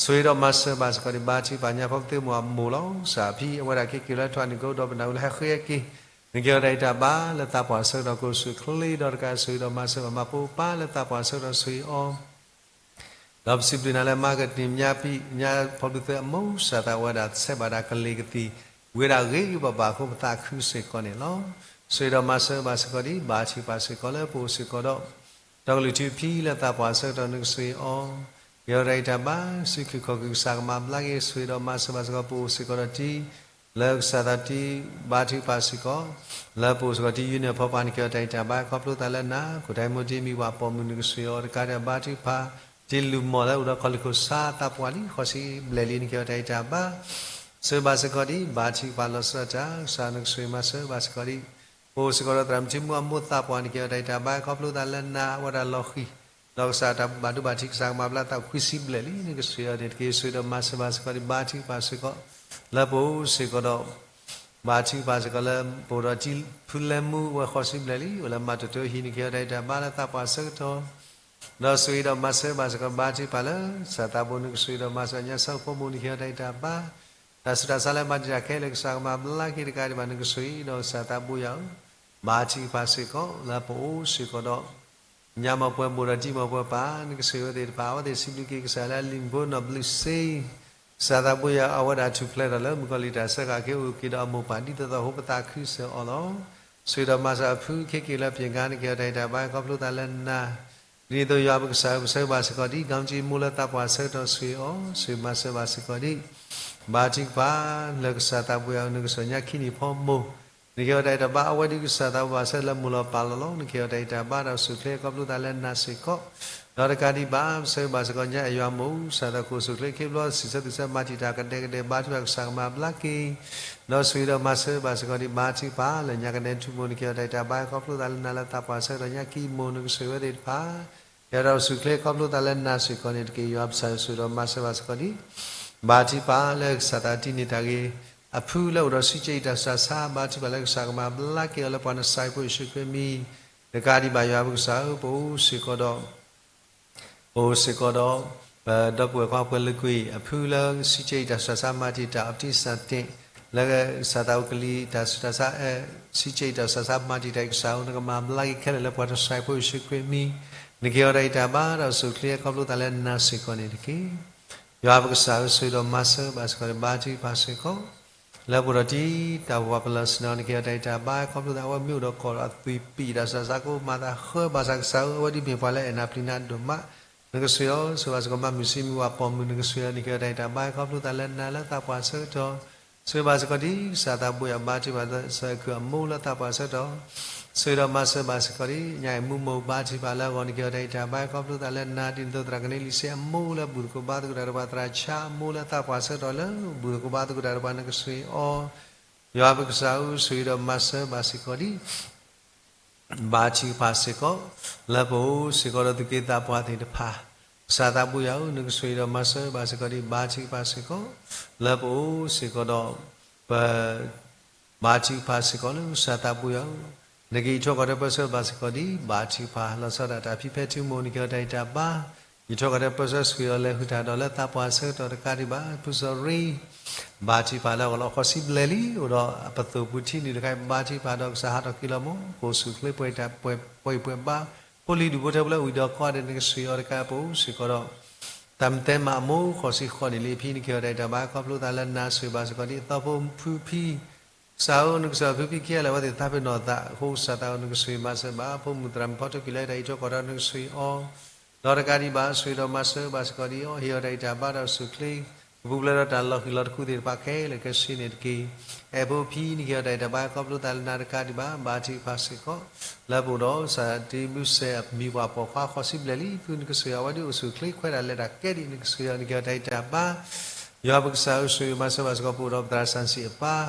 ဆှၢဒီးမၤစၢၤဘၣ်စ့ၢ်ကီးဒ် ဘါထုကဖၣ်ညါ ဖီကသ့မိၢ်အမိၢ်လီၤ. ကစၢ်ဖံအဝဲဒၣ်က့ၤက့ၤလၢထီၣ်နံၤကိဒီးပနၢ်ဟူလၢဟဲဃ့က့ၤ နကဟ့ၣ်အီၤတၢ်ဂံၢ်တၢ်ဘါလၢသးပှၢ်ဆၢကတီၢ် ကအိၣ်ဆူၣ်ချ့ဒီးတကး ဆှၢဒီးမၤစၢၤဘၣ်မၤပိာ်ပၢ်လၢသးပှၢ်ဆၢကတီၢ် ဆှၢအီၤ ဒီးပစံးဘျုးနၤလၢမၤကတံၤမညါဖံးညါဖီဘျုးသဲအမိၢ် ကစၢ်သးဝဲဒၣ်ဆဲးဘၣ်ဒၣ်ကလ့ၢ်ကသံၣ် ဝံၤဒၣ်ဂ့ၤဂ့ၤဘၣ်ဘၣ်အဃိ ပသးခုစ့ၢ်ကီးန့ၣ်လီၤ. ဆှၢဒီးမၤစၢၤဘၣ်စ့ၢ်ကီးဒ် ဘါထုကဖၣ်စ့ၢ်ကီးလၢပအိၣ်စ့ၢ်ကီးဒီး တီကလုၢ်ထူဖံလၢသးပှၢ်ဆၢကတီၢ် နကဆှၢအီၤ ကဟ့ၣ်အီၤတၢ်ဂံၢ်တၢ်ဘါ စုခုၣ်ခီၣ်ခုၣ် ကစၢ်ကမၤဘျါက့ၤ ဆှၢဒီးမၤစၢၤဘၣ်စ့ၢ်ကီး ပအိၣ်စ့ၢ်ကီးဒီးတံၤ လၢကစၢ်သးတံၤ ဘါထုကဖၣ်စ့ၢ်ကီး လၢပအိၣ်စ့ၢ်ကီးတံၤ union ဖီပှၤ နကဟ့ၣ်အီၤတၢ်ဂံၢ်တၢ်ဘါ ခီဖျိသးလၢနၤ ခိၣ်တၢ်မူတံၤ မံၤဝၤပိာ်မုၣ် နကဆှၢအီၤတကးဒံး ဘါထုကဖၣ် တံၤလုၢ်မီၢ်လၢအိၣ်ဒီးခီၣ်လံၢ်ခိၣ်ဆါ သးပှၢ်လံ ဃိးဆံဘျဲၣ်လံ နကဟ့ၣ်အီၤတၢ်ဂံၢ်တၢ်ဘါ ဆှၢဘၣ်စ့ၢ်ကီးဒ် ဘါထုကဖၣ်လီၤဆီဒၣ်တၢ် ကစၢ်နကဆှၢမၤစၢၤဘၣ်စ့ၢ်ကီးဒ် ပအိၣ်စ့ၢ်ကီးဒီးသရၣ်မုၣ်ထံမူအမိၢ်သးပှၢ် နကဟ့ၣ်အီၤတၢ်ဂံၢ်တၢ်ဘါ ခီဖျိသးလၢနၤ အဝဲဒၣ်လီၤဃံၤ ဒီးကစၢ်တၢ်ဘၣ်ဒိဘၣ်ထံး ကစၢ်ကမၤဘျါသး ခွံဆံဘျဲၣ်လံ နကဆှၢအီၤန့ၣ်တက့ၢ်. ဆှၢဒီးမၤစၢၤဘၣ်စ့ၢ်ကီးဒ် ဘါထုကဖၣ်စ့ၢ်ကီး လၢပအိၣ်စ့ၢ်ကီးဒီး ဘါထုကဖၣ်စ့ၢ်ကီးလၢ ပအိၣ်ဒီးတံၤဖုလဲမူ အဝဲဃိးဆံဘျဲၣ်လံ အိၣ်လၢမၤတၢ်တိၤဟံၣ် နကဟ့ၣ်အီၤတၢ်ဂံၢ်တၢ်ဘါလၢသးပှၢ်ဆၢကတီၢ် ဒီးဆှၢဒီးမၤစၢၤဘၣ်စ့ၢ်ကီး ဘါထုကဖၣ်လၢ ကစၢ်သးဘိ နကဆှၢဒီးမၤစၢၤညါ ဆၢဖိမိၢ် နကဟ့ၣ်အီၤတၢ်ဂံၢ်တၢ်ဘါ တၢ်ဆူးတၢ်ဆါလၢမၤတံာ်တာ်ခဲလၢာ် ကစၢ်ကမၤဘျါက့ၤတကးဒံးဘၣ် နကဆှၢဒီးကစၢ်သးဘိယွၤဧၢ ဘါထုကဖၣ်စ့ၢ်ကီး လၢပအိၣ်စ့ၢ်ကီးဒီး ညါမီၢ်ပှဲၤမိၢ်ဒီးတံၤမီၢ်ပှဲၤပၢ် နကဆှၢအဝဲသ့ၣ်တဖၣ် အဝဲသ့ၣ်စံးဘျုးက့ၤကစၢ်လၢအလံာ်မူဖိနီၢ်ဘျုးစ့ ကစၢ်သးဘိယွၤ အဝဲဒၣ်ထူၣ်ဖျဲးထီၣ်လၢမုၣ်ကီၤလံၢ်တၢ်ဆၢဃာ် က့ၤအိၣ်က့ၤဒီးအမိၢ်ပၢ်ဒ်သိးသိးအဃိ ပသးခုစၢၤအီၤလီၤ. ဆှၢဒီးမၤစၢၤအဖု ခဲက့ၤလၢပျဲၢ်ကါ နကဟ့ၣ်အီၤတၢ်ဂံၢ်တၢ်ဘါ ခီဖျိသးလၢနၤ ဒ်န့ၣ်အသိးယွၤပကစၢ်ဧၢ ပဆၢဂ့ၤဘၣ်စ့ၢ်ကီးဒ် ကၠီကၠံမိၢ်လၢသးပှၢ်ဆၢကတီၢ် ဆှၢအီၤ ဆှၢမၤစၢၤဘၣ်စ့ၢ်ကီးဒ် ဘါထုကဖၣ် လၢကစၢ်သးဘိယွၤ နကဆှၢညါခံနံၣ်ဖီမိၢ် နကဟ့ၣ်အီၤတၢ်ဂံၢ်တၢ်ဘါ အဝဲဒ်ကစၢ်သးဘိဘၣ်ဆၢလၢမိၢ်လီၤပၢ်လီၤလီၤ နကဟ့ၣ်အီၤတၢ်ဂံၢ်တၢ်ဘါဒီးဆူၣ်ချ့ခီဖျိသးလၢနၤစ့ၢ်ကီး ဒီးတကးဒံးဘၣ် ပဆၢဂ့ၤဘၣ်စ့ၢ်ကီးညါအယွၤမိၢ် ကစၢ်သးဘိကအိၣ်ဆူၣ်ချ့ ခ့ပျီစံးဆၢသူၣ်ဆၢမၤတံာ်တာ်ကဒဲကဒဲ ဘါထုကဖၣ်ကစၢ်ကမၤဘျါက့ၤ ဒီးဆှၢဒီးမၤစၢၤဘၣ်စ့ၢ်ကီးဒ် ဘါထုကဖၣ် လၢညါကနဲထူမိၢ် နကဟ့ၣ်အီၤတၢ်ဂံၢ်တၢ်ဘါ ခီဖျိသးလၢနၤလၢသးပှၢ်ဆၢကတီၢ်ညါခံမိၢ် နကဆှၢဝဲသ့ၣ်တဖၣ် ကဟဲဒီးဆူၣ်ချ့ခီဖျိသးလၢနၤစ့ၢ်ကီးန့ၣ်တက့ၢ်. ယွၤပကစၢ်ဧၢ ဆှၢဒီးမၤစၢၤဘၣ်စ့ၢ်ကီးဒ် ဘါထုကဖၣ်လၢကစၢ်သးတံၤန့ၢ်တၢ်ဂ့ၤ အဖုလၢအိၣ်ဒီးဆံးကၠံၣ်အံၤတၢ်ဆူးတၢ်ဆါ ဘါထုကဖၣ်လၢကစၢ်ကမၤဘျါက့ၤအီၤလၢပှၤနစၢ်ဖိယ့ၣ်ၡူးခရံာ်မံၤ တကးဒံးဘၣ်ယွၤပကစၢ်ဧၢ ပအိၣ်စ့ၢ်ကီးဒီး ပအိၣ်စ့ၢ်ကီးဒီး ပဒီပုၢ်ဝဲၢ်ခွါပှဲၤလၢကွံာ် အဖုလၢဆံးကၠံၣ်အံၤတၢ်ဆူးတၢ်ဆါမၤတံာ်တာ် အပတံစၢ်တ့ၣ် လၢကစၢ်သးဘိကလံၤတၢ်ဆူးတၢ်ဆါ ဆံးကၠံၣ်အံၤတၢ်ဆူးတၢ်ဆါမၤတံာ်တာ်အံၤ ကစၢ်ဧၢ နကမၤဘျါက့ၤခဲလၢာ်လၢပှၤနစၢ်ဖိယ့ၣ်ၡူးခရံာ်မံၤ နကဟ့ၣ်အီၤတၢ်ဂံၢ်တၢ်ဘါဒီးအိၣ်ဆူၣ်အိၣ်ချ့ ခီဖျိသးလၢနၤစ့ၢ်ကီးန့ၣ်တက့ၢ်. ယွၤပကစၢ်ဧၢ, ဆိၣ်ဂ့ၤဒီးမၤစၢၤဘၣ်စ့ၢ်ကီးဒီး ဘါထုကဖၣ်စ့ၢ်ကီး လၢပအိၣ်ဒီးတံၤတၢ်ဝးပလၢၢ်ဆ့ၣ်နီၤ နကဟ့ၣ်အီၤတၢ်ဂံၢ်တၢ်ဘါ ခီဖျိသးအဝဲမ့ၢ်အိၣ်ဒီးကီၢ်ဒီးအသွံၣ်ပံာ်တၢ်စၢ်စၢ်ကိးမၤသးဃၢဘၣ်ဆၣ်ကစၢ်ဧၢ, အဝဲဒ်မ့ၢ်ပှၤလၢအဲၣ်နၤပျံၤနၤဒိၣ်မး နကဆိၣ်ဂ့ၤအီၤ, ဆိၣ်ဂ့ၤဘၣ်စ့ၢ်ကီး မၤမုၢ်ဆံမုၢ်ဝးပိာ်မုၣ် နကဆိၣ်ဂ့ၤအီၤ နကဟ့ၣ်အီၤတၢ်ဂံၢ်တၢ်ဘါ ခီဖျိသးလၢနၤလၢသးပှၢ်ဆၢကတီၢ် ဆိၣ်ဂ့ၤဘၣ်စ့ၢ်ကီးဒ်ကစၢ်သးဘိယွၤ ဘါထုကဖၣ်စ့ၢ်ကီးအမိၢ်လၢသးပှၢ်ဆၢကတီၢ်, ဆိၣ်ဂ့ၤဒီးမၤစၢၤဘၣ်စ့ၢ်ကီးဒ် ညၣ်အံၤမူမိၢ်ဘါထုကဖၣ်လၢအဂီၢ် နကဟ့ၣ်အီၤတၢ်ဂံၢ်တၢ်ဘါ ခီဖျိသးလၢနၤ ဒ်န့ၣ်အသိးသရၣ်ကန့လံၤစ့အမိၢ်လၢဘူၣ်သကိးဘါသကိးတၢ်တပၤ သရၣ်ဆါအမိၢ်လၢသးပှၢ်ဆၢကတီၢ်လၢဘူၣ်သကိးဘါသကိးတၢ်တပၤ နကဆိၣ်ဂ့ၤအီၤ ယွၤပကစၢ်ဧၢ, ဆိၣ်ဂ့ၤဒီးမၤစၢၤဘၣ်စ့ၢ်ကီးဒ် ဘါထုကဖၣ်စ့ၢ်ကီး လၢပအိၣ်စ့ၢ်ကီးဒီးသူၣ်က့သးပှၢ်သ့ၣ်တဖၣ်, ကစၢ်သးဘိယွၤဧၢ, နကဆိၣ်ဂ့ၤဒီးမၤစၢၤဘၣ်စ့ၢ်ကီးဒ် ဘါထုကဖၣ်စ့ၢ်ကီး လၢပအိၣ်စ့ၢ်ကီးဒီး ပ ဘါထုကဖၣ်စ့ၢ်ကီးလၢကစၢ်သးဘိယွၤဧၢ, နကအံးထွဲကွၢ်ထွဲပၢဆှၢဘၣ်စ့ၢ်ကီးဒ် ဘါထုကဖၣ် လီၤဆီဒၣ်တၢ်ဖံးဖဲ ထံမိၢ် နကဟ့ၣ်အီၤတၢ်ဂံၢ်တၢ်ဘါ, အံးထွဲကွၢ်ထွဲပၢဆှၢ ဆိၣ်ဂ့ၤအီၤလဲၤဟုၣ်တၢ်ဒီးလၢသးပှၢ်ဆၢကတီၢ်တကးဒံးဘၣ် ဖုစီၤရ့ ဘါထုကဖၣ်လၢအဂီၢ်လီၤ. ဃိးဆံဘျဲၣ်လံ အိၣ်ဒီးအပသိၣ်ပူၤထံနုာ်တခါ ဘါထုကဖၣ်ဒီးကစၢ်ဟးထီၣ်က့ၤလီၤမိၢ် ပအိၣ်ဆူၣ်အိၣ်ချ့ ပှဲၤပှဲၤဘါ, ဖိလံၤဒူၣ်ဖိထၢဖိလၢအဝံၤဒီးကိးဂၤဒဲး နကဆိၣ်ဂ့ၤအီၤတကး ပအိၣ်စ့ၢ်ကီးဒီး တၢ်မ့ၢ်တဲမးအမိၢ် ဃိးဆံဃိးနံၣ်လံ အဖံ နကဟ့ၣ်အီၤတၢ်ဂံၢ်တၢ်ဘါ ခီဖျိသးလၢနၤ ဆိၣ်ဂ့ၤဘၣ်စ့ၢ်ကီးဒ်အသီဖိဖုဖံ ကစၢ်ဧၢ, နကစၢ်ဖုဖံခံဂၤလၢာ် အဝဲသ့ၣ်သးပ့ၤနီၣ်သး အဃိကစၢ်သးဧၢ နကဆိၣ်ဂ့ၤမၤစၢၤဘၣ် ဖိမုၣ်သရၣ်မုၣ်ဖီထိ က့ၤလၢတၢ်အံးထွဲကွၢ်ထွဲ နကဆိၣ်ဂ့ၤအီၤ ဒီးတကးဒံးဘၣ် ဆိၣ်ဂ့ၤဒီးမၤစၢၤဘၣ်စ့ၢ်ကီးဒ်အံၤ ဟ့ၣ်အီၤတၢ်ဂံၢ်တၢ်ဘါဒီးအိၣ်ဆူၣ်အိၣ်ချ့ ကပူၤဖျဲးဒီးတၢ်လီၤဃံၤလီၤတကူၣ်သ့ၣ်တဖၣ်ခဲလၢာ်ခဲဆ့န့ၣ်တက့ၢ်. အဲၣ်ဖိဖံ နကဟ့ၣ်အီၤတၢ်ဂံၢ်တၢ်ဘါ ခီဖျိသးလၢနၤတကးဒံးဘၣ် ဘါထုကဖၣ်စ့ၢ်ကီး လၢပအိၣ်ဒီးကစၢ်တံၤဘုစဲးအမံၤပှၢ်ပိာ်ခွါ ဃိးဆံဘျဲၣ်လံ ဖု နကဆိၣ်ဂ့ၤအဝဲဒ်အိၣ်ဆူၣ်အိၣ်ချ့ ခွဲးတၢ်လဲၤတၢ်ကဲဒ် နကဆိၣ်ဂ့ၤအီၤ နကဟ့ၣ်အီၤတၢ်ဂံၢ်တၢ်ဘါ ယွၤပကစၢ်ဧၢ, ဆိၣ်ဂ့ၤမၤစၢၤဘၣ်စ့ၢ်ကီး ပအိၣ်ဒီးပသရၣ်စီဆှံအပၢ်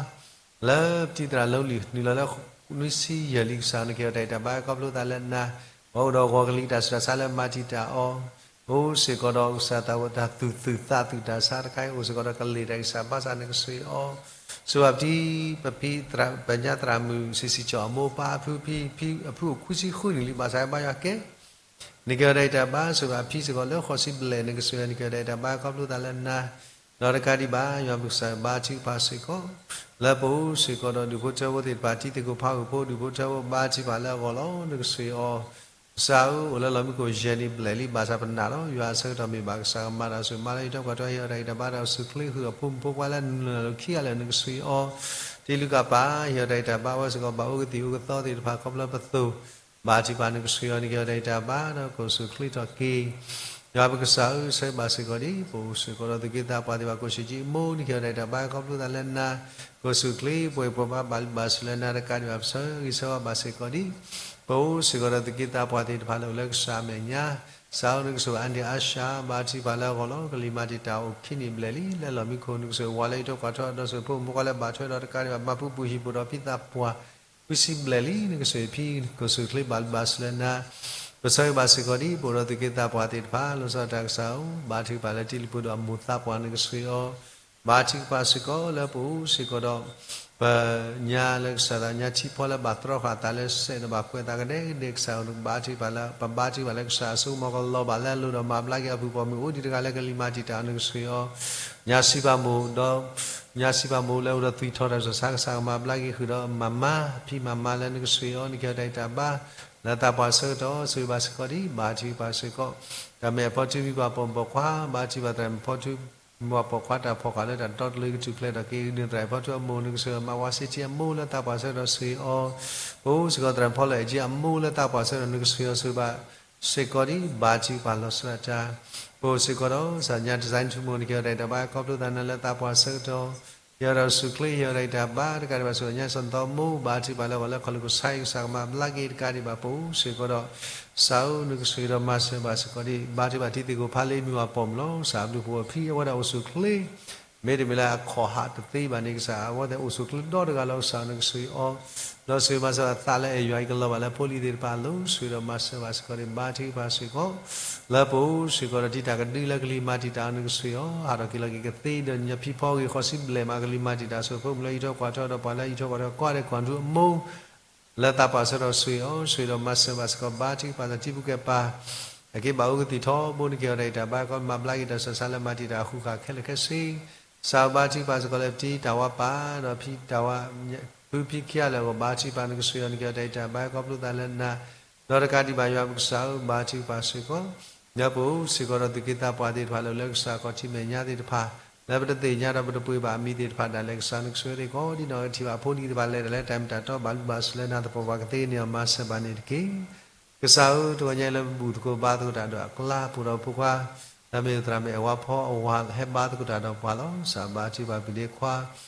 လၢပတံၤသရၣ်လီလံၤ နုာ်လီၤလၢနွံဆံယဲၢ်လံ ကစၢ်ဧၢ နကဟ့ၣ်အီၤတၢ်ဂံၢ်တၢ်ဘါ ခီဖျိသးလၢနၤ ပှၤအိၣ်ဒီးဂီၤကလံၤတၢ်ဆူးတၢ်ဆါလၢမၤတံာ်တာ်အီၤ အိၣ်စ့ၢ်ကီးဒီးကစၢ်သးဝဲတၢ်သူၣ်သုၣ်သးသုၣ်တၢ်ဆါတခါအံၤ အိၣ်စ့ၢ်ကီးဒီးကလ့ၢ်တၢ်ဂံၢ်စၢ်ဘါစၢ် နကဆိၣ်ဂ့ၤအီၤ ဆိၣ်ဂ့ၤဘၣ်ပတံၤ ပဖံ ပညါသရၣ်မုၣ် စံးစံးကၠီအမိၢ်ပၢ်အဖုဖံ ဖံအဖုအိၣ်ခွံဆံဃုနံၣ်လံ ဘၣ်ဆၣ်ဘါယွၤကဲ နကဟ့ၣ်အီၤတၢ်ဂံၢ်တၢ်ဘါ ဆိၣ်ဂ့ၤဘၣ်ဖံစ့ၢ်ကီးလၢဃိးဆံဘျဲၣ် နကဆိၣ်ဂ့ၤအီၤ နကဟ့ၣ်အီၤတၢ်ဂံၢ်တၢ်ဘါ ခီဖျိသးလၢနၤ ဒီးတကးဒံးဘၣ် ယွၤပကစၢ်ဘါထုကဖၣ်စ့ၢ်ကီး လၢပအိၣ်စ့ၢ်ကီးဒီးဒူၣ်ဖိထၢဖိသ့ၣ်တဖၣ် တံၤသကိးဖးဂုာ်ဖိ ဒူၣ်ဖိထၢဖိဘါထုကဖၣ်လၢအဂီၢ်လီၤ နကဆိၣ်ဂ့ၤအီၤ ကစၢ်ဧၢ, အိၣ်လၢလီၢ်မံခိၣ်ယဲၢ်နံၣ်ဘျဲၣ်လံ ဘၣ်ဆၣ်ပနာ်လီၤ ယွၤအဆၢကတီၢ်မ့ၢ်ဘၣ်ကစၢ်ကမၤတၢ်ဆိၣ်မၤလၢယထီၣ်ပှၤထီၣ် ဟ့ၣ်အီၤတၢ်ဂံၢ်တၢ်ဘါဒီးအိၣ်ဆူၣ်အိၣ်ချ့ ဃုာ်ဒီးဖိမုၣ်ဖိခွါလၢနုာ်လီၤလၢခံဂၤလၢာ် နကဆိၣ်ဂ့ၤအီၤ တံၤလူၤကၣ်ပၢ် ဟ့ၣ်အီၤတၢ်ဂံၢ်တၢ်ဘါ ဝဲစ့ၢ်ကီးဘၣ်အိၣ်ကသံၣ်အိၣ်ကသီသ့ၣ်တဖၣ် ခီဖျိပသိၣ် ဘါထုကဖၣ် နကဆိၣ်ဂ့ၤအီၤ နကဟ့ၣ်အီၤတၢ်ဂံၢ်တၢ်ဘါ ဒီးကအိၣ်ဆူၣ်အိၣ်ချ့ထီၣ်က့ၤ ယွၤပကစၢ်ဧၢ, ဆၢဘၣ်စ့ၢ်ကီးဒ် ပအိၣ်စ့ၢ်ကီးဒီးသူၣ်က့သးပှၢ်သ့ၣ်တဖၣ် ကိၣ်ဆံးကံအမိၢ် နကဟ့ၣ်အီၤတၢ်ဂံၢ်တၢ်ဘါ ခီဖျိသးလၢနၤ ကအိၣ်ဆူၣ်အိၣ်ချ့ ပှဲၤပှဲၤဘါဘၣ်လံဘၣ်ဆူၣ်လၢနၤတကးဒံးဘၣ် ပဆၢဂ့ၤဆၢဝါဘၣ်စ့ၢ်ကီးဒ် ပအိၣ်စ့ၢ်ကီးဒီးသူၣ်က့သးပှၢ်သ့ၣ်တဖၣ်လၢအိၣ်လၢကစၢ်အမဲာ်ညါ ကစၢ်ဧၢ, နကဆိၣ်ဂ့ၤအါဒံအါရှါ ဘါထုကဖၣ်လၢအဂီၢ်လီၤ ကလံၤမၤတံာ်တာ်အိၣ်ခံနံၣ်ဘျဲၣ်လံ လၢလီၢ်မံခိၣ် နကဆိၣ်ဂ့ၤဝဲလၢယထီၣ်ပှၤထီၣ် ဒီးဆိၣ်ဂ့ၤဖိမုၣ်ဖိခွါလၢဘၣ်ထွဲဒီးတကးဒံးဘၣ် မၤပူၤပူၤဟံၣ်ပူၤဒီးဖံသးပှၢ် ခွံဆံဘျဲၣ်လံ နကဆိၣ်ဂ့ၤဖံ ကအိၣ်ဆူၣ်အိၣ်ချ့ဘၣ်လံဘၣ်ဆူၣ်လၢနၤ ပဆၢဂ့ၤဘၣ်စ့ၢ်ကီးဒ် ပအိၣ်ဒီးသူၣ်က့သးပှၢ်သ့ၣ်တဖၣ် လီၤဆီဒၣ်တၢ်ကစၢ်ဧၢ, ဘါထုကဖၣ်လၢတံၤလံၤပူၤဒီးအမိၢ်သးပှၢ် နကဆိၣ်ဂ့ၤအီၤ ဘါထုကဖၣ်စ့ၢ်ကီးလၢပအိၣ်စ့ၢ်ကီးဒီး ပညါလၢကစၢ်သးညါထံဖီလၢဘၣ်တြီဃာ်သးလၢစဲးဒီးဘၣ်ပှဲၤသးကဒဲကဒဲ ကစၢ်ဧၢ နကဘါထုကဖၣ်လၢ ပဘါထုကဖၣ်လၢကစၢ်အစိကမီၤကလီၤဘၣ်လၢအလိၤဒီးမၤဘျါက့ၤအပုၢ်ပိာ်မုၣ်အိၣ်ဒံးတဂၤလၢကလံၤမၤတံာ်တာ် နကဆိၣ်ဂ့ၤအီၤ ညါစံးပာ်မိၣ်ဒီး ညါစံးပာ်မိၣ်လၢအိၣ်ဒီးသွံၣ်ထီၣ်တၢ်စၢ်ဆါ ကစၢ်ကမၤဘျါက့ၤဃုာ်ဒီးမၤမါ ဖံမၤမါလၢနကဆိၣ်ဂ့ၤအီၤ နကဟ့ၣ်အီၤတၢ်ဂံၢ်တၢ်ဘါ လၢသးပှၢ်ဆၢကတီၢ် ဆိၣ်ဂ့ၤဘၣ်စ့ၢ်ကီးဒ် ဘါထုကဖၣ်စ့ၢ်ကီး တၢ်မဲာ်ဖီထုမံၤပှၤပိာ်မုၣ်ပိာ်ခွါ ဘါထုကဖၣ်တၢ်မဲာ်ဖီထု မံၤပှၤပိာ်ခွါတၢ်ဖီၣ်ဃာ်လၢတၢ်တီတလိၤကထူၣ်ဖျဲးထီၣ်က့ၤ ဒုၣ်ဒါသရၣ်ဖီထုအမိၢ် နကဆိၣ်ဂ့ၤအီၤ မၤဝါစ့ထံအမိၢ်လၢသးပှၢ်ဆၢကတီၢ် ဆိၣ်ဂ့ၤအီၤ ပအိၣ်စ့ၢ်ကီးသရၣ်ဖီလၢအဲၣ်ကၠံအမိၢ်လၢသးပှၢ်ဆၢကတီၢ် နကဆိၣ်ဂ့ၤအီၤ ဆိၣ်ဂ့ၤဘၣ်စ့ၢ်ကီးဒ် ဘါထုကဖၣ်လီၤဆီဒၣ်တၢ် ပအိၣ်စ့ၢ်ကီးဒီး ကစၢ်ညါတစဲးထူမိၢ် နကဟ့ၣ်အီၤတၢ်ဂံၢ်တၢ်ဘါ ခီဖျိသးနၤလၢသးပှၢ်ဆၢကတီၢ် ဟ့ၣ်အီၤတၢ်အိၣ်ဆူၣ်အိၣ်ချ့ ဟ့ၣ်အီၤတၢ်ဂံၢ်တၢ်ဘါ တကးဒံးဘၣ် ဆိၣ်ဂ့ၤညါစီၤသီမိၢ် ဘါထုကဖၣ်လၢအဂီၢ်လၢခီၣ်လိာ်ကစၢ်အံၤ ကစၢ်ကမၤဘျါက့ၤတကးဒံးဘၣ် ပအိၣ်စ့ၢ်ကီးဒီး ကစၢ်ဧၢ နကဆိၣ်ဂ့ၤဒီးမၤစၢၤဘၣ်စ့ၢ်ကီးဒ် ဘါထုကဖၣ်တံၤသကိးဖးလ့မံၤပှၤပိာ်မုၣ်လီၤ ကစၢ်အဘျုးဖှိၣ်အဖံ အဝဲဒၣ်အိၣ်ဆူၣ်အိၣ်ချ့ မ့တမ့ၢ်လၢအခီၣ်ဟးတသ့ဘၣ်န့ၣ် ကစၢ်အဝဲသ့ၣ်အိၣ်ဆူၣ်အိၣ်ချ့ဒီတဂၤလီၤ ကစၢ်ဧၢ နကဆိၣ်ဂ့ၤအီၤ ဒီးဆိၣ်ဂ့ၤမၤစၢၤအသးလၢအဲၣ်ယွၤအံၤကလီၤဘၣ်လၢဖိလံၤသ့ၣ်တဖၣ်အလိၤ ဆိၣ်ဂ့ၤဒီးမၤစၢၤဘၣ်စ့ၢ်ကီးဒ် ဘါထုကဖၣ်စ့ၢ်ကီး လၢပအိၣ်စ့ၢ်ကီးဒီးတံၤတၢ်ကဒုလၢကလံၤမၤတံာ်တာ် နကဆိၣ်ဂ့ၤအီၤ ဟးထီၣ်က့ၤလီၤက့ၤကသ့ဒီးညါဖံဖီဂ့ၤ ဃိးဆံဘျဲၣ်မး ကလံၤမၤတံာ်တာ် ဆိၣ်ဂ့ၤဖိမုၣ်လၢအံးထွဲကွၢ်ထွဲဒီးပှၤလၢအံးထွဲကွၢ်ထွဲ ကီၢ်ဒဲးကီၢ်ဒူအမိၢ် လၢသးပှၢ်ဆၢကတီၢ် ဆိၣ်ဂ့ၤအီၤ ဆိၣ်ဂ့ၤဒီးမၤစၢၤဘၣ်စ့ၢ်ကီး ဘါထုကဖၣ်စ့ၢ်ကီး တံၤဖိကဲပၤ အက့ဘၣ်အိၣ်ကသံၣ်ထီဘိ နကဟ့ၣ်အီၤတၢ်ဂံၢ်တၢ်ဘါ ကီးမၤဘျါက့ၤတၢ်ဆၢဆါလၢမၤတံာ်တာ် ဃုာ်ဃာ်ခဲလၢာ်ခဲဆ့ ကစၢ်ဧၢ ဘါထုကဖၣ်စ့ၢ်ကီးလၢပတံၤတၢ်ဝါပၢ် ဒီးဖံတၢ်ဝါ ဖုဖံခံဂၤလၢာ်အဂီၢ် ဘါထုကဖၣ် နကဆိၣ်ဂ့ၤအီၤ နကဟ့ၣ်အီၤတၢ်ဂံၢ်တၢ်ဘါ ခီဖျိသးလၢနၤ ဒီးတကးဒံးဘၣ်ယွၤပကစၢ်ဧၢ, ဘါထုကဖၣ်စ့ၢ်ကီး လၢပအိၣ်စ့ၢ်ကီးဒီးသူၣ်က့သးပှၢ်သ့ၣ်တဖၣ်လၢ လၢကစၢ်ခီၣ်ထံးမဲာ်ညါသ့ၣ်တဖၣ်, လၢပတသ့ၣ်ညါဒီးပတပှ့ၤဘၣ်အမံၤသ့ၣ်တဖၣ်ဒၣ်လဲာ် ကစၢ်နကဆိၣ်ဂ့ၤသ့ၣ်ကိးဒံးနီၢ်ဂံၢ်ထံးဘၣ်အဖိအလံၤသ့ၣ်တဖၣ် လဲၤတၢ်လၢတၢ်မ့ၢ်တၢ်တီ ဘၣ်လုၢ်ဘၣ်စၢၤလၢနၤသပှၢ်ပှၢ်ကသ့န့ၢ်အီၤ မၤစၢၤဘၣ်န့ၣ်တက့ၢ်. ကစၢ်ဧၢ, တဂီၤညါအံၤလၢပဘူၣ်သကိးဘါသကိးတၢ်ဒီးအကျါ ပအိၣ်ဒီးဖိခွါ လၢမ့ၢ်သရၣ်မုၣ်အဲၣ်ဝါဖီအဝၤ ဟဲဘါသကိးတၢ်ဒီးပှၤလီၤ. ကစၢ်ဘါထုကဖၣ်ပျံၤလံခွါ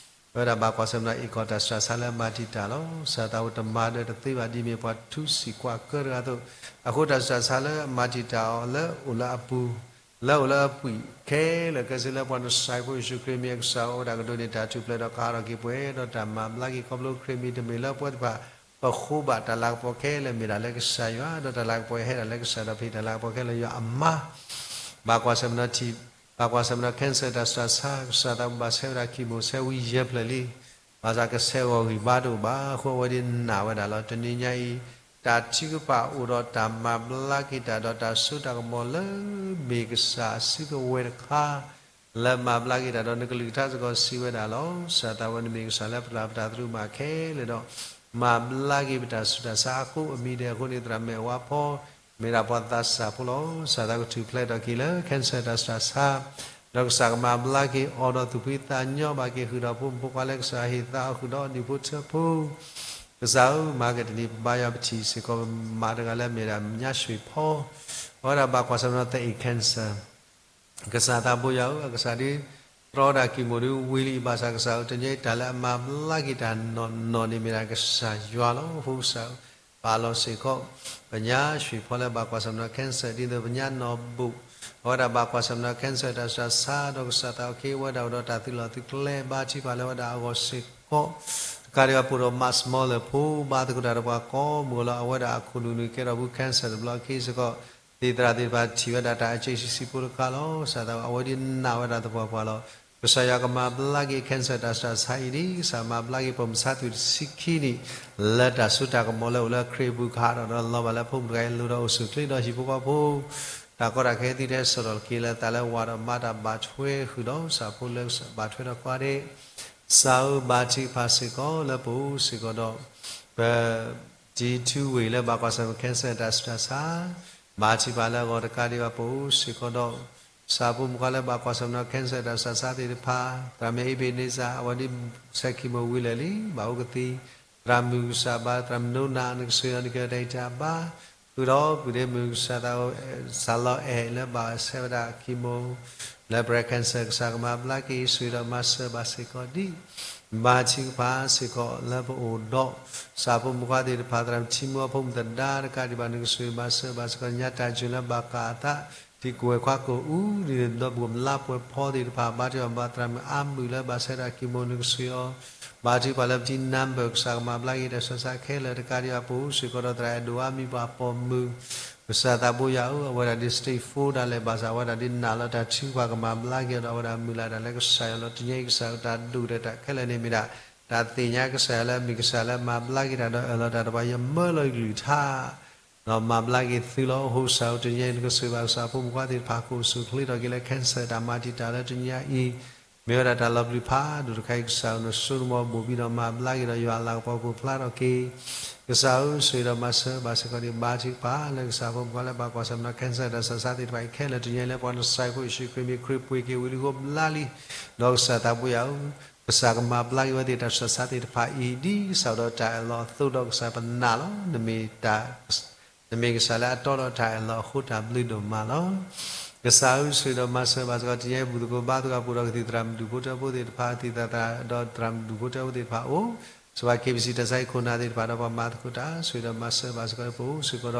အဝဲဒၣ်ဘၣ်ကွၢ်ဆၢၣ်မဲာ်ဒီး အ့ၣ်ကီၢ်တၢ်ဆူးတၢ်ဆါလၢအမၤတံာ်တာ်လီၤ. ကစၢ်သးဝဲတမၤဒီးတသ့ဘၣ် ဒ်မ့ၢ်ပှၤထူစံာ်ကွၢ်ကၢတဂၤအသိး, အဃိတၢ်ဆူးတၢ်ဆါလၢအမၤတံာ်တာ်အီၤလၢအိၣ်လၢအပူၤ လၢအိၣ်လၢအပှံာ်ခဲလၢာ် ကဲစ့လၢပှၤနစၢ်ဖိယ့ၣ်ၡူးခရံာ်မ့ၢ်အကစၢ် အိၣ်ဝဲဒၣ်ကဒိးန့ၢ်တၢ်ထူၣ်ဖျဲးဒီးကဟးထီၣ်က့ၤပှဲၤဒီးတၢ်မၤဘျါက့ၤ ခီဖျိခရံာ်မ့ၢ်တမ့ၢ်လၢပဝဲသ့ၣ်တဖၣ် ပဃိဘၣ်တၢ်လၤကပီၤခဲလၢာ်မ့ၢ်ဒၣ်လၢကစၢ်ယွၤ ဒီးတၢ်လၤကပီၤဟဲဒၣ်လၢကစၢ်ဒီးဖံးတၢ်လၤကပီၤခဲလၢာ်ယွၤအမါ ဘၣ်ကွၢ်ဆၢၣ်မဲာ်ဒီးထံ ဘၣ်ကွၢ်ဆၢၣ်မဲာ်ဒီး cancer တၢ်ဆူးတၢ်ဆါ ကစၢ်သးဘၣ်ဆဲးဝဲဒၣ် chemo ဆဲးဝံၤယဲၢ်ဖျၢၣ်လံ ဘၣ်ဆၣ်ကဆဲးဂီၢ်ဂံၢ်ဘါတအိၣ်ဘၣ် အဃိအဝဲဒၣ်နာ်ဝဲဒၣ်လီၤ. တနံၤညါအံၤ တၢ်ထုကဖၣ်အိၣ်ဒီးတၢ်မၤဘျါက့ၤတၢ်ဒီးတၢ်စိတၢ်ကမီၤလၢ မ့ၢ်ကစၢ်အစုကဝဲၤတခါ လၢမၤဘျါက့ၤတၢ်ဒီးနကလုၢ်ကထါစ့ၢ်ကီးစံးဝဲဒၣ်လီၤ. ကစၢ်သးဝဲန့ၣ်မ့ၢ်ကစၢ်လၢပျၢ်ပတၢ်သရူးမးခဲလၢာ်ဒီး မၤဘျါက့ၤပတၢ်ဆူးတၢ်ဆါအဃိ အမံၤဒဲးအဃိန့ၣ် သရၣ်မုၣ်အဲၣ်ဝါဖီ မ့ၢ်ဒၣ်ပှၤသးစၢ်ဖိလီၤ. ကစၢ်သးကထူၣ်ဖျဲးထီၣ်က့ၤလၢ cancer တၢ်ဆူးတၢ်ဆါ ဒီးကစၢ်ကမၤဘျါက့ၤအီၤဒီးသူၣ်ဖှံသးညီဘၣ်က့ၤဃုာ်ဒီးဖိမုၣ်ဖိခွါလၢကစၢ်ဟ့ၣ်သါအီၤဃုာ်ဒီးဒူၣ်ဖိထၢဖိ ကစၢ်ဧၢ, မၤကတနံၤပဘါယွၤပထံၣ်စ့ၢ်ကီး မၤတဂၤလၢမ့ၢ်ဒၣ်ညါဆွ့ၣ်ဖီ အဝဲဒၣ်ဘၣ်ကွၢ်ဆၢၣ်မဲာ်ဒီးသအ့ၣ် cancer ကစၢ်သးဘိယွၤဧၢ, အကစၢ်ဒ်တြီဒၣ် chemo ဒ်ဝံၤလံ ဘၣ်ဆၣ်ကစၢ်ဧၢ တနံၤညါအံၤတၢ်လၢအမၤဘျါက့ၤတၢ်နီၢ်နီၢ်န့ၣ်မ့ၢ်ဒၣ်ကစၢ်ယွၤလီၤ. အဃိကစၢ်ဧၢ ပာ်လီၤစ့ၢ်ကီး ပညါဆွ့ၣ်ဖီလၢဘၣ်ကွၢ်ဆၢၣ်မဲာ်ဒီး cancer ဒ်သိးပညါနီၢ်ဘူး အဝဲဒၣ်ဘၣ်ကွၢ်ဆၢၣ်မဲာ်ဒီး cancer တၢ်ဆူးတၢ်ဆါ ဒီးကစၢ်သးအိၣ်က့ၤဝဲဒၣ်အိၣ်ဒီးတၢ်သုးလီၢ်သုးကျဲ ဘါထုကဖၣ်လၢဝဲဒၣ်အဂီၢ်စ့ၢ်ကီး တကးဒံးဘၣ်ပအိၣ်ဒီး မးစမီလၢၢ်ဖိ ဘါသကိးတၢ်ဒီးပှၤကိးမုၢ်လီၤ. အဝဲဒၣ်အခိၣ်နူာ်နုာ်ကဲထီၣ်ပူၤ cancer တဘျီအခံစ့ၢ်ကီး သ့ၣ်သရၣ်သ့ၣ်တဖၣ်ထံၣ်ဝဲဒၣ်တၢ်အစ့ဆံးဆံးဖိတခါလီၤ. ကစၢ်သးဝဲအဝဲဒၣ်နာ်ဝဲဒၣ်သပှၢ်ပှၢ်လီၤ. ကစၢ်ယွၤကမၤဘျါက့ၤ cancer တၢ်ဆူးတၢ်ဆါအံၤဒ် ကစၢ်မၤဘျါက့ၤပိာ်မုၣ်ဆါသွံၣ်တဆံခံနံၣ် လၢတၢ်စိတၢ်ကမီၤလၢအိၣ်လၢခရံာ်အပူၤ ကဟးထီၣ်ဒီးလီၤဘၣ်လၢဖိမုၣ်တဂၤအံၤ လိၣ်ဒီးအိၣ်ဆူၣ်ချ့ဒီးဟံၣ်ဖိဃီဖိ တၢ်ကီတၢ်ခဲသံထဲစိာ်ထီၣ်က့ၤလၢသးလၢဝၤဒီးမါတၢ်ဘၣ်ထွဲဃုာ်ဒီး ကစၢ်ဖိလၢဘၣ်ထွဲဒီးကွၢ်ဒ့ ကစၢ်ဧၢ ဘါထုကဖၣ်စ့ၢ်ကီးလၢပအိၣ်စ့ၢ်ကီးဒီး ပ တံထူဝ့ၢ်လၢဘၣ်ကွၢ်ဆၢၣ်မဲာ် cancer တၢ်ဆူးတၢ်ဆါ ဘါထုကဖၣ်လၢအဂီၢ်တကးဒံးဘၣ်ပအိၣ်စ့ၢ်ကီးဒီး ကစၢ်ဖိမုၣ်ခွါလၢဘၣ်ကွၢ်ဆၢၣ်မဲာ် cancer တၢ်ဆူးတၢ်ဆါသ့ၣ်တဖၣ် သရၣ်မုၣ်အ့ဘ့းန့စၢၣ် အဝဲဒၣ်ဆဲး chemo ဝံၤလၢာ်လံ ဘၣ်အိၣ်ကသံ သရၣ်မုၣ်ကစၢ်ဘါ သရၣ်မုၣ်နိနၤ နကဆိၣ်ဂ့ၤအီၤ နကတၢၢ်တၢ်ဘါ ဃုာ်ဒီးပုၢ်ဒ့မုၣ်ကစၢ်သး စၢ်လီၤအဲၣ်လၢဘၣ်ဆဲးဝဲဒၣ် chemo လၢ breast cancer ကစၢ်ကမၤဘျါက့ၤ ဆိၣ်ဂ့ၤဒီးမၤစၢၤဘၣ်စ့ၢ်ကီးဒံး ဘါထုကဖၣ်စ့ၢ်ကီးလၢပအိၣ်ဒီး ကစၢ်ဖိမုၣ်ခွါသ့ၣ်တဖၣ် သရၣ်မုၣ်ထံမူအဖိမုၣ်သဒါတကးဒံးဘၣ် နကဆိၣ်ဂ့ၤမၤစၢၤဘၣ်စ့ၢ်ကီး ညါတၢ်စၢၤလၢဘၣ်ဃးအသး ထံကဝဲၤခွါကအိၣ် ဒ်သိးဒီပုၢ်ဝဲၢ်လါပှဲၤဖီသ့ၣ်တဖၣ် ဘါထုကဖၣ်သရၣ်မုၣ်အါမုၢ်လၢဘၣ်ဆဲးဝဲဒၣ် chemo နကဆိၣ်ဂ့ၤအီၤ ဘါထုကဖၣ်လၢပထံနၢ်ပၢၢ် ကစၢ်ကမၤဘျါက့ၤတၢ်ဆူးတၢ်ဆါခဲလၢာ်တကးဒံးဘၣ် ပအိၣ်စ့ၢ်ကီးဒီးသရၣ်အဲၣ်ဒိးအါမံၤပှၤပိာ်မုၣ် ကစၢ်သးဘိယွၤဧၢ အဝဲဒၣ်ဒ် stage four ဒၣ်လဲာ် ဘၣ်ဆၣ်အဝဲဒၣ်ဒ်နာ်လၢ တၢ်ထုကဖၣ်ကမၤဘျါက့ၤအီၤဒီး အဝဲဒၣ်မုၢ်လၢ်တၢ်လၢကစၢ်ယွၤလီၤ. တနံၤညါအံၤကစၢ်ဧၢ တၢ်ဒိၣ်ကတၢၢ်တၢ်ခဲလၢာ်န့ၣ်မ့ၢ်ဒၣ် တၢ်သ့ၣ်ညါကစၢ်ယွၤလၢအမ့ၢ်ကစၢ်လၢမၤဘျါက့ၤတၢ်ဒီးအၢၣ်လီၤတၢ်ဒီးပှၤ ယမၢလီၤယကလုၢ်ကထါ ဒီးမၤဘျါက့ၤသုလီၤ. အဃိကစၢ်ဧၢ တနံၤညါအံၤ နကဆိၣ်ဂ့ၤဘၣ်ကစၢ်ဖိမုၣ်ခွါသ့ၣ်တဖၣ် ကအိၣ်ဆူၣ်ချ့ထီၣ်က့ၤလၢ cancer တၢ်မၤတံာ်တာ်လၢတနံၤညါအံၤ မ့ၢ်ဝဲဒၣ်တၢ်လီၤပျံၤဖးဒိၣ်တခါအံၤ ကစၢ်ဧၢ နစိတမီၤဘိၣ်ဘံဒီးမၤဘျါက့ၤဒီး ယွၤအလၤကပီၤကအိၣ်ဖျါထီၣ်က့ၤ ကစၢ်ဧၢ ဆိၣ်ဂ့ၤဒီးမၤစၢၤဘၣ်စ့ၢ်ကီးဒံး ဘါထုကဖၣ်လၢကစၢ်ဖိမုၣ်ခွါလၢဘၣ်ကွၢ်ဆၢၣ်မဲာ် cancer တၢ်ဆူးတၢ်ဆါသ့ၣ်တဖၣ်အံၤခဲလၢာ် တနံၤညါအံၤလၢပှၤနစၢ်ဖိယ့ၣ်ၡူးခရံာ်မ့ၢ်ခရံာ်ပှ့ၤက့ၤဝံၤလံအဃိဘျါလံ ဒီးကစၢ်သးဘိယွၤဧၢ ကစၢ်ကမၤဘျါက့ၤဝဲသ့ၣ်တၢ်ဆူးတၢ်ဆါသ့ၣ်တဖၣ်အံၤ ဒ်ကစၢ်အိၣ်ဒီးတၢ်အၢၣ်လီၤအသိးဒီးကစၢ်ပနာ်လီၤ. နမ့ၢ်တၢ် နမ့ၢ်ကစၢ်လၢအတီဒီးတၢ်အၢၣ်လီၤအဃိ တၢ်ဘျုးဒိၣ်မးလီၤ. ကစၢ်ဧၢ ဆိၣ်ဂ့ၤဒီးမၤစၢၤဘၣ်စ့ၢ်ကီး တနံၤညါအံၤ ဘူၣ်သကိးဘါသကိး ပအိၣ်ဒီးကသံၣ်သရၣ်မုၣ်ဒူၣ်ဖိထၢဖိသ့ၣ်တဖၣ် သံၣ်သရၣ်ဒီးသရၣ်မုၣ်ဒူၣ်ဖိထၢဖိသ့ၣ်တဖၣ်အိၣ် စဝါ KBC တၢ်ဆါဟံၣ်ခိၣ်နၢ်သ့ၣ်တဖၣ်ဒီးပှၤမၤသကိးတၢ် ဆိၣ်ဂ့ၤဒီးမၤစၢၤဘၣ်စ့ၢ်ကီး ပအိၣ်စ့ၢ်ကီး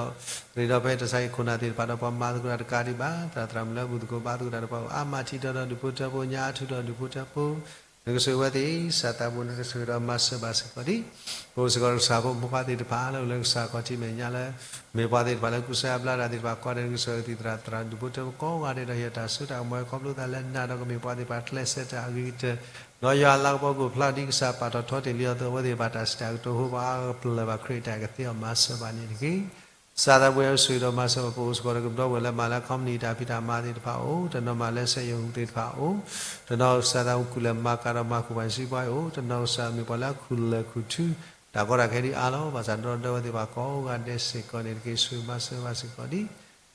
ဒီး ရ့ဒီးဖဲတၢ်ဆါဟံၣ်ခိၣ်နၢ်သ့ၣ်တဖၣ်ဒီးပှၤမၤသကိးတၢ်တကးဒံးဘၣ် သရၣ်သရၣ်မုၣ်လၢဘူၣ်သကိးဘါသကိးတၢ်တဖၣ်အိၣ် အါမးထံထီၣ်ဒီးဒူၣ်ဖိထၢဖိ ညါအါထူၣ်ဒီးဒူၣ်ဖိထၢဖိ နကဆိၣ်ဂ့ၤဝဲသ့ၣ် ကစၢ်သးဘိ နကဆိၣ်ဂ့ၤဒီးမၤစၢၤဘၣ်စ့ၢ်ကီးဒံး ပအိၣ်စ့ၢ်ကီးဒီးကစၢ်ဖိမုၣ်ခွါသ့ၣ်တဖၣ်လၢအိၣ်လၢကစၢ်ခီၣ်ထံးမဲာ်ညါလၢ မ့ၢ်ပှၤသ့ၣ်တဖၣ်လၢကူစါအဘျါတၢ်သ့ၣ်တဖၣ် ကိးဂၤဒဲး နကဆိၣ်ဂ့ၤကသံၣ်သရၣ်သရၣ်ဒူၣ်ဖိထၢဖိကိးဂၤဒဲးဒီး ဟ့ၣ်တၢ်စိတၢ်ကမီၤခီဖျိသးလၢနၤဒီးကမ့ၢ်ပှၤသ့ၣ်တဖၣ်ကျဲးစၢးတၢ်အဂ့ၤကတၢၢ် ဒီးယွၤအလၤကပီၤကအိၣ်ဖျါဒံး ကစၢ်ပာ်ထီၣ်ထီတ့ၢ်လံအီၤအသိး အဝဲသ့ၣ်တဖၣ်တၢ်စံးတၢ်ကတိၤ ဟိပအါကပျၢၤဘၣ်ခရံာ်တၢ်ကသ့အီၤ မၤစၢၤဘၣ်န့ၣ်တက့ၢ်. ကစၢ်သးဘိယွၤဧၢ ဆိၣ်ဂ့ၤဒီးမၤစၢၤဘၣ် ပအိၣ်စ့ၢ်ကီးဒီးကဘျီဝဲလၢမၤလၢ company တၢ်ဖံးတၢ်မၤသ့ၣ်တဖၣ်အိၣ် တနီၤမၤလၢစက်ရုံသ့ၣ်တဖၣ်အိၣ် တနီၤကစၢ်သးဘိကူၣ်လဲၤမၤကၤဒီးမၤဃုာ်ပှၤစံးပှၤအိၣ် တနီၤကစၢ်မ့ၢ်ပှၤလၢအခူၣ်လဲၤခူၣ်ထူ တၢ်ကီတၢ်ခဲဒ်အါလီၤ. ဘၣ်ဆၣ်ဒီသဒၢဝဲသ့ၣ်တဖၣ်ကိးဂၤဒဲးစ့ၢ်ကီးန့ၣ်တက့ၢ်. ဆိၣ်ဂ့ၤမၤစၢၤဘၣ်စ့ၢ်ကီးဒံး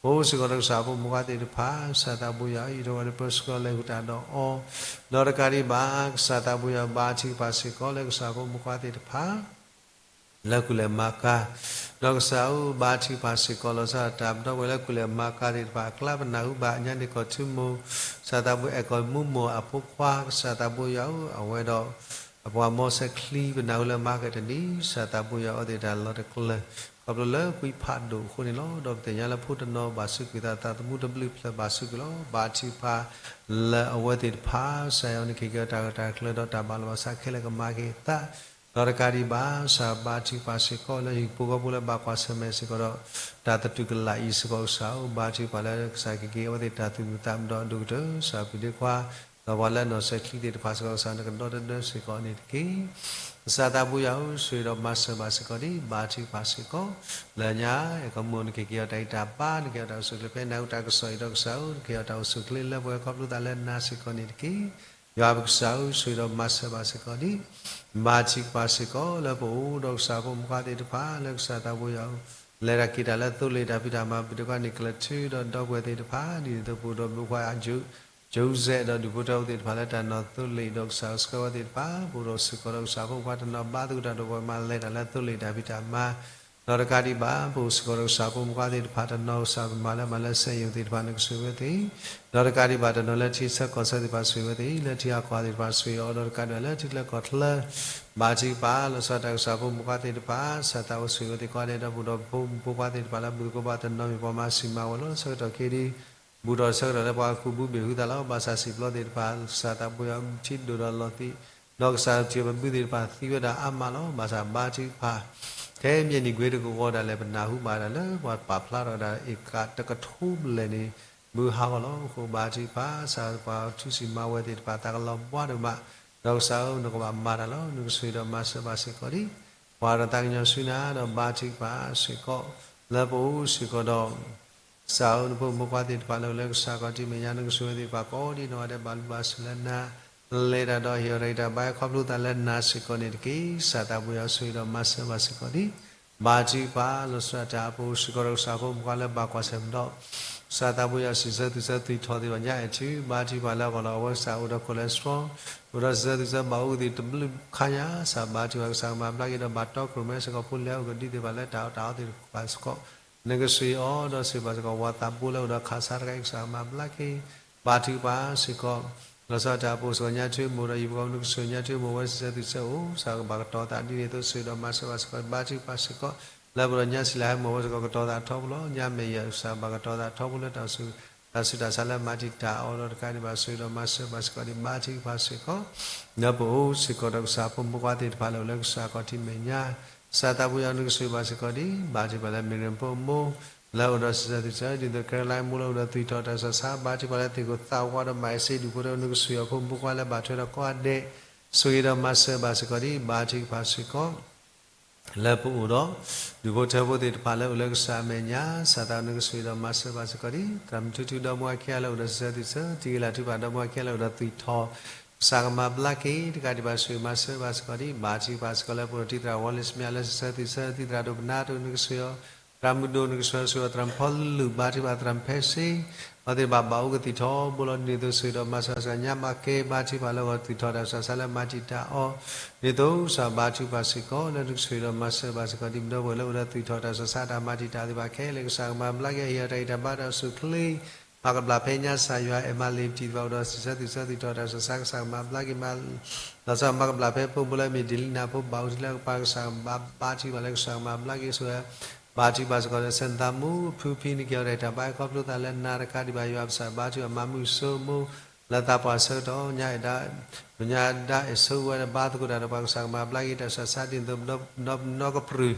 ပအိၣ်စ့ၢ်ကီးဒီးကစၢ်ဖိမုၣ်ခွါသ့ၣ်တဖၣ်, ကစၢ်သးဘိယွၤဧၢ, ယထံၣ်ဝဲဒၣ်ပၢဆှၢလီၤလၢဟူးတၢ်ဒီးအီၤ, ဒီးတကးဒံးဘၣ် ကစၢ်သးဘိယွၤဧၢ, ဘါထုကဖၣ်စ့ၢ်ကီးလၢကစၢ်ဖိမုၣ်ခွါသ့ၣ်တဖၣ် လၢကူၣ်လဲၤမၤကၤ, ဒီးကစၢ်ဧၢ, ဘါထုကဖၣ်စ့ၢ်ကီး လီၤဆီဒၣ်တၢ်တဘျီဝဲလၢကူၣ်လဲၤမၤကၤသ့ၣ်တဖၣ်အကျါ, ပနၢ်ဟူဘၣ်ညါန့ၣ်ကီၢ်ထူမိၢ်, ကစၢ်သးဘိယွၤ အဲၣ်ကီၢ်မူမိၢ်အဖိခွါ, ကစၢ်သးဘိယွၤဧၢ, အဝဲဒီး အပှၤမိၢ်ဆဲးချံ ပနၢ်ဟူလၢမၤကတနံၤ, ကစၢ်သးဘိယွၤအဝဲသ့ၣ်တၢ်လီၤတကျၢၤ, ခီဖျိလၢကွံဖးဒိၣ်အဃိန့ၣ်လီၤ. ဒီးပသ့ၣ်ညါလၢဖိတနီၤဘၣ်စူးကွံာ်သး, သးသမူတဘျုးဖျၢၣ်ဘၣ်စူးကွံာ်လီၤ. ဘါထုကဖၣ်လၢအဝဲသ့ၣ်တဖၣ်, ကစၢ်ယွၤန့ၣ်ကဟ့ၣ်က့ၤအီၤတၢ်ဂၢၢ်တၢ်ကျၢၤဒီးတၢ်ဘၣ်လီၤဘၣ်စးခဲလၢာ်ကမၤက့ၤအသး, ဒီးတကးဒံးဘၣ် ကစၢ်ဘါထုကဖၣ်စ့ၢ်ကီးလၢဟံၣ်ဖိဃီဖိလၢဘၣ်ကွၢ်ဆၢၣ်မဲာ်စ့ၢ်ကီးဒီး တၢ်သတူၢ်ကလာ်အံၤစ့ၢ်ကီး, ကစၢ်ဧၢ, ဘါထုကဖၣ်လၢကစၢ်ကဟ့ၣ်က့ၤအဝဲသ့ၣ်တၢ်သူၣ်မုာ်သးမုာ်ဒီးအဒိၣ်ကတၢၢ်, ကစၢ်ဖံးဒ့ခွါ ဒီးပှၤလၢအနီၢ်ဆဲးချံသ့ၣ်တဖၣ်စ့ၢ်ကီး, ကစၢ်နကဒီတဒၢစ့ၢ်ကီးန့ၣ်တက့ၢ်. ကစၢ်သးဘိယွၤဧၢ, ဆိၣ်ဂ့ၤဒီးမၤစၢၤဘၣ်စ့ၢ်ကီးဒံး, ဘါထုကဖၣ်စ့ၢ်ကီး လၢညါ အဲၣ်ကီၢ်မူမိၢ်န့ၣ်ကဟ့ၣ်က့ၤအီၤတၢ်ဂံၢ်တၢ်ဘါ, နကဟ့ၣ်အီၤတၢ်အိၣ်ဆူၣ်အိၣ်ချ့, ဖဲနၢ်ဟူတၢ်ကစီၣ်အံၤဒီးကစၢ်ဧၢ, နကဟ့ၣ်အီၤတၢ်အိၣ်ဆူၣ်အိၣ်ချ့လၢပှၤခီဖျိသးလၢနၤစ့ၢ်ကီးန့ၣ်တက့ၢ်. ယွၤပကစၢ်ဧၢ, ဆိၣ်ဂ့ၤဒီးမၤစၢၤဘၣ်စ့ၢ်ကီးဒံး, ဘါထုကဖၣ်စ့ၢ်ကီး လၢပအိၣ်ဒီးကစၢ်ဖိမုၣ်ခွါသ့ၣ်တဖၣ်လၢကစၢ်သးဘိယွၤဧၢ, လဲၤတၢ်က့ၤတၢ်လၢသိလ့ၣ်တၢ်ဖံးတၢ်မၤ, ပဒိၣ်ခွါန့ၣ်ကျၢၢ်ထူဒီးဒီပုၢ်ဝဲၢ်သ့ၣ်တဖၣ်, ဒ်န့ၣ်အသိးပအိၣ်ဒီးဘုခွါ ကၠိစဲး ဒီးဒူၣ်ဖိထၢဖိသ့ၣ်တဖၣ်လၢတၢ်နီၢ်သိလ့ၣ်ဒီးကစၢ်ဆှၢဝဲသ့ၣ်တဖၣ်, ပအိၣ်ဒီးစ့ၢ်ကီးဒီးကစၢ်ဖိမုၣ်ခွါတနီၤဘါသကိးတၢ်ဒီးပှၤမၤလဲၤတၢ်လၢသိလ့ၣ်တၢ်ဖံးတၢ်မၤ, ဒီးတကးဒံးဘၣ် ပအိၣ်စ့ၢ်ကီးဒီးကစၢ်ဖိမုၣ်ခွါသ့ၣ်တဖၣ်တနီၤ, ကစၢ်ပမၤလၢမၤလၢစက်ရုံသ့ၣ်တဖၣ်န့ၣ်ကဆိၣ်ဂ့ၤဝဲသ့ၣ်, ဒီးတကးဒံးဘၣ်တနီၤလၢထံဆၢကီၢ်ဆၢသ့ၣ်တဖၣ်ဆိၣ်ဂ့ၤဝဲသ့ၣ်, လၢထံဂၤကီၢ်ဂၤသ့ၣ်တဖၣ်ဆိၣ်ဂ့ၤအီၤ, ဒီးတကးဒံးဘၣ်လၢထံချၢကီၢ်ချၢ ဘါထုကဖၣ် လီၤဆီဒၣ်တၢ်ကစၢ်ဖိမုၣ်ခွါသ့ၣ်တဖၣ်, ကစၢ်သးအိၣ်ဆိၣ်ဂ့ၤဝဲသ့ၣ်ကိးဂၤဒဲး, ဒီပုၢ်ဒီဝဲၢ်ဖိမုၣ်ဖိခွါသ့ၣ်တဖၣ်လၢမုၢ်သကိးဘၣ်တနီၤမ့ၢ်ပှၤမၤစံၣ်မၤဝီၤလီၤ. ဆၢကတီၢ်ခဲအံၤ ဘူၣ်ထီၣ်ဆၢကတီၢ်လၢပှၤဃူဘူၣ်ဘ့ၣ်ဟုသးလီၤ. ဘၣ်ဆၣ်စံာ်ပျီသ့ၣ်တဖၣ် ကစၢ်သးဘိယွၤထံဒိၣ်ဒီးလီၤသံး, ဒီးကစၢ်ထံၣ်ပဘုသ့ၣ်တဖၣ်သံဝဲဒၣ်အါမးလီၤ. ဘၣ်ဆၣ်ဘါထုကဖၣ် ထဲမ့ၢ်နံၣ်ကွ့တကဝီၤဒၣ်လဲာ် ပနၢ်ဟူဘၣ်ဒၣ်လၢပှၤပာ်ဖျါထီၣ်ဝဲဒၣ် ဧကတကထိဘျဲၣ်န့ၣ် မုၢ်ဟါဂီၤလီၤ. အဃိဘါထုကဖၣ် ကစၢ်ပှၤထူစံၣ်မၤဝီၤသ့ၣ်တဖၣ် သးကလီၤဘှါဒိၣ်မး, ဒီးကစၢ်ဧၢ နကဘၣ်မၤတၢ်လီၤ. နကဆိၣ်ဂ့ၤဒီးမၤစၢၤဘၣ်စ့ၢ်ကီးဒံး ပှၤဒီးသးကညီၤဆူနၤ, ဒီးဘါထုကဖၣ်စ့ၢ်ကီး လၢပအိၣ်စ့ၢ်ကီးဒီး ကစၢ်ဧၢ နဖိမုၣ်ဖိခွါသ့ၣ်တဖၣ်လၢအိၣ်လၢကစၢ်ခီၣ်ထံးမဲာ်ညါ, နကဆိၣ်ဂ့ၤသ့ၣ်တဖၣ်ကိးဒံးနီၢ်ဂၤဒဲး ဘၣ်လူၤဘၣ်စူၤလၢနၤ, လဲၤတၢ်ဒီးဟ့ၣ်အီၤတၢ်ဂံၢ်တၢ်ဘါ ခီဖျိသးလၢနၤစ့ၢ်ကီးန့ၣ်တက့ၢ်. ကစၢ်သးဘိယွၤဆိၣ်ဂ့ၤဒီးမၤစၢၤဘၣ်စ့ၢ်ကီးဒံး ဘါထုကဖၣ် လီၤဆီဒၣ်တၢ် ပအိၣ်စ့ၢ်ကီးဒီးကစၢ်ဖိမုၣ်ဖိခွါလၢဘၣ်ကွၢ်ဆၢၣ်မဲာ်ဒီး ကစၢ်သးဘိယွၤစံးဆၢသူၣ်ဆၢသွံၣ်ထီၣ်သ့ၣ်တဖၣ်ညါအဲၣ်ထု, ဘါထုကဖၣ်လၢအဂီၢ်လီၤအဝဲကစၢ်အိၣ်ဒီး cholesterol, အိၣ်ဒီးစံးဆၢသူၣ်ဆၢဘၣ်အူသ့ၣ်တဘျုးခါညါ, ကစၢ်ဘါထုကဖၣ် ကစၢ်ကမၤဘျါက့ၤဒီးဘၣ်တီခိၣ်ရိၣ်မဲစ့ၢ်ကီး ဖိလံၤအအိၣ်ကဒုသ့ၣ်တဖၣ်လၢတၢ်အီၣ်တၢ်အီသ့ၣ်တဖၣ်စ့ၢ်ကီး, နကဆိၣ်ဂ့ၤအီၤဒီးဆိၣ်ဂ့ၤဘၣ်စ့ၢ်ကီး ဝၤသးဘိလၢအိၣ်ဒီးခးဆါတခါအံၤ ကစၢ်ကမၤဘျါက့ၤ ဘါထုကဖၣ်စ့ၢ်ကီး, လီၤဆီဒၣ်တၢ် ပအိၣ်စ့ၢ်ကီးညါထုမိၢ်ဒီး ယံၤပကီၢ် နကဆိၣ်ဂ့ၤညါထုမိၢ်ဝဲစံးဆၢသူၣ်ဆၢအိၣ် ကစၢ်ကဘၣ်ကတီၤသးဒ်န့ၣ်အသိး ဆိၣ်ဂ့ၤဒီးမၤစၢၤဘၣ်စ့ၢ်ကီး ဘါထုကဖၣ်စ့ၢ်ကီး, လၢပအိၣ်ဒီးညါစံးလၢဟဲမိၢ်ဝဲစ့ၢ်ကီး ကတီၤသးထီဘိလီၤ. ညါမဲာ်ယဲၢ် ကစၢ်ဘၣ်ကတီၤသးထီဘိလၢတၢ်ဆူး တၢ်ဆူးတၢ်ဆါလၢမၤတံာ်တာ်အီၤဒီးတကးဒံးဘၣ် ဆိၣ်ဂ့ၤဒီးမၤစၢၤဘၣ်စ့ၢ်ကီးဒံး ဘါထုကဖၣ်စ့ၢ်ကီး, လၢပအိၣ်စ့ၢ်ကီးဒီးကစၢ်ဖိမုၣ်ဖိခွါသ့ၣ်တဖၣ်လၢအိၣ်လၢကစၢ်ခီၣ်ထံးမဲာ်ညါ, ကစၢ်သးဘိယွၤ နကဆိၣ်ဂ့ၤဘၣ်စ့ၢ်ကီးဒံး ဘါထုကဖၣ်လၢမ့ၢ်ရ့ၣ်ဖိအမိၢ် လၢအိၣ်ဒီးစံးဆၢသူၣ်ဆၢ ဒ်သိး Caroline မိၢ်လၢအိၣ်ဒီးသွံၣ်ထီၣ်တၢ်ဆူးတၢ်ဆါ ဘါထုကဖၣ်လၢသ့ၣ်ခိၣ်သးဝးဒီးမၤအ့စ့ဒူၣ်ဖိထၢ နကဆိၣ်ဂ့ၤအဖိမုၣ်ဖိခွါလၢဘၣ်ထွဲဒီးကိးဂၤဒဲး, ဆိၣ်ဂ့ၤဒီးမၤစၢၤဘၣ်စ့ၢ်ကီးဒံး ဘါထုကဖၣ်စ့ၢ်ကီး လၢပအိၣ်ဒီး ဒူၣ်ဖိထၢဖိသ့ၣ်တဖၣ်လၢအိၣ်လၢကစၢ်အမဲာ်ညါ, ကစၢ်သးနကဆိၣ်ဂ့ၤဒီးမၤစၢၤဘၣ်စ့ၢ်ကီးဒံး သရၣ်မုၣ်ထူထူဒီမါဝၤခံဂၤလၢအိၣ်ဒီးစံးဆၢသူၣ်ဆၢ, တံၤဂ့ၤလၢ်ထူဖၣ်ဒီမါဝၤခံဂၤလၢအိၣ်ဒီးသွံၣ်ထီၣ်, ကစၢ်ကမၤဘျါက့ၤ တကးဒံးဘၣ်ဆိၣ်ဂ့ၤမၤစၢၤဘၣ်စ့ၢ်ကီးဒံး ဘါထုကဖၣ်စ့ၢ်ကီး လၢပအိၣ်ဒီးတံၤသရၣ် Wallace မ့ၢ်အလၢစံးဆၢသူၣ်ဆၢ, တံၤသရၣ်ဒိၣ်ကနၣ်တအိၣ် နကဆိၣ်ဂ့ၤအီၤ, သရၣ်မုၣ်ဒိၣ် နကဆိၣ်ဂ့ၤအီၤ, သရၣ်မုၣ်ဖီလူၢ် ဘါထုကဖၣ် သရၣ်မုၣ်ဖဲစ့ အဝဲသ့ၣ်တဖၣ်ဘၣ်အိၣ်ကသံၣ်ထီဘိလီၤ. ဒ်န့ၣ်အသိးဆိၣ်ဂ့ၤဒီးမၤစၢၤဘၣ်စ့ၢ်ကီး ညါမၤကဲ ဘါထုကဖၣ်လၢအဂီၢ်သွံၣ်ထီၣ်တၢ်ဆူးတၢ်ဆါလၢမၤတံာ်တာ်အီၤ, ဒ်န့ၣ်အသိးကစၢ်ဘါထုကဖၣ်စ့ၢ်ကီး လၢနကဆိၣ်ဂ့ၤဒီးမၤစၢၤဘၣ်စ့ၢ်ကီး ဒ်ပဒီပုၢ်ဝဲၢ်လၢအိၣ်ဒီးသွံၣ်ထီၣ်တၢ်ဆူးတၢ်ဆါတၢ်မၤတံာ်တာ်သ့ၣ်တဖၣ်ခဲလၢာ် ကစၢ်ကမၤဘျါက့ၤ ဟ့ၣ်အီၤတၢ်ဂံၢ်တၢ်ဘါတၢ်အိၣ်ဆူၣ်အိၣ်ချ့, မၤကဘျၣ်ဖဲညါ ကစၢ်ယွၤအဲၣ်မၤလ့ၤပတံၤသ့ၣ်တဖၣ် အိၣ်ဒီးစံးဆၢသူၣ်ဆၢ သွံၣ်ထီၣ်တၢ်ဆူးတၢ်ဆါ ကစၢ်ကမၤဘျါက့ၤ မၤ လီၤဆီမၤကဘျၣ်ဖဲဖိမိၢ်လၢအမ့ၢ် Delina ဖိဘၣ်အိၣ်ထံလၢကပၤ ကစၢ်ဘါထုကဖၣ်လၢကစၢ်ကမၤဘျါက့ၤဆိၣ်ဂ့ၤ ဘါထုကဖၣ်စ့ၢ်ကီးဒီး စဲနသးမူ ဖုဖံ နက့ၤအီၤတၢ်ဂံၢ်တၢ်ဘါ ခီဖျိသးလၢနၤတကးဒံးဘၣ် ယွၤပစၢ်ဘါထုကဖၣ်မၤမုာ်ဆိမူ လၢသးပှၢ်ဆၢကတီၢ် ညါအဲၣ်ဒၣ် ပညါဒၣ်အဲၣ်ဆိဝဲဒီးဘါသကိးတၢ်ဒီးပှၤ ကစၢ်ကမၤဘျါက့ၤတၢ်ဆူးတၢ်ဆါ ဒ်သိး ဒီးပနီၢ်ကပြုၢ်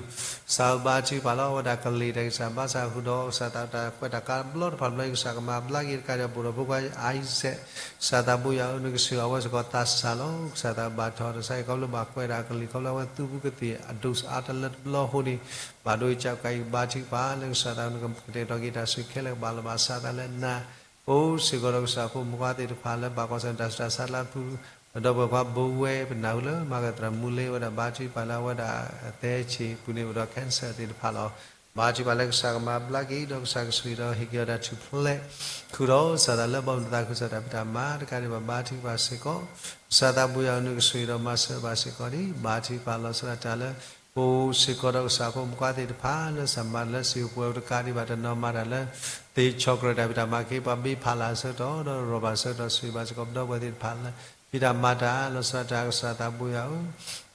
ကစၢ်ဧၢ ဘါထုကဖၣ်လီၤ အဝဲဒၣ်ကလံၤတၢ်ဂံၢ်စၢ်ဘါစၢ်ဃုာ်ဒီး ကစၢ်သးတၢ်ကွဲးတၢ်ကါတဘျီတဖၣ်တဘျီ ကစၢ်ကမၤဘျါက့ၤတကးဒီး ပအိၣ်ဒီးဖိခွါ Isaac ကစၢ်သးဘိယွၤဧၢ နကဆိၣ်ဂ့ၤအဝဲစ့ၢ်ကီးသးစၢ်လီၤ ကစၢ်သးဘၣ်ထီၣ်တၢ်ဆါအံၤ ခီဖျိဘၣ်ကွဲးတၢ်ကလံၤ ခီဖျိအဝဲသူၣ်ဖှံသးညီအဒိၣ်အါတၢ်လၢတဘျီအဃိန့ၣ် ဘၣ်ဒိကးကါအံၤ ဘါထုကဖၣ်လၢကစၢ်သး နကကတဲာ်ကတီၤက့ၤတၢ်ဆူးခဲလၢာ် ကဘၣ်လီၤဘၣ်စးသးလၢနၤ ပအိၣ်စ့ၢ်ကီးဒီးကစၢ်ဖိမုၣ်ခွါသ့ၣ်တဖၣ်လၢဘၣ်ကွၢ်ဆၢၣ်မဲာ်တၢ်ဆူးတၢ်ဆါလၢအဖု ပဒီပုၢ်ဝဲၢ်ခွါဘိဝဲ ပနၢ်ဟူလၢမၤကတြၢၤမူလ့ဝဲဒၣ် ဘါထုကဖၣ်လၢအဝဲဒၣ်အသဲဆံးပူၤန့ၣ်အိၣ်ဒီး cancer သ့ၣ်တဖၣ်လီၤ. ဘါထုကဖၣ်လၢကစၢ်ကမၤဘျါက့ၤ ဒီးကစၢ်ကဆိၣ်ဂ့ၤဒီးဟ့ၣ်က့ၤအီၤတၢ်ထူၣ်ဖျဲး ဃုာ်ဒီးစၢ်သးလၢဘီမုၢ်သးခုကစီၣ်တၢ်ဖံးတၢ်မၤတကးဒံးဘၣ် ဘါထုကဖၣ်စ့ၢ်ကီး ကစၢ်သးဘိယွၤဧၢ နကဆိၣ်ဂ့ၤဒီးမၤစၢၤဘၣ်စ့ၢ်ကီးန့ၣ် ဘါထုကဖၣ်လီၤဆီဒၣ်တၢ်လၢ ပအိၣ်စ့ၢ်ကီးဒီးကစၢ်ဖိမုၣ်ခွါသ့ၣ်တဖၣ် လၢစၢ်မၤလၢစံာ်ပှဲၤတကးဒံးဘၣ် တနီၤမၤတၢ်လၢ သ့ၣ်ဆီၣ်ကြၢးတၢ်ဖံးတၢ်မၤက့ၤ ပှၤဘ့ဖးလၢ်အဆၢကတီၢ် ဒီးရီၣ်ဘၣ်အဆၢကတီၢ် ဆိၣ်ဂ့ၤဘၣ်စ့ၢ်ကီးပဒီပုၢ်ဝဲၢ်သ့ၣ်တဖၣ်လၢ ဖံးတၢ်မၤတၢ်လီၤဆီဒၣ်တၢ် ကစၢ်သးဘိယွၤဧၢ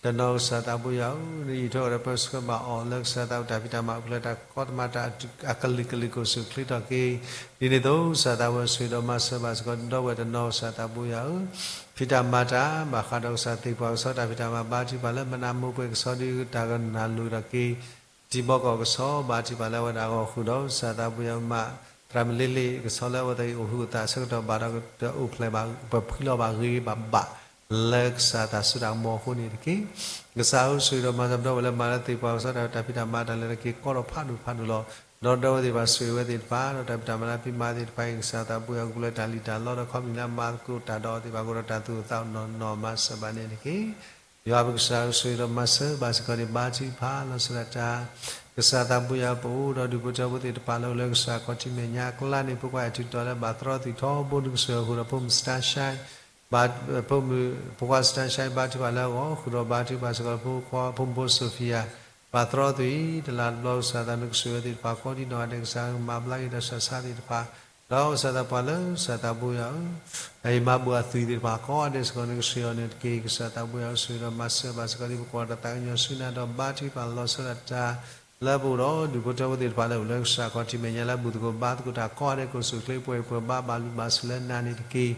တနီၤကစၢ်သးဘိယွၤဧၢ နအံးထွဲအီၤဒီးပၢဆှၢဘၣ်အီၤလၢကစၢ်သးအိၣ်တၢ်ဖံးတၢ်မၤအိၣ်ဖျဲၣ်တၢ်ကီတမၤတၢ်အကလုာ်ကလုာ် ကိၣ်စူၣ်ချ့ထီၣ်က့ၤ ဒ်န့ၣ်အသိး ကစၢ်သးဘိယွၤဆိၣ်ဂ့ၤဒီးမၤစၢၤဘၣ်စ့ၢ်ကီး ဒီပုၢ်ဝဲၢ်တနီၤကစၢ်သးဘိယွၤဧၢ ဖံးတၢ်မၤတၢ် ဘၣ်ဃးဒီးကစၢ်သ့ၣ်ပှၤကဆီတၢ်ဖံးတၢ်မၤ ဘါထုကဖၣ်လၢမနၤမိၢ်ပှဲၤကဆီဒုး တၢ်ကနၣ်လိၤထီၣ်က့ၤ တံၤဘီကီၢ်ကဆီ ဘါထုကဖၣ်လၢအဝဲဒၣ်အဂီၢ်ဃုာ်ဒီး ကစၢ်သးဘိယွၤမၤ သရၣ်မုၣ်လ့လ့ၣ်ကဆီလၢအဝဲသ့ၣ်အိၣ်ဟုၣ်အသးအဆၢကတီၢ်ဘၣ်ဒီး တအိၣ်ဖျဲၣ်ဘၣ် ပဖှံလီၤဘၣ်ဂ့ၤဘၣ်ဘၣ် လၢကစၢ်တၢ်စိတၢ်ကမီၤအဃိန့ၣ်တက့ၢ်. ကစၢ်ဧၢ ဆိၣ်ဂ့ၤဒီးမၤစၢၤပဒီပုၢ်ဝဲၢ်လၢမၤလၢသ့ၣ်ပှၤကဆီတၢ်ဖံးတၢ်မၤတၢ်လဲၤတၢ်က့ၤကီဒီးဖးဒိၣ်ဖးဒိၣ်လီၤ. ဒီးဒီပုၢ်ဝဲၢ်သ့ၣ်တဖၣ်ဆိၣ်ဂ့ၤဝဲသ့ၣ်တဖၣ် ဒီးတၢ်ဖံးတၢ်မၤလၢဖံးမၤသ့ၣ်တဖၣ်အံၤ ကစၢ်သးဘိယွၤ ကပူၤလၢတၢ်လံၣ်တၢ်လီဒီးခီပနံၣ်လၢမၤသကိးတၢ်ဒီးအီၤသ့ၣ်တဖၣ်အဃိဒီး တၢ်သူၣ်အိၣ်သးအိၣ်နီၢ်နီၢ်မၤစၢၤဘၣ်န့ၣ်တက့ၢ်. ယွၤပကစၢ်ဧၢ ဆိၣ်ဂ့ၤဒီးမၤစၢၤဘၣ်စ့ၢ်ကီးန့ၣ် ဘါထုကဖၣ်လီၤဆီဒၣ်တၢ် ကစၢ်သးဘိယွၤ ပအိၣ်ဒီးဒူၣ်ဖိထၢဖိသ့ၣ်တဖၣ်လၢအိၣ်လၢကစၢ်ခီၣ်ထံးမဲာ်ညါအကျါန့ၣ် ပကွၢ်အထုးတီၤလၢဘၣ်သရီသုးထီဘိ နကဆိၣ်ဂ့ၤအဃိဒီး ဖိမုၣ် Starshine ဘၣ် ဖိမုၣ် ဖိခွါ Starshine ဘါထုကဖၣ်လၢအဂီၢ် ဃုာ်ဒီးဘါထုကဖၣ်စ့ၢ်ကီးဖိခွါ ဖိမုၣ်ဖိ Sophia ဘၣ်သရီသုးအံၤ တလၢ်တဘျီကစၢ်သး နကဆိၣ်ဂ့ၤဝဲသ့ၣ်တဖၣ် ကိးဒံနီၢ်ဂၤဒဲး ကစၢ်မၤဘျါက့ၤတၢ်ဆၢဆါသ့ၣ်တဖၣ် ဒီးကစၢ်သးပှၢ်လၢကစၢ်သးဘိယွၤဧၢ အအံၤမၤဘူၣ်အသွံၣ်သ့ၣ်တဖၣ်ကိးဂၤဒဲးစ့ၢ်ကီး နကဆိၣ်ဂ့ၤအီၤန့ၣ်တက့ၢ်. ကစၢ်သးဘိယွၤဧၢ ဆိၣ်ဂ့ၤဒီးမၤစၢၤဘၣ်စ့ၢ်ကီး ဒ်ပကွၢ်တၢ်သးကညီၤဆူနၤဒီး ဘါထုကဖၣ်လီၤဆီဒၣ်တၢ် လၢပအိၣ်ဒီးဒူၣ်ဖိထၢဖိသ့ၣ်တဖၣ်လၢအိၣ်လၢကစၢ်ခီၣ်ထံးမဲာ်ညါလၢဘူၣ်သကိးဘါသကိးတၢ်ကိးဂၤဒဲး ကိၣ်စူၣ်ချ့ပှဲၤပှဲၤဘါဘၣ်လုၢ်ဘၣ်စူၢ်လၢနၤန့ၣ်တက့ၢ်.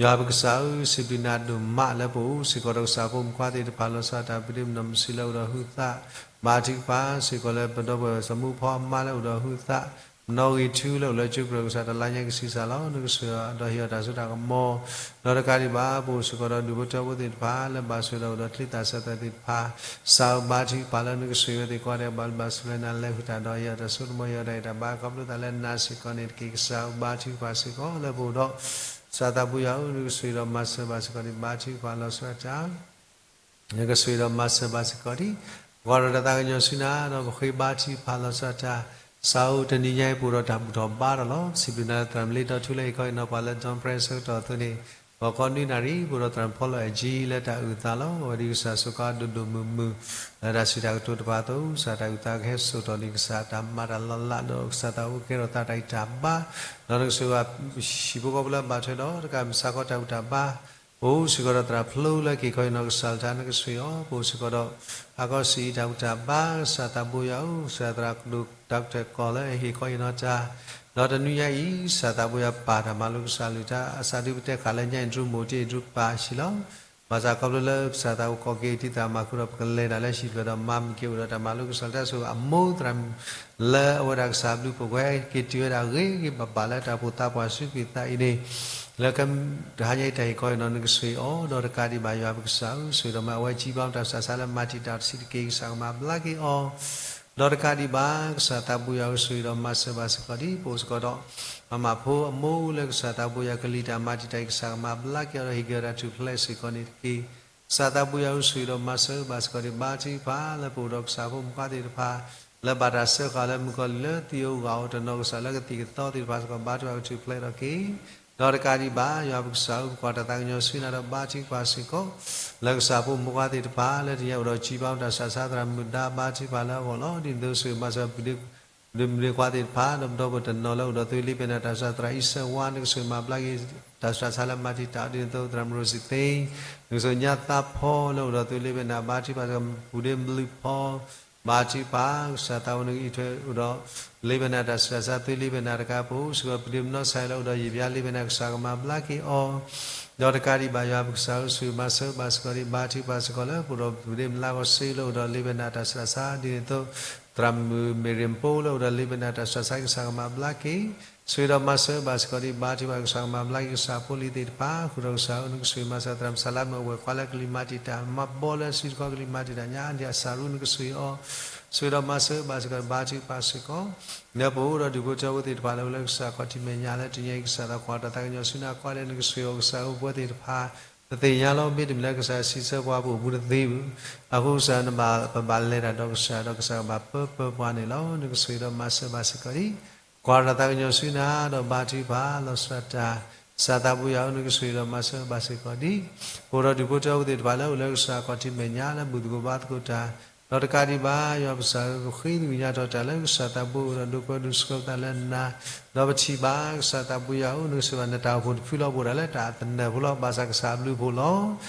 ယွၤပကစၢ်ဧၢ စံးဘျုးနၤဒိၣ်မးလၢပအိၣ်စ့ၢ်ကီးဒီးကစၢ်ဖိမုၣ်ခွါသ့ၣ်တဖၣ် လီၤဆီဒၣ်တၢ် ပဒ့မနီၢ်မစုလၢအိၣ်ဒီးဟုသး ဘါထုကဖၣ်စ့ၢ်ကီးလၢပဒီပုၢ်ဝဲၢ်စီၤမူဖီအမါလၢအိၣ်ဒီးဟုသး နီၣ်ဂံၢ်ထူလၢအိၣ်လၢကၠိပြၢၤ ကစၢ်တလါညါကဆံးစၢ်လီၤ နကဆိၣ်ဂ့ၤဒီးဟ့ၣ်အီၤတၢ်စိတၢ်ကမီၤ ဒီးတကးဒံးဘၣ် ပအိၣ်စ့ၢ်ကီးဒီးဒူၣ်ဖိထၢဖိသ့ၣ်တဖၣ် လၢဘၣ်ဆိၣ်ဂ့ၤဒီးအိၣ်ဒီးချံသၣ်စၢၤသးသ့ၣ်တဖၣ် ကစၢ်ဧၢဘါထုကဖၣ်လၢနကဆိၣ်ဂ့ၤဝဲသ့ၣ်ကိးဂၤဒဲး ဘၣ်လုၢ်ဘၣ်စူၢ်လၢနၤ လဲၤဃုာ်တၢ်ဒီးဟ့ၣ်အီၤတၢ်စိတၢ်ကမီၤ ဟ့ၣ်အီၤတၢ်အဲၣ်တၢ်ဘၣ် ခီဖျိသးလၢနၤစ့ၢ်ကီးန့ၣ်တက့ၢ်. ကစၢ်ဧၢဘါထုကဖၣ်စ့ၢ်ကီးလၢပအိၣ်ဒီး ကစၢ်သးဘိယွၤဧၢ နကဆိၣ်ဂ့ၤဒီးမၤစၢၤဘၣ်စ့ၢ်ကီးန့ၣ် ဘါထုကဖၣ်လီၤဆီဒၣ်တၢ် နကဆိၣ်ဂ့ၤဒီးမၤစၢၤဘၣ်စ့ၢ်ကီးဒံး ပကွၢ်ဒီးတၢ်သးကညီၤဆူနၤ ဒီးပဃ့ဘါထုကဖၣ်လီၤဆီဒၣ်တၢ် ကစၢ်ဧၢ တနံၤညါအံၤပအိၣ်ဒီးတၢ်ဘူၣ်ထီၣ်ဘါထီၣ်လီၤ. စံးဘျုးနၤလၢသရၣ်မုၣ်လ့တီထူလၢဟ့ၣ်ခီဟ့ၣ်နီၤပှၤလၢ Don Prayer အဆၢကတီၢ်အသိးန့ၣ် ဂီၤခီနွံနၣ်ရံၣ် ပအိၣ်ဒီးသရၣ်မုၣ်ဖီလီၤအဲၣ်ကၠံလၢတၢ်အုၣ်အသးလီၤ. အဝဲဒ်ကစၢ်စူးကါဒိၣ်ဒိၣ်မုၢ်မုၢ် လၢတၢ်စံးတၢ်ကတိၤတဖၣ်အသိး ကစၢ်တၢ်အုၣ်သးကဟဲစိာ်ထီၣ်န့ၢ်ကစၢ်တၢ်မၤတၢ်လီၤလး ဒီးကစၢ်သးအိၣ်ကဲထီၣ်သးတၢ်ဂံၢ်တၢ်ဘါ ဒီးနကဆိၣ်ဂ့ၤ ဟံၣ်ဖိဃီဖိလၢအဘၣ်ထွဲဒီး တကးမုၢ်ဆါခီတၢ်ဘူၣ်တၢ်ဘါ ပအိၣ်စ့ၢ်ကီးဒီးသရၣ်ဖျိလၢကဟ့ၣ်ခီဟ့ၣ်နီၤကစၢ်လၢတၢ် နကဆိၣ်ဂ့ၤအီၤ ပအိၣ်စ့ၢ်ကီးဒီး ဟါခီဆံးအံၤတၢ်ဘူၣ်တၢ်ဘါ ကစၢ်သးဘိယွၤဧၢ ကစၢ်သရၣ်ဒိၣ်တၢ်ကတၢၢ်ကီၢ်လၢအဟ့ၣ်ခီဟ့ၣ်နီၤတၢ် ဒီးတနွံညါအံၤ ကစၢ်သးဘိယွၤပာ်တၢ်မၤလိကစၢ်လုၢ်တၢ် အစးဒုပတဲဃာ်လၢညါအံၤ ဒြူမိၢ်တ့ၢ်ဒြူပာ်ဆံးလီၤ. ဘၣ်ဆၣ်ခီဖျိလၢကစၢ်သးအိၣ်ကိးက့ၤတံၤသးမၤဃုာ်ဒီး ပကလဲၤတၢ်လၢဟံၣ်ဖျၢၣ်ဒီးမၤမုၢ်က့ၤအိၣ်ဒီးတၢ်မၤလိကစၢ်လၢတၢ်ဆိၣ်ဂ့ၤအမိၢ်သရၣ်မုၣ် လၢအဝဲဒၣ်ကစၢ်ဘျုးဖှိၣ်ကွဲက့ၤတုၤဝဲဒၣ်ဂ့ၤဂ့ၤဘၣ်ဘၣ်လၢတၢ်အိၣ်ဖှိၣ်သးပှၢ်ဆူက့ၤသးအံၤန့ၣ် လၢက တဟါညါအံၤတၢ်ဟ့ၣ်ခီဟ့ၣ်နီၤ နကဆိၣ်ဂ့ၤအီၤ ဒီးတကးဒံးဘၣ် ယွၤပကစၢ်ဧၢ ဆိၣ်ဂ့ၤဒီးမၤအဝဲကံဘါတၢ်ဆးဆါလၢမၤတံာ်တာ်အီၤတဆံးတက့ၢ် ကစၢ်ကမၤဘျါက့ၤအီၤ ဒီးတကးဒံးဘၣ် ကစၢ်သးဘိယွၤဧၢ ဆိၣ်ဂ့ၤဒီးမၤစၢၤဘၣ်စ့ၢ်ကီးဒ် ပအိၣ်စ့ၢ်ကီးဒီး မၤမၢဖိအမိၢ်လၢကစၢ်သးဘိယွၤကလံၤတၢ်မၤတံာ်တာ်အံၤ ကစၢ်ကမၤဘျါက့ၤအီၤဒီးဟ့ၣ်က့ၤအီၤတၢ်ထူၣ်ဖျဲးစ့ၢ်ကီးန့ၣ်တက့ၢ်. ကစၢ်သးဘိယွၤဧၢ ဆိၣ်ဂ့ၤဒီးမၤစၢၤဘၣ်စ့ၢ်ကီးဒံး ဘါထုကဖၣ်လၢပအိၣ်ဒီးကစၢ်ဖိမုၣ်ခွါသ့ၣ်တဖၣ် လၢဘၣ်တၢ်စၢဃာ်လၢမုၣ်ကီၤလံၢ်လၢသံးဧိၤဂီၢ်ဧိၤတနီၤ ကစၢ်လၢကသံၣ်ကသီသ့ၣ်တဖၣ်စ့ၢ်ကီး ဘါထုကဖၣ်ကထူၣ်ဖျဲးထီၣ်က့ၤ ဒီးတကးဒံးဘၣ် ယွၤပကစၢ်ဧၢ ပကွၢ်တၢ်သးကညီၤဆူနၤဒီးဘါထုကဖၣ်စ့ၢ်ကီး လၢကစၢ်ဖိမုၣ်ခွါသ့ၣ်တဖၣ် လၢတနံၤညါအိၣ်ဒီးကံဘါတၢ်ဆးဆါသရၣ်မုၣ်ဒါ ဘါထုကဖၣ်လၢအဂီၢ်လီၤ. ဒ်န့ၣ်အသိးဆိၣ်ဂ့ၤမၤစၢၤ ပဒ့ခွါသ့ၣ်တဖၣ် ဒီးပဒီပုၢ်ဝဲၢ်တနီၤလၢအိၣ်ဒီးသုးလ့ဘဲနၤတၢ်ဆးသရၣ်အံၣ်စၢၣ်ဝါ နကဆိၣ်ဂ့ၤမၤဘျါက့ၤ တၢ်ဆးဆါလၢမၤတံာ်တာ်အီၤ ဒ်န့ၣ်အသိးသရၣ်မုၣ်ရိစံသ့ နကဆိၣ်ဂ့ၤညါသးဖီလၢအိၣ်ဒီးသုးလ့ဘဲနၤ ဘါထုကဖၣ်စ့ၢ်ကီး ပူၤဒ့ဘျုးဖီ ဘါထုကဖၣ် ကစၢ်သးဝဲနကအံးထွဲအိၣ်ဒီး လ့ဘဲနၤတၢ်ဆးဆါ သုးလ့ဘဲနၤတကးဖိ စ့ၢ်ကီးပဒ့မနီၢ်ဆါလၢအိၣ်ဒီးယံာ်ဘျါလ့ဘဲနၤ ကစၢ်ကမၤဘျါက့ၤအီၤ ဒီးတကးဒံးဘၣ် ယွၤပကစၢ်ဧၢ ဆိၣ်ဂ့ၤမၤစၢၤဘၣ်စ့ၢ်ကီးဒံး ဘါထုကဖၣ်စ့ၢ်ကီးလၢ ပအိၣ်ဒီးပဒ့မလါဂီၤစ့လၢအိၣ်ဒီးလ့ဘဲနၤတၢ်ဆးဆါ ဒ်န့ၣ်အသိး သရၣ်မုၣ်မ့ၢ်ရ့ၣ်ပိလၢအိၣ်ဒီးလ့ဘဲနၤတၢ်ဆးဆါ ကစၢ်ကမၤဘျါက့ၤ ဆိၣ်ဂ့ၤဒီးမၤစၢၤဘၣ်စ့ၢ်ကီးဒံး ဘါထုကဖၣ်ကစၢ်ကမၤဘျါက့ၤ ကစၢ်ဖိလံၤသ့ၣ်တဖၣ် ဃုာ်ဒီးကစၢ်ဧၢ နကဆိၣ်ဂ့ၤမၤစၢၤသရၣ်မုၣ်ဆၣ်လါမ့ၢ်အိၣ်ဝဲခွါလၢကလံၤမၤတံာ်တာ် မၤဘီလၢစုတခီကလံၤမၤတံာ်တာ်ညါ ဒ်အစၢ်ရူ နကဆိၣ်ဂ့ၤအီၤ ဆိၣ်ဂ့ၤဒီးမၤစၢၤဘၣ်စ့ၢ်ကီး ဘါထုကဖၣ်စ့ၢ်ကီး လၢပအိၣ်ဒီးဒူၣ်ဖိထၢဖိသ့ၣ်တဖၣ်လၢအိၣ်လၢကစၢ်ခီၣ်ထံးမဲာ်ညါလၢတနံၤညါအံၤ ကစၢ်သးကွၢ်တၢ်သးကညီၤဆူနၤ ကွၢ်ဒဲးနကဆိၣ်ဂ့ၤအီၤ ကစၢ်ဧၢ ပဝဲသ့ၣ်တဖၣ် ပသ့ၣ်ညါလီၤ မ့တမ့ၢ်လၢကစၢ်စံးဆၢပှၤ ပအိၣ်မူတသ့ဘၣ်. အဃိကစၢ်နဘၣ် ပဘၣ်လဲၤတၢ်ဒီးကစၢ် ဒီးကစၢ်ကဘၣ်ပၢပၢပှၤန့ၣ်လီၤ. နကဆိၣ်ဂ့ၤဒီးမၤစၢၤဘၣ်စ့ၢ်ကီးဒံး ကွၢ်တၢ်သးကညီၤဆူနၤ ဒီးဘါထုကဖၣ် လီၤဆီဒၣ်တၢ် ကစၢ်သးဘိယွၤဧၢ နကဆိၣ်ဂ့ၤဒီးမၤစၢၤဘၣ်စ့ၢ်ကီးဒံး ပအိၣ်ဒီးဒူၣ်ဖိထၢဖိသ့ၣ်တဖၣ်လၢအိၣ်လၢကစၢ်ခီၣ်ထံးမဲာ်ညါ လၢဘူၣ်သကိးဘါသကိးတၢ် ဒီးတကးဒံးဘၣ် ယွၤပကစၢ်ဧၢ ပဃ့နကညးထီၣ်တၢ်လၢကစၢ်သးဘိအအိၣ်ဒီး ဒိးကွဲးဒိးဆှၢပသးလၢနၤ ဒီးပထံၣ်ဘၣ်ကစၢ်သးဘိယွၤဧၢ နကဆိၣ်ဂ့ၤဘၣ် နတၢ်အိၣ်ဖှိၣ်တဖုလီၤ ပအိၣ်ဒၣ်လၢတၢ်သနၢၣ်ဖိလီၤ ဘၣ်ဆၣ်ကစၢ်အဘျုးအဖှိၣ်လီၤ.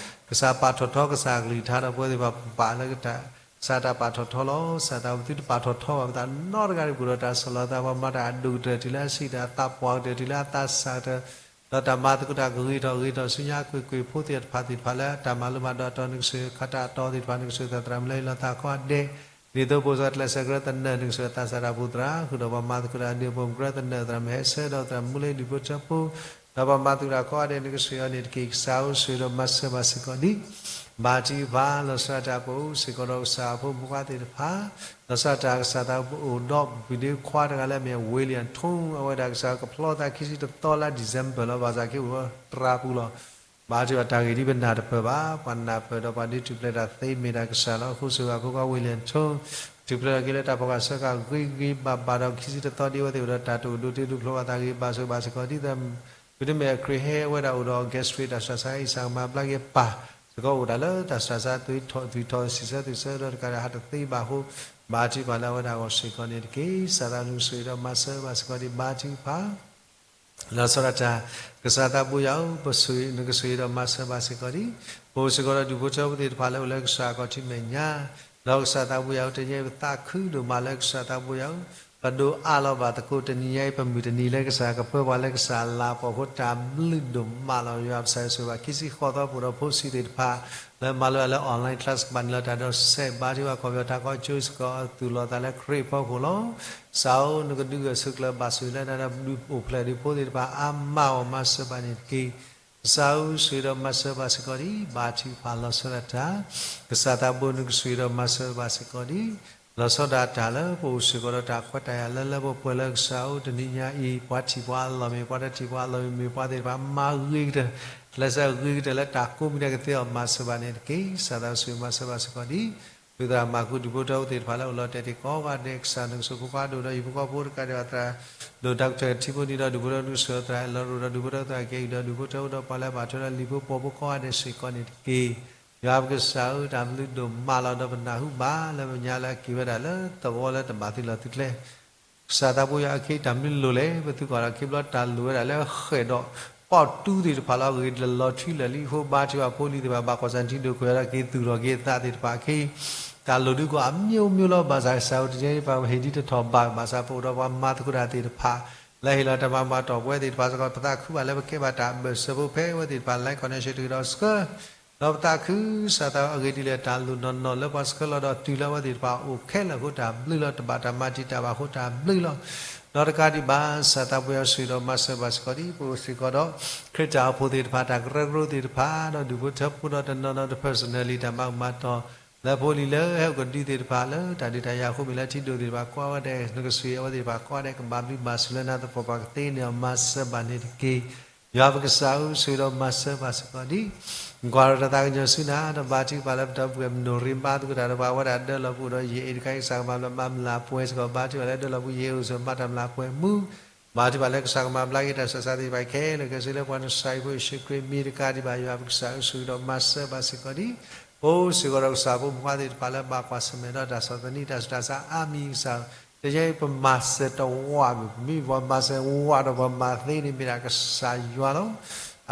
ကစၢ်ပာ်ထီၣ်ထီကစၢ်အကလုၢ်ကထါဒီးပဝဲသ့ၣ်တဖၣ်ပာ်လၢ ကစၢ်တၢ်ပာ်ထီၣ်ထီလီၤ. ကစၢ်တၢ်အိၣ်ဖှိၣ်ပသုတပာ်ထီၣ်ထီဘၣ် ပသးနီတဂၤတဂ့ၤ ပအိၣ်ဒီးတၢ်ဆီၣ်လီၤသး ပှၤမၤတၢ်အဒိၣ်ကတၢၢ်တုၤလၢအဆံး တၢ်သးပှၢ်ကတၢၢ်တုၤလၢအသးစၢ်ကတၢၢ် ဒီးတၢ်မၤသကိးတၢ်ကဂ့ၤထီၣ်ဂ့ၤထီၣ်ဆူညါ ကွ့ၢ်ကွ့ၢ်ဖိသ့ၣ်တဖၣ်သ့ၣ်တဖၣ်လၢတၢ်မၤလိမၤဒိးအတီၢ် နကဆိၣ်ဂ့ၤခးတၢ်အတီၢ်သ့ၣ်တဖၣ် နကဆိၣ်ဂ့ၤသရၣ်သမါလၢဟ့ၣ်လီၤသးကိးဂၤဒဲး ဒ်သိးပအိၣ်စ့ၢ်ကီးကျဲးစၢးကရၢသနၢၣ် နကဆိၣ်ဂ့ၤသးစၢ်တၢ်အိၣ်ဖှိၣ်သရၣ် ဃုာ်ဒီးပှၤမၤသကိးတၢ်အဒုးအပူၤ ကရၢသနၢၣ်သရၣ်မုၢ်ဟဲဆၢဒီးသရၣ်မုၢ်လၢဒူၣ်ဖိထၢဖိ ဒီးပှၤမၤသကိးတၢ်ကိးဂၤဒဲး နကဆိၣ်ဂ့ၤအီၤန့ၣ်တက့ၢ်. ကစၢ်ဧၢ ဆိၣ်ဂ့ၤဒီးမၤစၢၤဘၣ်စ့ၢ်ကီးဒံး ဘါထုကဖၣ် လီၤဆီဒၣ်တၢ် ပအိၣ်စ့ၢ်ကီးဒီးကစၢ်အဖိမုၣ်ဖိခွါသ့ၣ်တဖၣ် လီၤဆီဒၣ်တၢ် ကစၢ်သးဘိအိၣ်ဒီး ပဒ့ခွါတဂၤလၢအမ့ၢ် William Tong အဝဲဒၣ်ကစၢ်ကဖျီသးခံဆံတသီလါ December လီၤ. ဘၣ်ဆၣ်က့ၤအိၣ်ဒီးတြၤပူၤလီၤ. ဘါထုကဖၣ် တၢ်ဂ့ၢ်ဒ်ပနၢ်တပၢၢ်ဘၣ် ပှၤနၢ်ပၢၢ်ဒီးပှၤဒုးထူၣ်ဖျဲးတၢ်သ့မ့ၢ်တၢ်ကစၢ်လီၤ. အဃိဆိၣ်ဂ့ၤအဖိခွါ William Tong ထူၣ်ဖျဲးထီၣ်က့ၤလၢတၢ်ဖီၣ်ဃာ်ဆၢဃာ်ဂ့ၤဂ့ၤဘၣ်ဘၣ်ဒီး ခံဆံတသီဒ်အဝဲသ့ၣ်အိၣ်ဒီးတၢ်တအိၣ်ဒိးတ့ဒိးဖျိဘၣ်သးဂ့ၤ ဘၣ်ဆိၣ်ဘၣ်စ့ၢ်ကီးဒ်သိး မ့တမ့ၢ်အ ခရံာ်ဟဲ အဝဲဒၣ်အိၣ်ဒီး gastric တၢ်စှၤစှၤအံၤ ကစၢ်ကမၤဘျါက့ၤပၢ် စ့ၢ်ကီးအိၣ်ဒၣ်လၢတၢ်စှၤစှၤ သွံၣ်ထီၣ်သွံၣ်ထီၣ် စံးဆၢသွံၣ်ဆၢဒီးတကးဒံး ဟးတသ့ဘၣ်အဃိ ဘါထုကဖၣ်လၢအဝဲဒၣ်အဂီၢ်စ့ၢ်ကီးန့ၣ်တက့ၢ်. ကစၢ်သးနကဆိၣ်ဂ့ၤဒီးမၤစၢၤဘၣ်စ့ၢ်ကီးဒံး ဘါထုကဖၣ် လီၤဆီဒၣ်တၢ် ကစၢ်သးဘိယွၤဧၢ ပဆိၣ်ဂ့ၤ နကဆိၣ်ဂ့ၤဒီးမၤစၢၤဘၣ်စ့ၢ်ကီးဒံး ပအိၣ်စ့ၢ်ကီးဒီးဒူၣ်ဖိထၢဖိသ့ၣ်တဖၣ်လၢအိၣ်လၢကစၢ်အခီၣ်ထံးမဲာ်ညါ ဒီးကစၢ်သးဘိယွၤဧၢ တနံၤအံၤပသးခုဒိၣ်မးလၢကစၢ်သးဘိယွၤဧၢ ပဒိးအးလီၤဘၣ်သကိး တနံၤညါအံၤ ပမုၢ်တနံၤလၢကစၢ်ကပၢပှၤလၢကစၢ်လၤကပီၤအဃိ တၢ်ဘျုးဒိၣ်မးလီၤ. ယွၤပကစၢ်ဆိၣ်ဂ့ၤဘၣ် ခံဆံဃိးသီ ပအိၣ်ဒီးဖိဆံးသ့ၣ်တဖၣ် လၢမၤလိအီၤလၢ online class ကဘၣ်နုာ်လီၤတၢ်ဒီးစဲး ဘါထုကဖၣ် ခီပညီတၢ်ကီကၠိစ့ၢ်ကီး သူၣ်လီၤသးလၢခရံာ်အဖီခိၣ်လီၤ. ကစၢ်ဧၢ နကဒုးဂဲၤဆူၣ်ကျၢၤဘၣ်ဆိၣ်ဂ့ၤလၢဒၣ် ဒုးအိၣ်ဖျဲၣ်ဒုးဖိသ့ၣ်တဖၣ် အါမးအီၤ မၤစၢၤဘၣ်န့ၣ်တက့ၢ်. ကစၢ်ဧၢ ဆိၣ်ဂ့ၤဒီးမၤစၢၤဘၣ်စ့ၢ်ကီးဒံး ဘါထုကဖၣ် လီၤဆီဒၣ်တၢ် ကစၢ်သးဘိ နကဆိၣ်ဂ့ၤဒီးမၤစၢၤဘၣ်စ့ၢ်ကီးဒံး လီၤဆီဒၣ်တၢ်လၢပအိၣ်စ့ၢ်ကီးဒီးတၢ်ခွဲးတၢ်ယာ်လၢလၢပှဲၤပှဲၤလၢကစၢ်ဧၢ တနံၤညါအံၤ ပှၤထံၣ်ပှၤအလီၢ်မ့ၢ် ပှၤတထံၣ်ပှၤအလီၢ်မ့ၢ် မ့ၢ်ပှၤသ့ၣ်တဖၣ်မၤဂ့ၤကတၢၢ် ကျဲးစၢးဂ့ၤကတၢၢ်လၢတၢ်ကိးမံၤဒဲးကသ့အီၤ မၤစၢၤဘၣ်န့ၣ်တက့ၢ်. ကစၢ်သးဘိ ဆိၣ်ဂ့ၤမၤစၢၤဘၣ်စ့ၢ်ကီးဒံး ဒုၣ်ဒါမၤကူဒူၣ်ဖိထၢဖိသ့ၣ်တဖၣ်လၢအိၣ်လီၤတဲာ်တ့ၢ်ကိးဂၤဒဲး ကစၢ်နကဆိၣ်ဂ့ၤ ဖိခွါဒိၣ်ဒီးဟံၣ်ဖိဃီဖိတကးဒံးဘၣ် သရၣ်ဒိၣ် doctor ထံဖိနံၤဒီးဒူၣ်ဖိထၢဖိ နကဆိၣ်ဂ့ၤသရၣ်အဲၣ်လီၤရိၣ်ဒီးဒူၣ်ဖိထၢဖိသရၣ်ကဲအံၤဒီးဒူၣ်ဖိထၢဖိဒီးပှၤလၢအဘၣ်ထွဲဒီးလံာ်ဖိပိာ်ဖိကိးဂၤဒဲးစ့ၢ်ကီးန့ၣ်တက့ၢ်. ယွၤပကစၢ်ဧၢ တၢ်ဘျုးဒိၣ်မးလီၤ ဒီးပနၢ်ဟူဘၣ်လၢပညါလၢအက့ၤဝဲဒၣ်လၢသဝီလၢတဘၣ်သုးလီၢ်သုးကျဲ ကစၢ်သးဘိယွၤ အခဲအံၤတၢ်မနုၤလိၣ်လဲၣ် ပသုကွၢ်ဒီး ခ့ဘျီတၢ်လိၣ်ဝဲဒၣ်လၢဃဲၣ်ဒီး ပီၣ်တူသ့ၣ်တဖၣ်လီၤ အဂ့ၢ်လီၤထွံလၢာ်လံအဃိ ဘါထုကဖၣ် ဖိလံၤသ့ၣ်တဖၣ် ဘၣ်ကွၢ်ဆၣ်ထံဒိၣ်ခွဲးဒီးက့ၤသူၣ်ထီၣ်က့ၤအသးသ့ၣ်တဖၣ်အခဲအံၤ တၢ်လိၣ်ဒုးကွၢ်အမျိုးမျိုးလီၤ. ဘၣ်ဆၣ်ကစၢ်ဧၢ တနံၤအံၤ ပဟ့ၣ်ဒ်တထီၣ်ဘး ဘၣ်ဆၣ်ပအိၣ်ဒီးပှၤမၤသကိးတၢ်သ့ၣ်တဖၣ် လၢဟ့ၣ်လီၤတၢ်မၤမၤတီၢ်ပဝဲသ့ၣ်တဖၣ်စ့ၢ်ကီး ပသးခုဘၣ်လၢပကဲဘၣ်တၢ်အဘၢၣ်စၢၤဖိဖဲအဝဲသ့ၣ်တဖၣ် line connection တဂ့ၤဒီးဆှၢ ဒီးပသးခု ကစၢ်သးဧၢ အဂ့ၢ်ဒ်လဲၣ် တၢ်လိၣ်နီၢ်နီၢ်လၢပှၤဆှၢလီၤဒီးတုၤလၢအဝဲသ့ၣ်တဖၣ်အိၣ်ခဲလၢာ်အဃိ တၢ်ဘျုးလီၤ. တဘၣ်တၢ်မၤတံာ်တာ်ဘၣ်အဃိ တၢ်ဘျုးလီၤ. ဒီးတကးဒံးဘၣ် ကစၢ်သးဘိယွၤ ဆိၣ်ဂ့ၤဒီးမၤစၢၤဘၣ်စ့ၢ်ကီးဒံး ပအိၣ်စ့ၢ်ကီးဒီး ခရံာ်တၢ်အိၣ်ဖှိၣ်သ့ၣ်တဖၣ် တၢ်ကရၢကရိသ့ၣ်တဖၣ် ဒီးဒူၣ်ဖိထၢဖိဒီးတနီၤနီၤ personally တၢ်မၤမၤတီၢ် လၢဖိလံၤလၢဟဲအိၣ်ကဒုသ့ၣ်တဖၣ် လၢတၢ်ဒုးတၢ်ယၤအဃိ မ့ၢ်လၢထံဒိၣ်သ့ၣ်တဖၣ်ကိးဂၤဒဲး နကဆိၣ်ဂ့ၤအဝဲသ့ၣ်တဖၣ်ကိးဂၤဒဲး ကဘၣ်ဘျုးဘၣ်ဆိၣ်လၢနၤသပှၢ်ပှၢ်ကသ့န့ၢ်အီၤ မၤစၢၤဘၣ်န့ၣ်တက့ၢ်. ယွၤပကစၢ်ဧၢ ဆိၣ်ဂ့ၤဒီးမၤစၢၤဘၣ်စ့ၢ်ကီးဒံး ကွၢ်ဒီးတၢ်သးကညီၤဆူနၤ ဒီးဘါထုကဖၣ်လၢပဒီပုၢ်ဝဲၢ် မနိၣ်ရ့ ဘါသကိးတၢ်ဒီးပှၤဝဲဒၣ် ဒၢလီၤပူၤဒီး ယအ့ၣ်တခါအံၤ ကစၢ်ကမၤဘျါမၤပှဲၤစ့ၢ်ကီး ဘါထုကဖၣ်လၢဒၢလီၤပူၤ ယအ့ၣ်အိၣ်ဆိးမၤတၢ်မျၢ်ပှဲၤမူ ဘါထုကဖၣ်လၢကစၢ်ကမၤဘျါက့ၤတၢ်ဆးစၢ်သ့ၣ်တဖၣ်ခဲလၢာ်ခဲဆ့ လၢပှၤနစၤအံၤဖိယ့ၣ်ၡူးခရံာ်မံၤတကးဒံးဘၣ် ယွၤပကစၢ်ဧၢ ဆိၣ်ဂ့ၤဒီးမၤစၢၤဘၣ်စ့ၢ်ကီးဒံး အိၣ်စ့ၢ်ကီးဒီးကစၢ်ဖိမုၣ်ဖိခွါသ့ၣ်တဖၣ်လၢဘၣ်ကွၢ်ဆၢၣ်မဲာ်ဒီးတၢ်ဆီၣ်သနံး တၢ်ဆူးတၢ်ဆါအါမံၤ ကစၢ်ဧၢ တနံၤအံၤပမၤစၢၤတဝးမ့ၢ် ပမ့ၢ်ပှၤမၤစၢၤဝးဒီးပှၤမၤသ့န့ၣ်မ့ၢ်ဒၣ်ကစၢ်ယွၤလီၤ.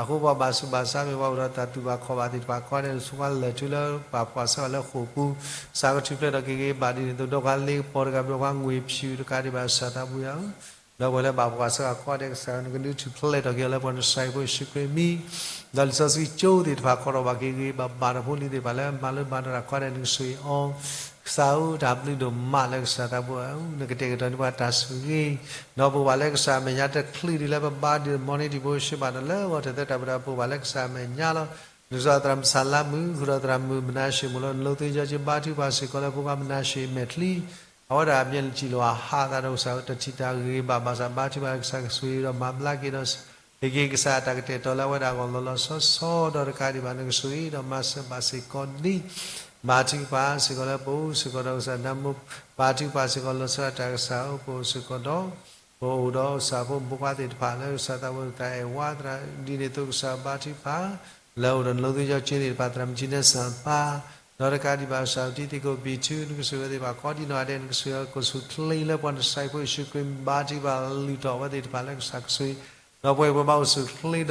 အဃိပှၤဘၣ်ဆူးဘၣ်ဆါမ့ၢ်ပှၤအိၣ်ဒီးတၢ်တူၢ်ဘၣ်ခီၣ်ဘၣ်သ့ၣ်တဖၣ်ကိးဂၤဒဲး နဆိၣ်ဃီလၢာ်ထုလၢပှၤဖှီၣ်ဆၢအီၤလၢဃိာ်ပူၤ ကစၢ်ကထူၣ်ဖျဲးထီၣ်က့ၤဂ့ၤဘၣ်ဒ်န့ၣ် သိးဒီးပှၤလ့ကပီၤတဂၤ ဒီးပှၤငွေဖြူတကးဒံးဘၣ် ကစၢ်သးဘိယွၤဧၢ ဒီးပဝဲလၢဘၣ်ပှၤဆှၢအီၤကိးဂၤဒဲး ကစၢ်ဧၢ နကဒုးထူၣ်ဖျဲးထီၣ်က့ၤအီၤလၢပှၤနစၤအံၤဖိယ့ၣ်ၡူးခရံာ်မံၤ ဒီးလံာ်စီဆှံကၠိသ့ၣ်တဖၣ် ခီထီၣ်ဘၣ်က့ၤဂ့ၤဂ့ၤဘၣ်ဘၣ်ဒီးဖိလံၤသ့ၣ်တဖၣ်လၢမၤလိမၤဒိးတၢ်ကိးဂၤဒဲး နကဆိၣ်ဂ့ၤအီၤ ကစၢ်ဧၢ တၢ်ဘျုးဒိၣ်မးလၢကစၢ်သးဘိယွၤဧၢ နကတဲာ်ကတီၤန့ၢ်ပှၤတၢ်ဆိၣ်ဂ့ၤ ဒီးပအိၣ်ဘၣ်လၢကစၢ်အမဲာ်ညါတချုးဒံးလၢပဘါထုကဖၣ် morning devotion ဘၣ်ဒီးလၢဂီၤတသ့တၢ်ပှၤဒီးပအိၣ်ဘၣ်လၢကစၢ်အမဲာ်ညါလီၤ. နကစၢ်သရၣ်မုၣ်ဆၣ်လါမုၣ် ဃုာ်ဒီးသရၣ်မုၣ်မနၤၡ့ၣ်မိၢ်လီၤ နလိသ့ယီက့ဘါထုကဖၣ်စ့ၢ်ကီးလၢဖိခွါ မနၤၡ့ၣ်မဲာ်ချံ အဝဲဒၣ်အမဲာ်လံစံၣ်လီၤအဟးသးဒီးကစၢ်ဧၢ တၢ်ထံၣ်တၢ်ဂ့ၤဂ့ၤဘၣ်ဘၣ်ဆၣ် ဘါထုကဖၣ်ကစၢ်ကဆိၣ်ဂ့ၤဒီးမၤဘျါက့ၤဒီး ဟ့ၣ်က့ၤကစၢ်တၢ်ကတဲာ်ကတီၤလၢအဝဲဒၣ်အဂီၢ်လီၤလီၤဆီဆီ ဒီးတကးဒံးဘၣ် နကဆိၣ်ဂ့ၤဒီးမၤစၢၤဘၣ်စ့ၢ်ကီးဒ် ဘါထုကဖၣ်စ့ၢ်ကီးလၢပအိၣ်စ့ၢ်ကီးဒီးကစၢ်နၢ်မိၢ် ဘါထုကဖၣ်စ့ၢ်ကီးလီၤဆီဒၣ်တၢ်ကစၢ်ဧၢ ပအိၣ်စ့ၢ်ကီးဒီး ပအိၣ်ဒီးကစၢ်ဖိမုၣ်ဖိခွါသ့ၣ်တဖၣ်လၢကစၢ်သးဝဲသးအဲၣ်ဝါသရၣ်ဒ်န့ၣ်အသိး ကစၢ်ဘါထုကဖၣ် လၢအိၣ်ဒီးနလိသ့ယီၤက့သ့ၣ်တဖၣ် သရၣ်မုၣ်ကၠံနဲစၢ်ပၢ် ဒီးတကးဒံးဘၣ်ကစၢ်တံၤသကိးဘံၣ်ထူ နကဆိၣ်ဂ့ၤဝဲသ့ၣ်တဖၣ်ကိးဒံနီၢ်ဂၤဒဲး နကဆိၣ်ဂ့ၤကိးဆူၣ်ချ့လၢပှၤနဆဲးဖိယ့ၣ်ၡူးခရံာ် ဘါထုကဖၣ်လုၢ်ထီၣ်ဝဲသ့ၣ်တဖၣ်လၢကစၢ်ကဆိၣ်ဂ့ၤ ဒီးပှၤပှၤဘၣ်အိၣ်ဆူၣ်ချ့ဒီး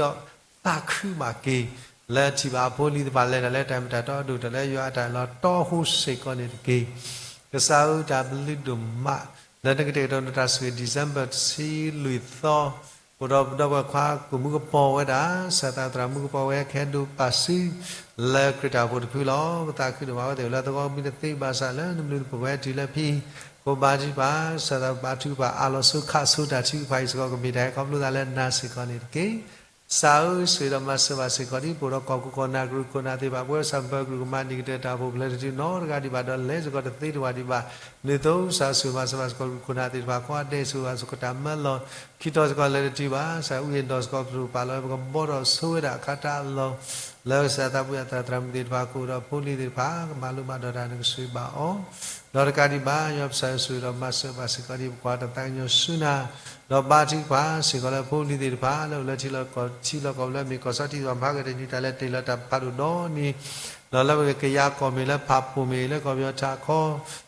သးခုဘၣ်က့ၤ လၢထံၣ်ဘၣ်အဖိအလံၤသ့ၣ်တဖၣ်လဲၤတၢ်လၢတၢ်မ့ၢ်တၢ်တီအဒိၣ်တၢ်လၢယွၤအတၢ်လီၤတီအဃိစ့ၢ်ကီးန့ၣ်တက့ၢ်. ကစၢ်ဧၢတၢ်ဘျုးဒိၣ်မး လၢနကတဲာ်ကတီၤနတၢ်ဆိၣ်ဂ့ၤ December တဆံလွံၢ်သီ အိၣ်ဒီးပဒီပုၢ်ဝဲၢ်ခွါကမူကပီၤဝဲဒၣ် ကစၢ်သးသရၣ်မူကပီၤဝဲခဲဒိၣ်ပာ်စု လၢခရံာ်တၢ်အိၣ်ဖှိၣ်တဖုလီၤ. ပသးခုဒိၣ်မးဝဲသ့ၣ်အိၣ်လၢသဝီမုၢ်တသ့ဘၣ်ဆၣ်လၢနဘျုးနဖှိၣ်ဝဲတုၤလၢဖဲ ကိးဘါထုကဖၣ် ကစၢ်သးဘါထုကဖၣ်အါလီၤဆိခးဆိတၢ်ထုကဖၣ်အံၤစ့ၢ်ကီး ကမ့ၢ်တၢ်ဟဲခီဖျိသးလၢနၤစ့ၢ်ကီးန့ၣ်တက့ၢ်. ကစၢ်ဧၢ ဆိၣ်ဂ့ၤဒီးမၤစၢၤဘၣ်စ့ၢ်ကီးဒ် ပအိၣ်ဒီးကီၢ်ခိၣ်ကီၢ်နၢ်ကရူၢ်ခိၣ်နၢ်သ့ၣ်တဖၣ် ပဝဲကစၢ်ပၢၤကရူၢ်ကမၤန့ၢ်ကတၢၢ်တၢ်အိၣ်ဖှိၣ်ဖျဲၣ်တတုၤနီတဂၤဒံးဘၣ်ဒီးလဲၤစ့ၢ်ကီးတသ့တဝၢ်ဒံးဘၣ် ဒ်သိးကစၢ်ဆိၣ်ဂ့ၤမၤစၢၤဘၣ်စ့ၢ်ကီးကရူၢ်ခိၣ်နၢ်သ့ၣ်တဖၣ် ကိးဂၤဒဲးဆိၣ်ဂ့ၤဘၣ်စ့ၢ်ကီးတၢ်မၢလီၤ ခံတီၤစ့ၢ်ကီးလဲၤတတုၤဘၣ် ကစၢ်အုၣ်အ့ၣ်ဒီးစ့ၢ်ကီးပတြူၢ်ပာ်လီၤဝဲ ပကဘီထီၣ်ဆိဝဲဒၣ်အခါတၢ်အလီၢ် လၢကစၢ်သးပှၢ်သရၣ်သရၣ်မုၣ်သ့ၣ်တဖၣ်ကအိၣ်ဒီးဖိလံၤသ့ၣ်တဖၣ် ကမၤလိမၤဒိးတၢ်နကဆိၣ်ဂ့ၤဘၣ်အီၤ ဒီးတကးဒံးဘၣ် ယွၤပကစၢ်ဆိၣ်ဂ့ၤဒီးမၤစၢၤဘၣ်စ့ၢ်ကီးဒ်ပကွၢ်တၢ်သးကညီၤဆူနၤ ဒီးဘါထုကဖၣ်စ့ၢ်ကီးလၢဖိလံၤသ့ၣ်တဖၣ် လၢအိၣ်လၢထံလီၢ်ကီၢ်ထံလီၢ်ကီၢ်လၢမ့ၢ်ကီၢ်စီထံသ့ၣ်တဖၣ် မၤကတၢၢ်န့ၢ်တၢ်လၢတ့ၢ်လီၤတၢ်ဖးဒိၣ်ဒီနံၤ ဒီးလၢကယၤကီၢ်မ့ၢ်လၢဖးပိၢ်မ့ၢ်လၢကီၢ်ပယီၤထးခီ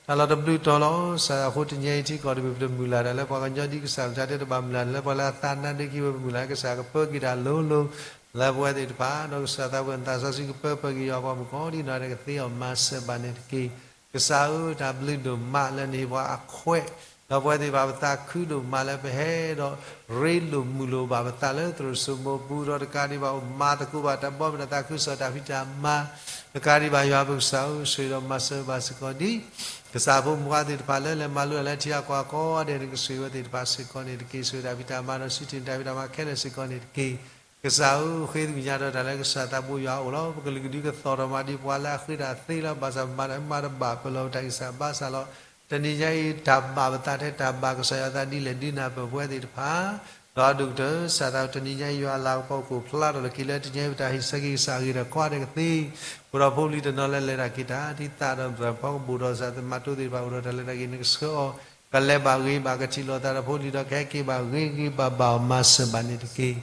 တၢ်လီၢ်တဘျုးတီၤလီၤ. ကစၢ်အဃိတနံၤအံၤထံကီၢ်တဘ့ၣ်ပတမုၢ်လၢ်တၢ်လၢပှၤကညီဒ်ကစၢ်ပတၢ်တဲတဘၣ်မုၢ်လၢ်တၢ်လၢပှၤလၢအသးနါဒ့ခံဝဲပမုၢ်လၢ်လၢကစၢ်ကပၢက့ၤတၢ်လိၤလိၤ လၢပဝဲသ့ၣ်တဖၣ် ဒီးကစၢ်သးပှၢ်သးစီဆှံကပၢပှဲၤက့ၤယွၤပှၤမုၣ်ကီးဒ်နီၢ်ဂၤဒဲးကသ့အီၤမၤစၢၤဘၣ်န့ၣ်တက့ၢ်. ကစၢ်ဧၢ တၢ်ဘျုးဒိၣ်မးလၢနဟ့ၣ်ပှၤအခွဲး ဒီးပဝဲသ့ၣ်တဖၣ်ပသးခုဒိၣ်မးလၢပဟဲဒီး ရ့လိာ်မုာ်လိာ်ဘၣ်ပသးလၢသရိာ်စိမိးပူၤ ဒီးတကးဒံးဘၣ်အိၣ်မၤသကိးဘၣ်တၢ်ဘီမုၢ်တၢ်သးခုကစီၣ်တၢ်ဖံးတၢ်မၤ တကးဒံးဘၣ်ယွၤပကစၢ်ဧၢ ဆိၣ်ဂ့ၤဒီးမၤစၢၤဘၣ်စ့ၢ်ကီးဒ် ကစၢ်ဖိမုၣ်ဖိခွါသ့ၣ်တဖၣ်လၢလဲၤမၤလိတၢ်လၢထံအကွၢ်ကိးဂၤဒဲး နကဆိၣ်ဂ့ၤဝဲသ့ၣ်တဖၣ်စ့ၢ်ကီးန့ၣ်တက့ၢ်. ဆိၣ်ဂ့ၤတၢ်ဖံးတၢ်မၤဒီးစံးထီၣ်န့ၢ်တၢ်ဖံးတၢ်မၤခဲလၢာ်စ့ၢ်ကီးန့ၣ်တက့ၢ်. ကစၢ်ဧၢ ဃ့သကွံာ်ညါဒီးတၢ်လၢကစၢ်သးဘိယွၤအအိၣ်လီၤ. ပကလုာ်ကဒုကသီၣ်ထီၣ်မးဒ်ပှၤလၢအဃ့တၢ်သ့လီၤ. ဘၣ်ဆၣ်ပမၤတၢ်မၤတဘၣ်ပလီၢ်ပတၢ်ဂံၢ်စၢ်ဘါစၢ်လီၤ. တနံၤညါအံၤ တၢ်ဘၣ်ပသးထဲတၢ်ဘၣ်ကစၢ်ယွၤအသးဒ်လဲၣ်ဒုးနၢ်ပၢၢ်ပဝဲသ့ၣ်တဖၣ် ဒီးအဒိၣ်ကတၢၢ် ကစၢ်သးတနံၤညါအံၤ ယွၤအလၤကပီၤကအိၣ်ဖျါထီၣ်လၢခံလၢတနံၤညါအံၤ ပတၢ်ဟ့ၣ်ဆၢက့ၤကစၢ်အဂ့ၢ်ဒီးကိးဂၤဒဲးကသ့ ပဒီးဖိပလံၤတနီၤလၢလဲၤတၢ်က့ၤတၢ် ဒ်သးဒီးပှၤဖီကဘိၣ်ဒီးစၢ်သမၣ်တိသ့ၣ်တဖၣ် အိၣ်ဒီးတၢ်လဲၤတၢ်က့ၤ နကဆှၢအီၤ ကလဲၤဘၣ်ဂ့ၤဘၣ် ကထံၣ်လိာ်သးဒီးဖိလံၤဒီးကဟဲက့ၤဘၣ်ဂ့ၤဂ့ၤဘၣ်ဘၣ်အီၤ မၤစၢၤဘၣ်န့ၣ်တက့ၢ်.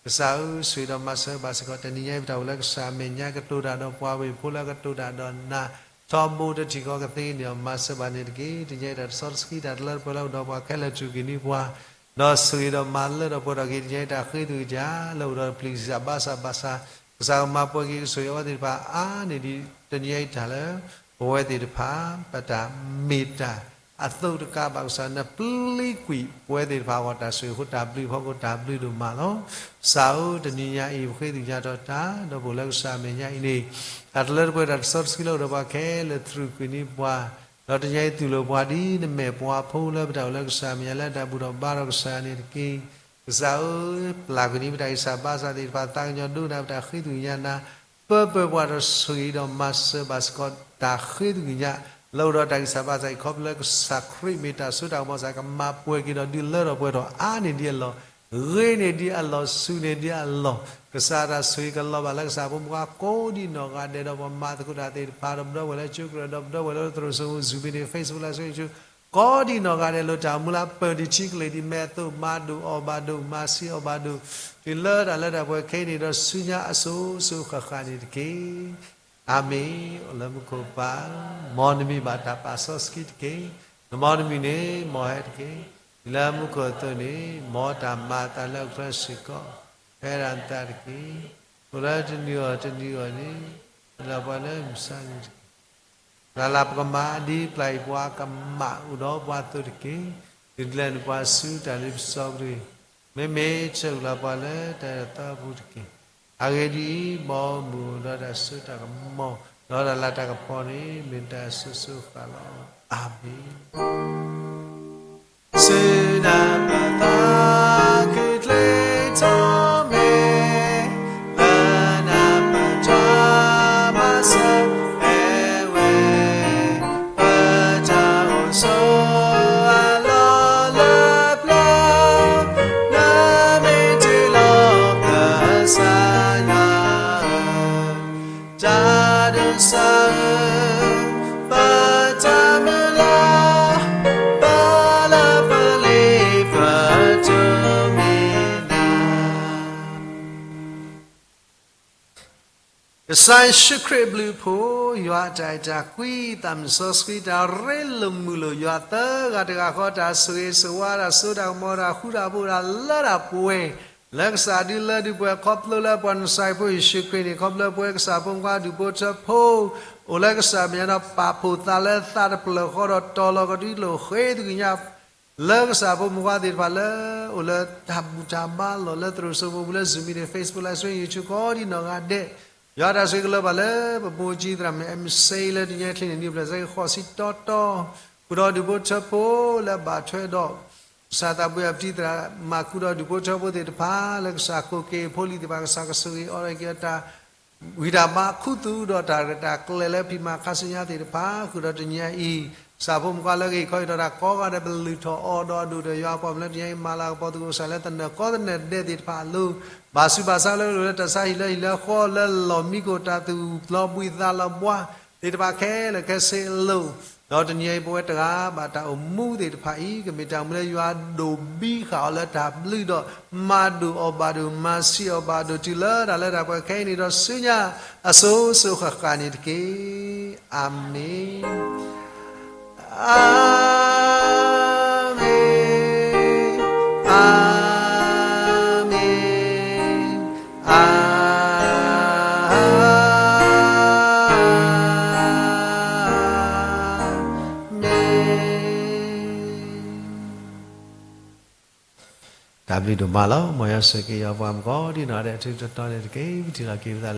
ကစၢ်ဧၢ ဆိၣ်ဂ့ၤဒီးမၤစၢၤဘၣ်စ့ၢ်ကီး တနံၤညါအံၤ ပတၢ်အိၣ်လၢကစၢ်အမဲာ်ညါ ကတိၤတၢ်ဒီးပှၤဝ့ၢ်ဖိလၢကတိၤတၢ်ဒီးနၤ ထီဘိတထံၣ်ဃီကသ့န့ၢ်အီၤ မၤစၢၤဘၣ်န့ၣ်တက့ၢ်. တနံၤညါအံၤ တၢ်တစီတဆှံ တၢ်တလၢတပှဲၤလၢအိၣ်ဒီးပှၤခဲလၢာ် ထုးကွံာ်န့ၢ်ပှၤ ဒီးဆိၣ်ဂ့ၤဒီးမၤလၢထီၣ်ပှဲၤထီၣ်က့ၤ တနံၤညါအံၤ တၢ်ဃ့သွံၣ်ကစၢ် လၢအိၣ်ဒီးပျံၤကစၢ်ဘါစၢ်ဘၣ်ဆၣ် ကစၢ်ကမၤပှဲၤက့ၤကဆိၣ်ဂ့ၤအဝဲသ့ၣ်တဖၣ်အါန့ၢ်ဒံး တနံၤညါအံၤတၢ်လၢ ပဝဲသ့ၣ်တဖၣ် ပတၢ်မ့ၢ်တၢ်အသိးတကးဘၣ် ကစၢ်နပျံၤကွံာ်ပဝဲသ့ၣ်တဖၣ်အဂီၢ် တၢ်ဆိၣ်ဂ့ၤအဃိ တၢ်ဘျုးဖီခိၣ် တၢ်ဘျုးဒိၣ်မးလီၤ. ကစၢ်ဧၢ တနံၤညါအံၤ ပဃ့သွံၣ်ညါထီၣ်တၢ် ဒီးပအိၣ်လၢကစၢ်အမဲာ်ညါအံၤန့ၣ် တၢ်တလၢတပှဲၤ တၢ်တစီတဆှံလၢအိၣ်ဒီးပှၤခဲလၢာ် ထုးကွံာ်န့ၢ်ပှၤ ဒီးတနံၤညါအံၤ တူၢ်လိာ်ပှၤဒ်နမဲာ်ပှၤဖိလၢပတၢ်အိၣ်လၢကစၢ်အမဲာ်ညါ လၢတၢ်ဘူၣ်ထီၣ်ဘါထီၣ်ကစၢ်ယွၤန့ၣ်တက့ၢ်. ကစၢ်ဧၢ ပျၢ်ကွံာ်န့ၢ်ပတၢ်ဂံၢ်စၢ်ဘါစၢ်သ့ၣ်တဖၣ် သးကညီၤဒိကနၣ်ပတၢ်ဃ့သွံၣ်ညါနၤ ပၢပၢပှၤဒီးဆိၣ်ဂ့ၤဒီးမၤစၢၤဘၣ်စ့ၢ်ကီး တၢ်ဃ့သွံၣ်ညါ လၢအိၣ်ဒီးတၢ်ဂံၢ်စၢ်ဘါစၢ်အံၤ ခီဖျိလၢကစၢ်ခရံာ်မ့ၢ်တၢ်စိတၢ်ကမီၤ ကစၢ်ကမၤပှဲၤက့ၤဒီးဒုးလၢထီၣ်ပှဲၤထီၣ် အါန့ၢ်ဒံးအလီၢ် ဂ့ၤန့ၢ်ဒံးအလီၢ် ဆူၣ်န့ၢ်ဒံးအလီၢ် ကစၢ်တၢ်ဆိၣ်ဂ့ၤကလီၤဘၣ်လၢကစၢ်ဖိမုၣ်ဖိခွါကိးဒံနီၢ်ဂၤဒဲး ဒီးပှၤမၤသကိးတၢ်သ့ၣ်တဖၣ် ဒီးပဒီပုၢ်ဝဲၢ်လၢကၠိကရၢ ဒီးပဒီပုၢ်ဝဲၢ်လၢသရိာ်စိမိၤ Zoom မ့ၢ်ဂ့ၤ Facebook လၢ Facebook ကိးဒံနီၢ်ဂၤဒဲး လၢတၢ်အိၣ်မူလၢအပၢၢ်ဒံးထံကလ့ၢ်ဒံး မဲာ်အသိးမၤဒိၣ်အီၣ်ဘၣ်ဒိၣ် မၤဆံးအီၣ်ဘၣ်ဒိၣ် တုၤလၢတၢ်လၢတၢ်ပှဲၤခဲအံၤန့ၣ်ဒီး ဆူညါအစိၤစိၤဃၣ်ဃၣ်န့ၣ်တက့ၢ်. အၤမ့ၣ်. အိၣ်လၢမူခိၣ်ပၢ်ဧၢ, မ်နမံၤဘၣ်တၢ်ပာ်စီဆှံတက့ၢ်. နမ်နမံၤန့ၣ် မ်ဟဲတက့ၢ်. ဒ်လၢမူခိၣ်အသိးန့ၣ် မ်တၢ်မၤအသးလၢအချၢစ့ၢ်ကီး ဟဲဒၣ်နသးတက့ၢ်. အိၣ်လၢတနံၤအဂီၢ်တနံၤအဂီၢ်န့ၣ် လၢပှၤလၢမုၢ်ဆါန့ၣ်တက့ၢ်. လၢ်လၢ်ပကမၤဒ်ပျၢ်အံၤပှၤကမၣ်အိၣ်ဒီးပှၤအသိးတက့ၢ်. ဒုးလဲၤနုာ်ပှၤဆူတၢ်လ့ပစီပူၤတဂ့ၤ. မ့မ့ၢ်ဆၢကွံာ်လၢပှၤလၢတၢ်အဲၣ်တီအပူၤတက့ၢ်. အဂ့ၢ်ဒ်အံၤ, မ်အမုၢ်အိၣ်ဒီးတၢ်စိတၢ်ကမီၤ, ဒီးတၢ်လၤတၢ်ကပီၤန့ၣ် မ့ၢ်တၢ်အစိၤစိၤဃၣ်ဃၣ်လီၤ. အၤမ့ၣ်. ဆူနၢ်ပၢၢ်သးခုချ့ထီၣ်မ့ၢ် လၢနၢ်ပၢၢ်တၢ်မၤစၢၤအဲၣ်ဝဲ, ပတၢ်အိၣ်ဆိးအလီၢ်လၢပျၢၤ, နမ့ၢ်တ့ၢ်လီၤ ကစၢ်ယ့ၣ်ၡူးခရံာ်အဘျုးအဖှိၣ်, ယွၤအတၢ်အဲၣ်တၢ်ကွံ, သးစီဆှံတၢ်ရ့လိာ်မုာ်လိာ်, ယွၤသၢဂၤတဂၤဃီတၢ်ဆိၣ်ဂ့ၤဆိၣ်ဝါ, တၢ်စိတၢ်ကမီၤ, တၢ်ဃူတၢ်ဖိး, တၢ်လၢတၢ်ပှဲၤ လၢကစၢ်ဒုးလၢဒုးပှဲၤ ခီဖျိလၢပှၤကစၢ်ဖိယ့ၣ်ၡူးခရံာ်န့ၣ်, ခီဖျိပဝဲကစၢ်ဖိမုၣ်ခွါဒူၣ်ဖိထၢဖိ အိၣ်လၢကစၢ်မဲာ်ညါဒီး ပာ်ဖှိၣ်သးလၢသးတဖျၢၣ်ဃီဒီး တီၤလီၤကဒုလိာ်ဃ့တကညး လၢကစၢ်ဖိမုၣ်ခွါသ့ၣ်တဖၣ်လၢ အိၣ်လၢတၢ်ဘူၣ်တၢ်ဘါလီၢ်လၢသရိာ်စိမိၤပူၤလၢ Zoom meeting, Facebook, live stream, YouTube ကိးဒံနီၢ်ဂၤဒဲး, ယွၤတၢ်ဆိၣ်ဂ့ၤကလၢဘၣ်လၢပမိၢ်ကံသရၣ်မုၣ် အဲမ့ၣ်စ့ လၢတနံၤအံၤချ့န့ၣ် နံၣ်ဘျဲၣ်စဲဃိးဆံတီတီ, ဃုာ်ဒီးဒူၣ်ဖိထၢဖိလၢအဘၣ်ထွဲဒီး ကစၢ်သးဘှံးအပတံၤသရၣ် မၤဃုာ်ဒီးဒူၣ်ဖိထၢဖိသ့ၣ်တဖၣ် လၢကစၢ်ကိးက့ၤဖိလံၤသ့ၣ်တဖၣ် ကစၢ်ကဆိၣ်ဂ့ၤအီၤဒီးက့ၤအတၢ် ဝံတၢ်ဘါခူသူၣ်ဒီးတၢ်ရဲၣ်တၢ်ကျဲၤလၢဖံးမၤခါဆူညါသ့ၣ်တဖၣ် ဃုာ်ဒီးတနံၤအံၤ ကစၢ်ဖိမုၣ်ခွါလၢဂ့ၢ်ခီအံၤဒီးတၢ်ကိးဂၤဒဲး ပလုၢ်ထီၣ်အီၤဒီးအဒိၣ်ဒီးယွၤအပှၤမုၣ်လၢတနံၤအံၤ မၤလၤကပီၤသကိးကစၢ်လၢသနၢၣ်ကီသနၢၣ်ဒဲးသ့ၣ်တဖၣ်အလိၤ, ဘၣ်ဆူးဘၣ်ဆါလၢလိၤလၢတၢ်ဆါဟံၣ်လၢဟံၣ်လၢဃီ လၢလီၢ်မံခိၣ် တၢ်သူၣ်လီၤဘှံးသးလီၤဘှါသ့ၣ်တဖၣ်ခဲလၢာ်ခဲဆ့အလိၤ, ဒီးတနံၤအံၤပဝဲတဂၤဘၣ်တၢ်အိၣ်မူသ့ၣ်တဖၣ်အံၤ ကမ့ၢ်တၢ်မူလၢယွၤဒိၣ်ဘံဃာ်အီၤလၢတၢ်ဘျုးဒီး မၤဒိၣ်အီၤဘၣ်ဒိၣ် မၤဆံးအီၤဘၣ်ဒိၣ် တုၤလၢတၢ်လၢတၢ်ပှဲၤခဲအံၤန့ၣ်ဒီးဆူညါ အစိၤစိၤဃၣ်ဃၣ်န့ၣ်တက့ၢ်. အၤမ့ၣ်, အၤမ့ၣ်, အၤမ့ၣ်, အၤမ့ၣ်. တၢ်ဘျုးဒိၣ်မးလီၤ. မ်ယွၤဆိၣ်ဂ့ၤက့ၤယွၤပှၤမုၣ်ကိးဒံနီၢ်ဂၤဒဲး အထူးတီတီန့ၣ်တက့ၢ်. ပထံၣ်လိာ်က့ၤပသး